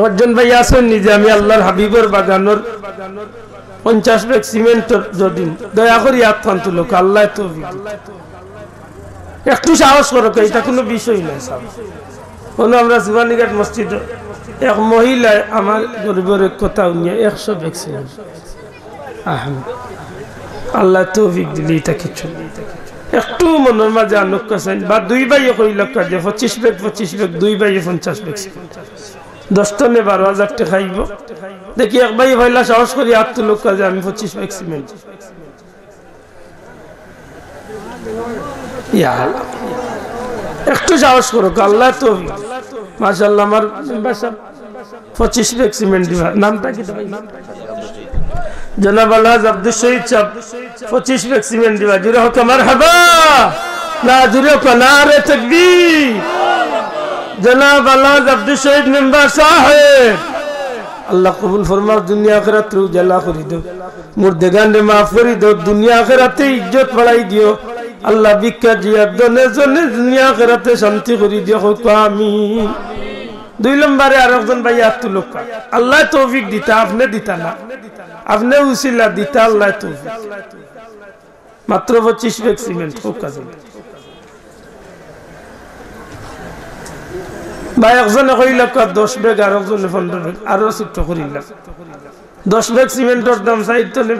একজন ভাই আছইন নি যে আমি আল্লাহর হাবিবর বাগানর পঞ্চাশ ব্যাগ সিমেন্টর যদি, দয়া করি আত খান তুলউক্কা, আল্লায় তৌফিক দিতা। একটু সাহস করউক্কা, ইটা কুনু বিষয় নায়, সাব। অনো আমরা সুবানীঘাট মসজিদ, এক মহিলায় আমার গরিবর এক কথা হুনিয়া একশো ব্যাগ সিমেন্ট। আহম। আল্লায় তৌফিক দিলে ইটা কিচ্ছু। একটু মনর মাঝে আনউক্কা চাইন, বা দুই ভাইয়ে কইলাউক্কা যে পঁচিশ ব্যাগ, পঁচিশ ব্যাগ, দুই ভাইয়ে পঞ্চাশ ব্যাগ। দশ টনে বারো হাজার টেকা আইবো। দেখি এক ভাইয়ে পয়লা সাহস করি আত তুলউক্কা যে আমি পঁচিশ ব্যাগ সিমেন্ট। ইয়া আল্লাহ। একটু সাহস করউক্কা, আল্লায় তৌফিক। মাশাআল্লাহ, আমার মেম্বার সাব পঁচিশ ব্যাগ সিমেন্ট দিবা। নামটা কিতা ভাই? জনাব আলহাজ আব্দুস শহীদ সাব পঁচিশ ব্যাগ সিমেন্ট দিবা। জুরে কউক্কা মারহাবা। না, জুরে কউক্কা নারে তাকবীর। জনাব আলহাজ আব্দুস শহীদ মেম্বার সাহেব, আল্লাহ কবুল ফরমাও, দুনিয়া আখিরাতরে উজালা করি দেও। মুর্দেগানরে মাফ করি দেও, দুনিয়া আখিরাতে ইজ্জত বাড়াই দিও। আল্লাহ ভিক্ষা জিয়া ধনে জনে দুনিয়া আখিরাতে শান্তি করি দিও, কউক্কা আমিন। দুই নম্বরে আরকজন ভাই আত তুলউক্কা। আল্লায় তৌফিক দিতা, আপনে দিতা না। আপনে উছিলা দিতা, আল্লায় তৌফিক। মাত্র পঁচিশ ব্যাগ সিমেন্ট, কউক্কা যাইন। বা একজনে কইলাউক্কা দশ ব্যাগ, আরকজনে পনরো ব্যাগ, আরো ছুট্ট করিলাম। দশ ব্যাগ সিমেন্টর দাম চাইর টনে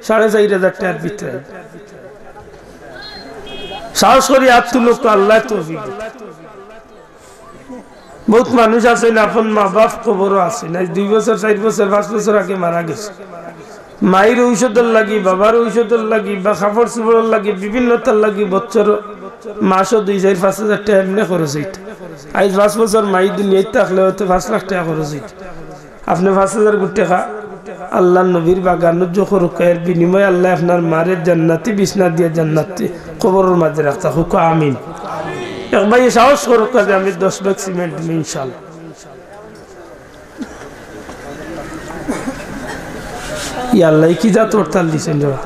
সাড়ে চাইর হাজার টেকার ভিতরে। সাহস করি আত তুলউক্কা, আল্লায় তৌফিক দিতা। বউত মানুষ আছইন, আপন মা বাপ কবরো আছইন, আইজ দুই বছর, চাইর বছর, পাঁচ বছর আগে মারা গেছে। মাইর ঔষধর লাগি, বাবার ঔষধর লাগি, বা কাপড় চুপড়র লাগি, বিভিন্নতার লাগি বছর মাসো দুই, চাইর, পাঁচ হাজার টেকা এমনে খরচ অইতো। আইজ পাঁচ বছর মাই দুনিয়াত থাকলে অয়তো পাঁচ লাখ টেকা খরচ অইতো। আপনে পাঁচ হাজার টেকা আল্লার নবীর বাগানো জোখর কয়ের বিনিময়ে আল্লায় আপনার মারে জান্নাতি বিছনা দিয়া জান্নাতি কবরর মাঝে রাখতা, কউক্কা আমিন। এক ভাইয়ে সাহস করউক্কা যে আমি দশ ব্যাগ সিমেন্ট দিমু ইনশাআল্লাহ। ইয়া আল্লাহ, ই কি জাত হরতাল দিছইন রে বা?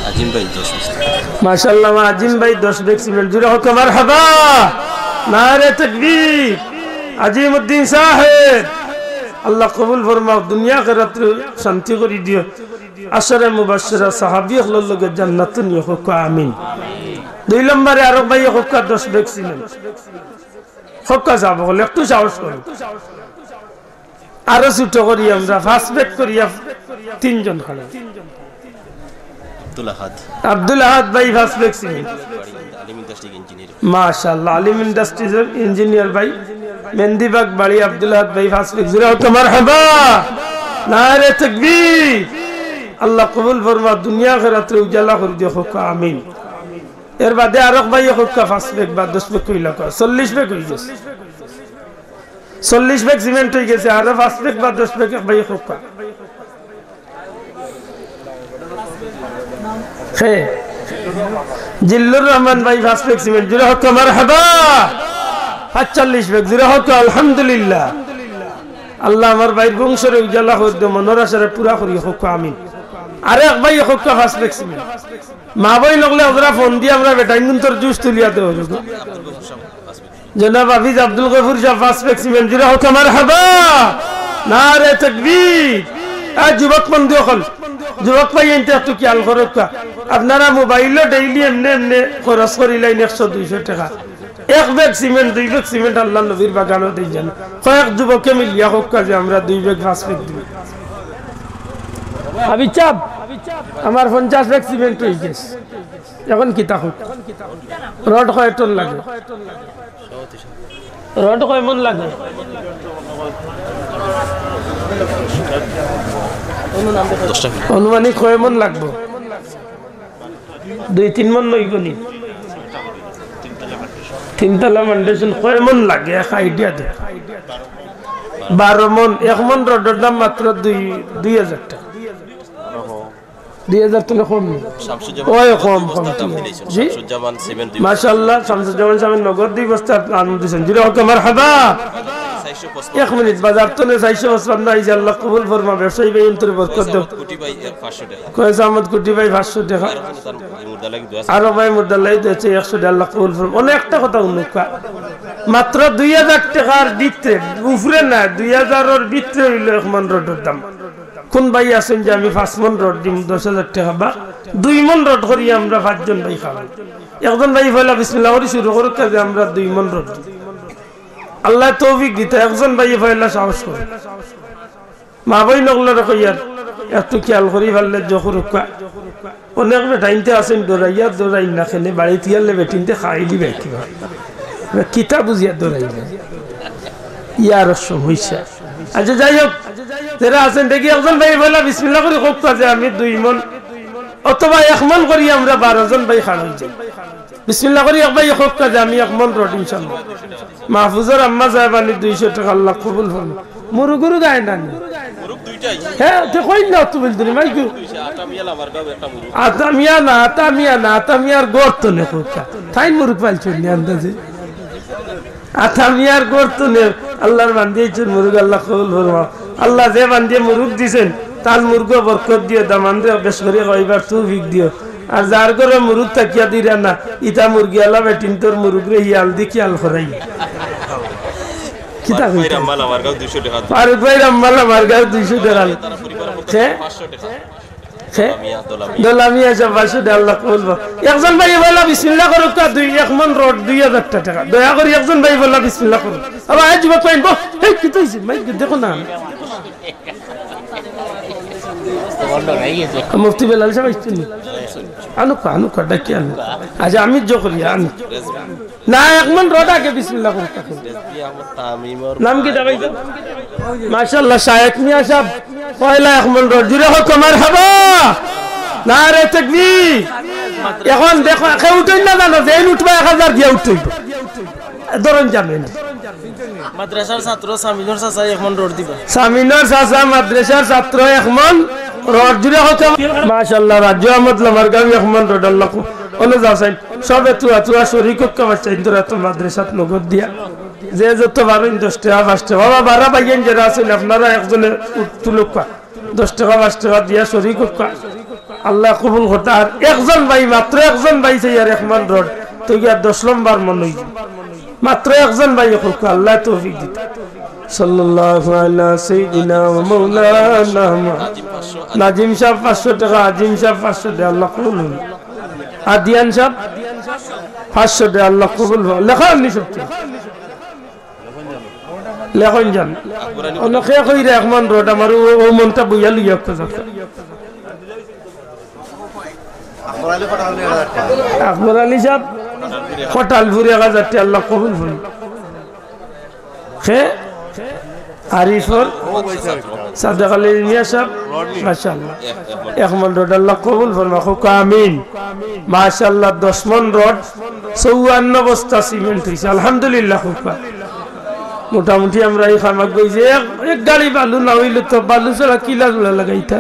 আজিম ভাই দশ বস্তা। মাশাআল্লাহ, আজিম ভাই দশ ব্যাগ সিমেন্ট। জুরে কউক্কা মারহাবা। নারে তাকবীর। আজিমউদ্দিন সাহেব, আল্লাহ কবুল ফরমাও, দুনিয়া আখিরাত শান্তি করি দিও। আশারে মুবাশশিরা সাহাবী অকলর লগে জান্নাতো নিও, কউক্কা আমিন। দুই নম্বরে আরক ভাইয়ে কউক্কা দশ ব্যাগ সিমেন্ট। কউক্কা যাইবো বলে, একটু সাহস করো। আরো ছুট্ট করি আমরা, পাঁচ ব্যাগ করিয়া তিনজন খাড়া। আব্দুল আহাদ। আব্দুল আহাদ ভাই পাঁচ ব্যাগ সিমেন্ট। আলিম ইন্ডাস্ট্রির ইঞ্জিনিয়ার। মাশাআল্লাহ, আলিম ইন্ডাস্ট্রিজর ইঞ্জিনিয়ার ভাই। মেন্দিবাগ বাড়ি আব্দুল আহাদ ভাই পাঁচ ব্যাগ। জুরে কউক্কা মারহাবা। নারে তাকবীর। আল্লাহ কবুল ফরমা, দুনিয়া আখিরাতরে উজালা করি দিও, কউক্কা আমিন। এর বাদে আরক ভাইয়ে কউক্কা পাঁচ ব্যাগ বা দশ ব্যাগ কইলা কউক্কা, চল্লিশ ব্যাগ অই গেছে। চল্লিশ ব্যাগ সিমেন্ট অই গেছে, আরো পাঁচ ব্যাগ বা দশ ব্যাগ এক ভাইয়ে কউক্কা। হে, জিল্লুর রহমান ভাই পাঁচ ব্যাগ সিমেন্ট, জুরে কউক্কা মারহাবা। পাঁচচল্লিশ ব্যাগ, জুরে কউক্কা আলহামদুলিল্লাহ। আল্লাহ আমার ভাইর বংশরে উজালা করি দিও, মনর আশারে পুরা করি, কউক্কা আমিন। আরক ভাইয়ে কউক্কা পাঁচ ব্যাগ সিমেন্ট। মা বইন অকলে অজরা ফোন দিয়া আমরা বেটাইনগুন্তর জুস তুলিয়া দেও। জনাব হাফিজ আব্দুল গফুর সাব পাঁচ ব্যাগ সিমেন্ট, জুরে কউক্কা মারহাবা। নারে তাকবীর। এ যুবক বন্ধু অকল, যুবক ভাইয়াইন্তে একটু খিয়াল করউক্কা। আপনারা মোবাইলো ডেইলি এমনে এমনে খরচ করিলাইন একশো দুইশো টেকা। এক ব্যাগ সিমেন্ট, দুই ব্যাগ সিমেন্ট আল্লার নবীর বাগানো দেইন যান। কয়েক যুবকে মিলিয়া কউক্কা যে আমরা দুই ব্যাগ পাঁচ ব্যাগ দিমু। হাফিজ সাব, আমার পঞ্চাশ ব্যাগ সিমেন্ট অই গেছে। এখন কিতা কউক্কা? রড কয় টন লাগে? রড কয় মন লাগে? আনুমানিক কয় মন লাগবো? দুই তিন মন অইবো নি? তিনতলা ফাউন্ডেশন কয় মন লাগে? এক আইডিয়া দে। বারো মণ, এক মণ রডর দাম মাত্র দুই, দুই হাজার টেকা। দুই হাজার তো না কম নি? শামসুজ্জামান ওই কম, কম, বস্তার দাম ঠিক আছে। দিলাইছেন। জি? শামসুজ্জামান সিমেন্ট দুই মাশাআল্লাহ, শামসুজ্জামান সাহেব নগদ দুই বস্তা আম দিছেন। জুরে হোক মারহাবা। চারশো পঁচপান্ন। এক মিনিট, বাজার তো নে চারশো পঁচপান্ন আইছে, আল্লাহ কবুল ফরমা, ব্যবসায়ী ভাই অন্তরে বরকত দাও। কুটি ভাই, এ, পাঁচশো টেকা। কয়েস আহমদ কুটি ভাই পাঁচশো টেকা। আর ওখানে তার মুর্দা লাগি দোয়া আছে। আরো ভাই মুর্দা লাগি দোয়া আছে, একশো টেকা, আল্লাহ কবুল ফরমা। অনেক একটা কথা উল্লেখ কর। মাত্র দুই হাজার টেকার ভিতরে, উপরে না, দুই হাজারর ভিতরে অইলো এক মণ রডর দাম। কোন ভাই আছেন যে আমি পাঁচ মণ রড দিমু দশ হাজার টেকা বা দুই মণ রড করি আমরা পাঁচজন ভাই খাওয়াই? একজন ভাই পয়লা বিসমিল্লাহ করি শুরু করুক, কাজে আমরা দুই মণ রড দিই। আল্লাহ তৌফিক দিতা, একজন ভাই পয়লা সাহস করে। মা বইন অকলরে কইয়ার, একটু খেয়াল করি পারলে জো করুক্কা। অনেক বেটাইন্তে আছেন ডরাইয়া ডরাইন না, কেনে বাড়িত গেলে বেটিন্তে খাইলি বেটি। কিতা বুঝিয়া ডরাইন না। ইয়ার সমস্যা। আচ্ছা, যাই হোক, যারা আছেন দেখি একজন ভাই পয়লা বিসমিল্লাহ করি কউক্কা যে আমি দুই মণ অথবা এক মণ করি আমরা বারো জন ভাই খাওয়াই যাই। বিসমিল্লাহ করি এক ভাই কউক্কা যে আমি এক মণ রড ইনশাআল্লাহ। মাহফুজর আম্মা সাহেব আনি দুইশো টেকা, আল্লাহ কবুল ফরমা। মুরুগ উরুগ আয় না নি? মুরুগ দুইটাই। হ্যাঁ, তে কই না তো বলতে নি, মাইক। আতা মিয়া লামার গাঁও একটা মুরুগ। আতা মিয়া না, আতা মিয়া না, আতা মিয়ার গর্ত নে কউক্কা। তাই মুরুগ পালছইন নি আন্দাজে। আতা মিয়ার গর্ত নে, আল্লাহর বান্দি আইছইন মুরুগ, আল্লাহ কবুল ফরমা। আল্লাহ যে বান্দিয়ে মুরুগ দিছেন, তার মুরুগো বরকত দিও, দামান্দরে বেশ করি খাওয়াইবার তৌফিক দিও। আর যার ঘরো মুরুগ থাকিয়া দিরা না, ইতা মুরগিআলা বেটিন্তর মুরুগরে হিয়াল দি খিয়াল করাই। কিতা ফারুক ভাই কইতা? রাম্মাল আমার গাঁও দুইশো টেকা। ফারুক ভাই রাম্মাল আমার গাঁও দুইশো টেকা। তারা পরিবার পক্ষ কে? থেকে পাঁচশো টেকা। কে? দোলা মিয়া, দোলা মিয়া। দোলা মিয়া সাহেব পাঁচশো টেকা, আল্লাহ কবুল করো। একজন ভাই বলা বিসমিল্লাহ করুক্কা, দুই, এক মণ রড দুই হাজার টেকা। দয়া করি একজন ভাই বলা বিসমিল্লাহ করুক। আবার আজ যুবক কইন, বহ, এই কিতা অইছে? মাইক দেখো না। মুফতি বেলাল সাহেব আইছইন নি? আনুক্কা, আনুক্কা, ডাকি আনুক্কা। আচ্ছা, আমি জো করি, আনি। না, এক মণ রড আগে বিসমিল্লাহ করুক্কা। নাম কিতা ভাই? মাশাআল্লাহ, শায়েখ মিয়া সাহেব, পয়লা এক মণ রড। জুরে হোক মারহাবা। নারে তাকবীর। এখন দেখো, কেউ উঠইন না জানো, যেইন উঠবা এক হাজার দিয়া উঠইন। ধরুন যাবেন। মাদ্রাসার ছাত্র সামিনর চাচা এক মণ রড দিবা। সামিনর চাচা মাদ্রাসার ছাত্র এক মণ রড জুরে হোক। মাশাআল্লাহ, রাজু আহমদ লামার গাঁও এক মণ রড, আল্লাহ কো-, অনো যা চাই। সবে তুয়া তুয়া শরিক অউক্কা বাচ্চা, ইন্দুরা তো মাদ্রাসাত নগদ দিয়া। যে যত পারইন দশ টেকা, পাঁচ টেকা। বাবা, বারা ভাইয়াইন যেরা আছইন, আপনারা একজনে উ-, তুলুক্কা। দশ টেকা, পাঁচ টেকা দিয়া শরিক অউক্কা। আল্লাহ কবুল করতা। আর একজন ভাই, মাত্র একজন ভাই চাইয়ার এক মণ রড। তো গিয়া দশ নম্বর মণ অইছে। মাত্র একজন ভাই কউক্কা, আল্লাহ তৌফিক দিতা। সাল্লাল্লাহু আলা সাইয়্যিদিনা ওয়া মাওলানা মুহাম্মদ। নাজিম সাহেব পাঁচশো টেকা, আজিম সাহেব পাঁচশো টেকা, আল্লাহ কবুল করুন। আদিয়ান সাহেব পাঁচশো টেকা, আল্লাহ কবুল করুন। লেখা আপনি সব ঠিক। লেখন যান। অনো কে কইরা এক মণ রড আমার ও, ও মণটা বইয়া লইয়া অউক্কা যাউক্কা। আকবর আলী সাহেব, কটালপুরি এক হাজার টেকা, আল্লাহ কবুল করুন। কে? আরিফর সাদেক আলী মিয়া সাহেব, মাশাআল্লাহ। এক মণ রড, আল্লাহ কবুল ফরমা, কউক্কা আমিন। মাশাআল্লাহ, দশ মণ রড, চৌয়ান্ন বস্তা সিমেন্ট অইছে, আলহামদুলিল্লাহ, কউক্কা। মোটামুটি আমরা ই কাম আগাই যে এক, এক গাড়ি বালু না অইলে তো বালু ছাড়া কিলা জুড়া লাগাইতা?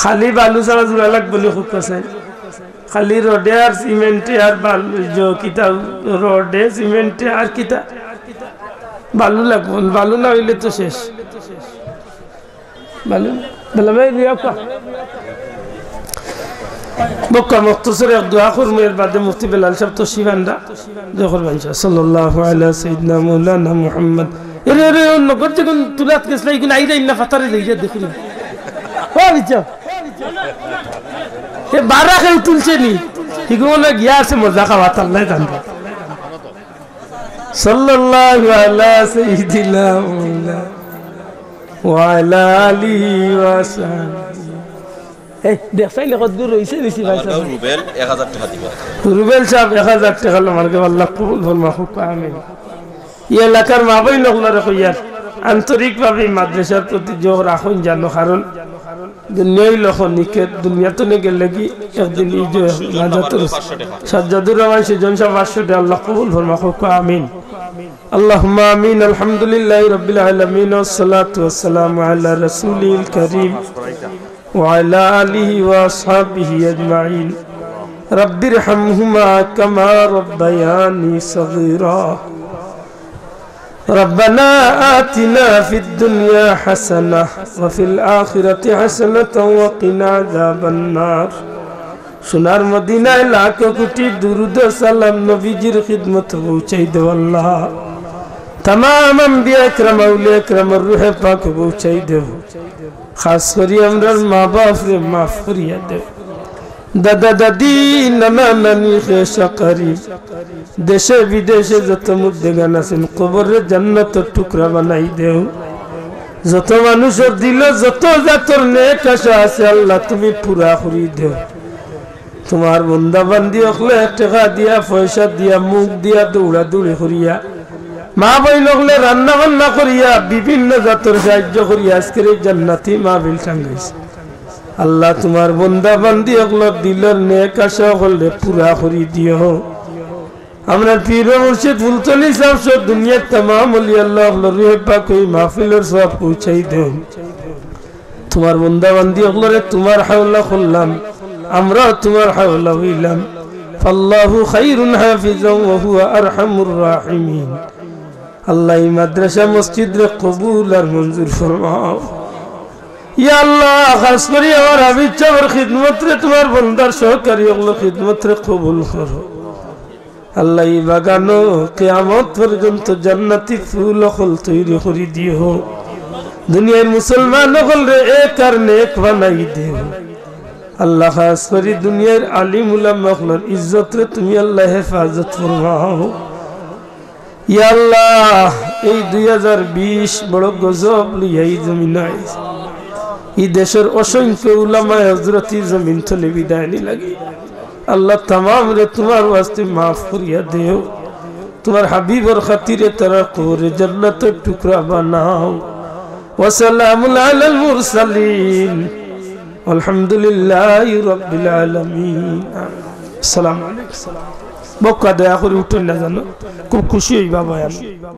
খালি বালু ছাড়া জুড়া লাগবো নি, কউক্কা চাই। খালি রডে আর সিমেন্টে আর বালু, জ-, কিতা, রডে, সিমেন্টে আর কিতা? বালু লাগবো, বালু না অইলে তো শেষ। বালু, বালু ভাই, রিয়া কউক্কা। বউক্কা মখতসর এক দোয়া করমু, এর বাদে মুফতি বেলাল সাহেব তশরিফ আনরা। দোয়া করবা ইনশাআল্লাহ। সাল্লাল্লাহু আলা সাইয়্যিদিনা মাওলানা মুহাম্মদ। এরে, এরে, অউ নগদ যেগুন তুলাত গেছলা, ইগুন আইরা ইন্না ফাতারে যাইরা দেখুন। ও, আচ্ছা। এ বারা কেউ তুলছে নি? ইগু মনে গিয়া আছে মজা খাওয়াত, আল্লায় জানবা। সাল্লাল্লাহু আলা সাইয়্যিদিনা মাওলানা ওয়া আলা আলিহি ওয়া সাহবিহি। এই, দেখছাইন নি কতগুর রইছে বেশি ভাই আমার সাহেব? গাঁও রুবেল এক হাজার টেকা দিবা। রুবেল সাহেব এক হাজার টেকা, আল্লাহ কবুল ফরমা, কউক্কা আমিন। ই এলাকার মা বইন অকলরে কইয়ার আন্তরিকভাবে ই মাদ্রাসার প্রতি জোর রাখইন জানো, কারণ দুনিয়া অইলো ক্ষণিকের, দুনিয়া তনে গেলেগি একদিন ইজো নাজাতর। সাজ্জাদুর রহমান সিজন সাব পাঁচশো টেকা, আল্লাহ কবুল ফরমা, কউক্কা আমিন। اللهم آمين. الحمد لله رب العالمين، والصلاة والسلام على رسوله الكريم وعلى آله وأصحابه أجمعين. رب ارحمهما كما ربياني صغيرا. ربنا آتنا في الدنيا حسنة وفي الآخرة حسنة وقنا عذاب النار. সোনার মদিনায় লাখ কোটি দুরুদ ও সালাম নবীজির খিদমত পৌঁছাই দেও আল্লাহ। তামাম আম্বিয়া একরাম, আউলিয়া একরামর রুহে পাক পৌঁছাই দেও। খাস করি আমরার মা বাপরে মাফ করিয়া দেও। দাদা দাদি, নানা নানি, খেশ আকারিব, দেশে বিদেশে যত মুর্দেগান আছইন, কবররে জান্নাতর টুকরা বানাই দেও। যত মানুষর দিলো যত জাতর নেক আশা আছে, আল্লাহ তুমি পুরা করি দেও। তুমার বন্দা বান্দি অকলে টেকা দিয়া, পয়সা দিয়া, মুখ দিয়া, দৌড়াদৌড়ি করিয়া, মা বইন অকলে রান্না বান্না করিয়া, বিভিন্ন জাতর সাহায্য করিয়া আজকের এই জান্নাতি মাহফিল টাঙ্গাইছে। আল্লাহ, তুমার বন্দা বান্দি অকলর দিলর নেক আশা অকলরে পুরা করি দিও। আমরার পীর ও মুর্শিদ ফুলতলি সাব সহ দুনিয়ার তামাম অলি আল্লাহ অকলর রুহে পাক এই মাহফিলর সওয়াব পৌঁছাই দেও। তুমার বন্দা বান্দি অকলরে তুমার হাওলা করলাম, আমরাও তুমার হাওলা অইলাম। فالله خير حافظا وهو أرحم الراحمين. আল্লাহ, এই মাদ্রাসা মসজিদরে কবুল আর মঞ্জুর ফরমাও। ইয়া আল্লাহ, খাস করি আমার হাফিজ সাবর খিদমতরে, তুমার বন্দার সহকারী অকলর খিদমতরে কবুল করো। আল্লাহ, এই বাগানো কিয়ামত পর্যন্ত জান্নাতি ফুল অকল তৈরি করি দিও। দুনিয়ার মুসলমান অকলরে এক আর নেক বানাই দেও। আল্লাহ, খাস করি দুনিয়ার আলিম উলামা অকলর ইজ্জতরে তুমি আল্লাহ হেফাজত ফরমাও। ইয়া আল্লাহ, এই দুই হাজার বিশ বড় গজব লইয়া এই জমিন আইছে। এই দেশর অসংখ্য উলামায়ে হজরত এই জমিন তনে বিদায় নিলাগি। আল্লাহ, তামামরে তুমার ওয়াস্তে মাফ করিয়া দেও। তুমার হাবিবর খাতিরে তারার কবররে জান্নাতর টুকরা বানাও। وسلام على المرسلين والحمد لله رب العالمين. আসসালামু আলাইকুম। বউক্কা দয়া করি উঠইন না জানো, খুব খুশি অইবা বয়ান।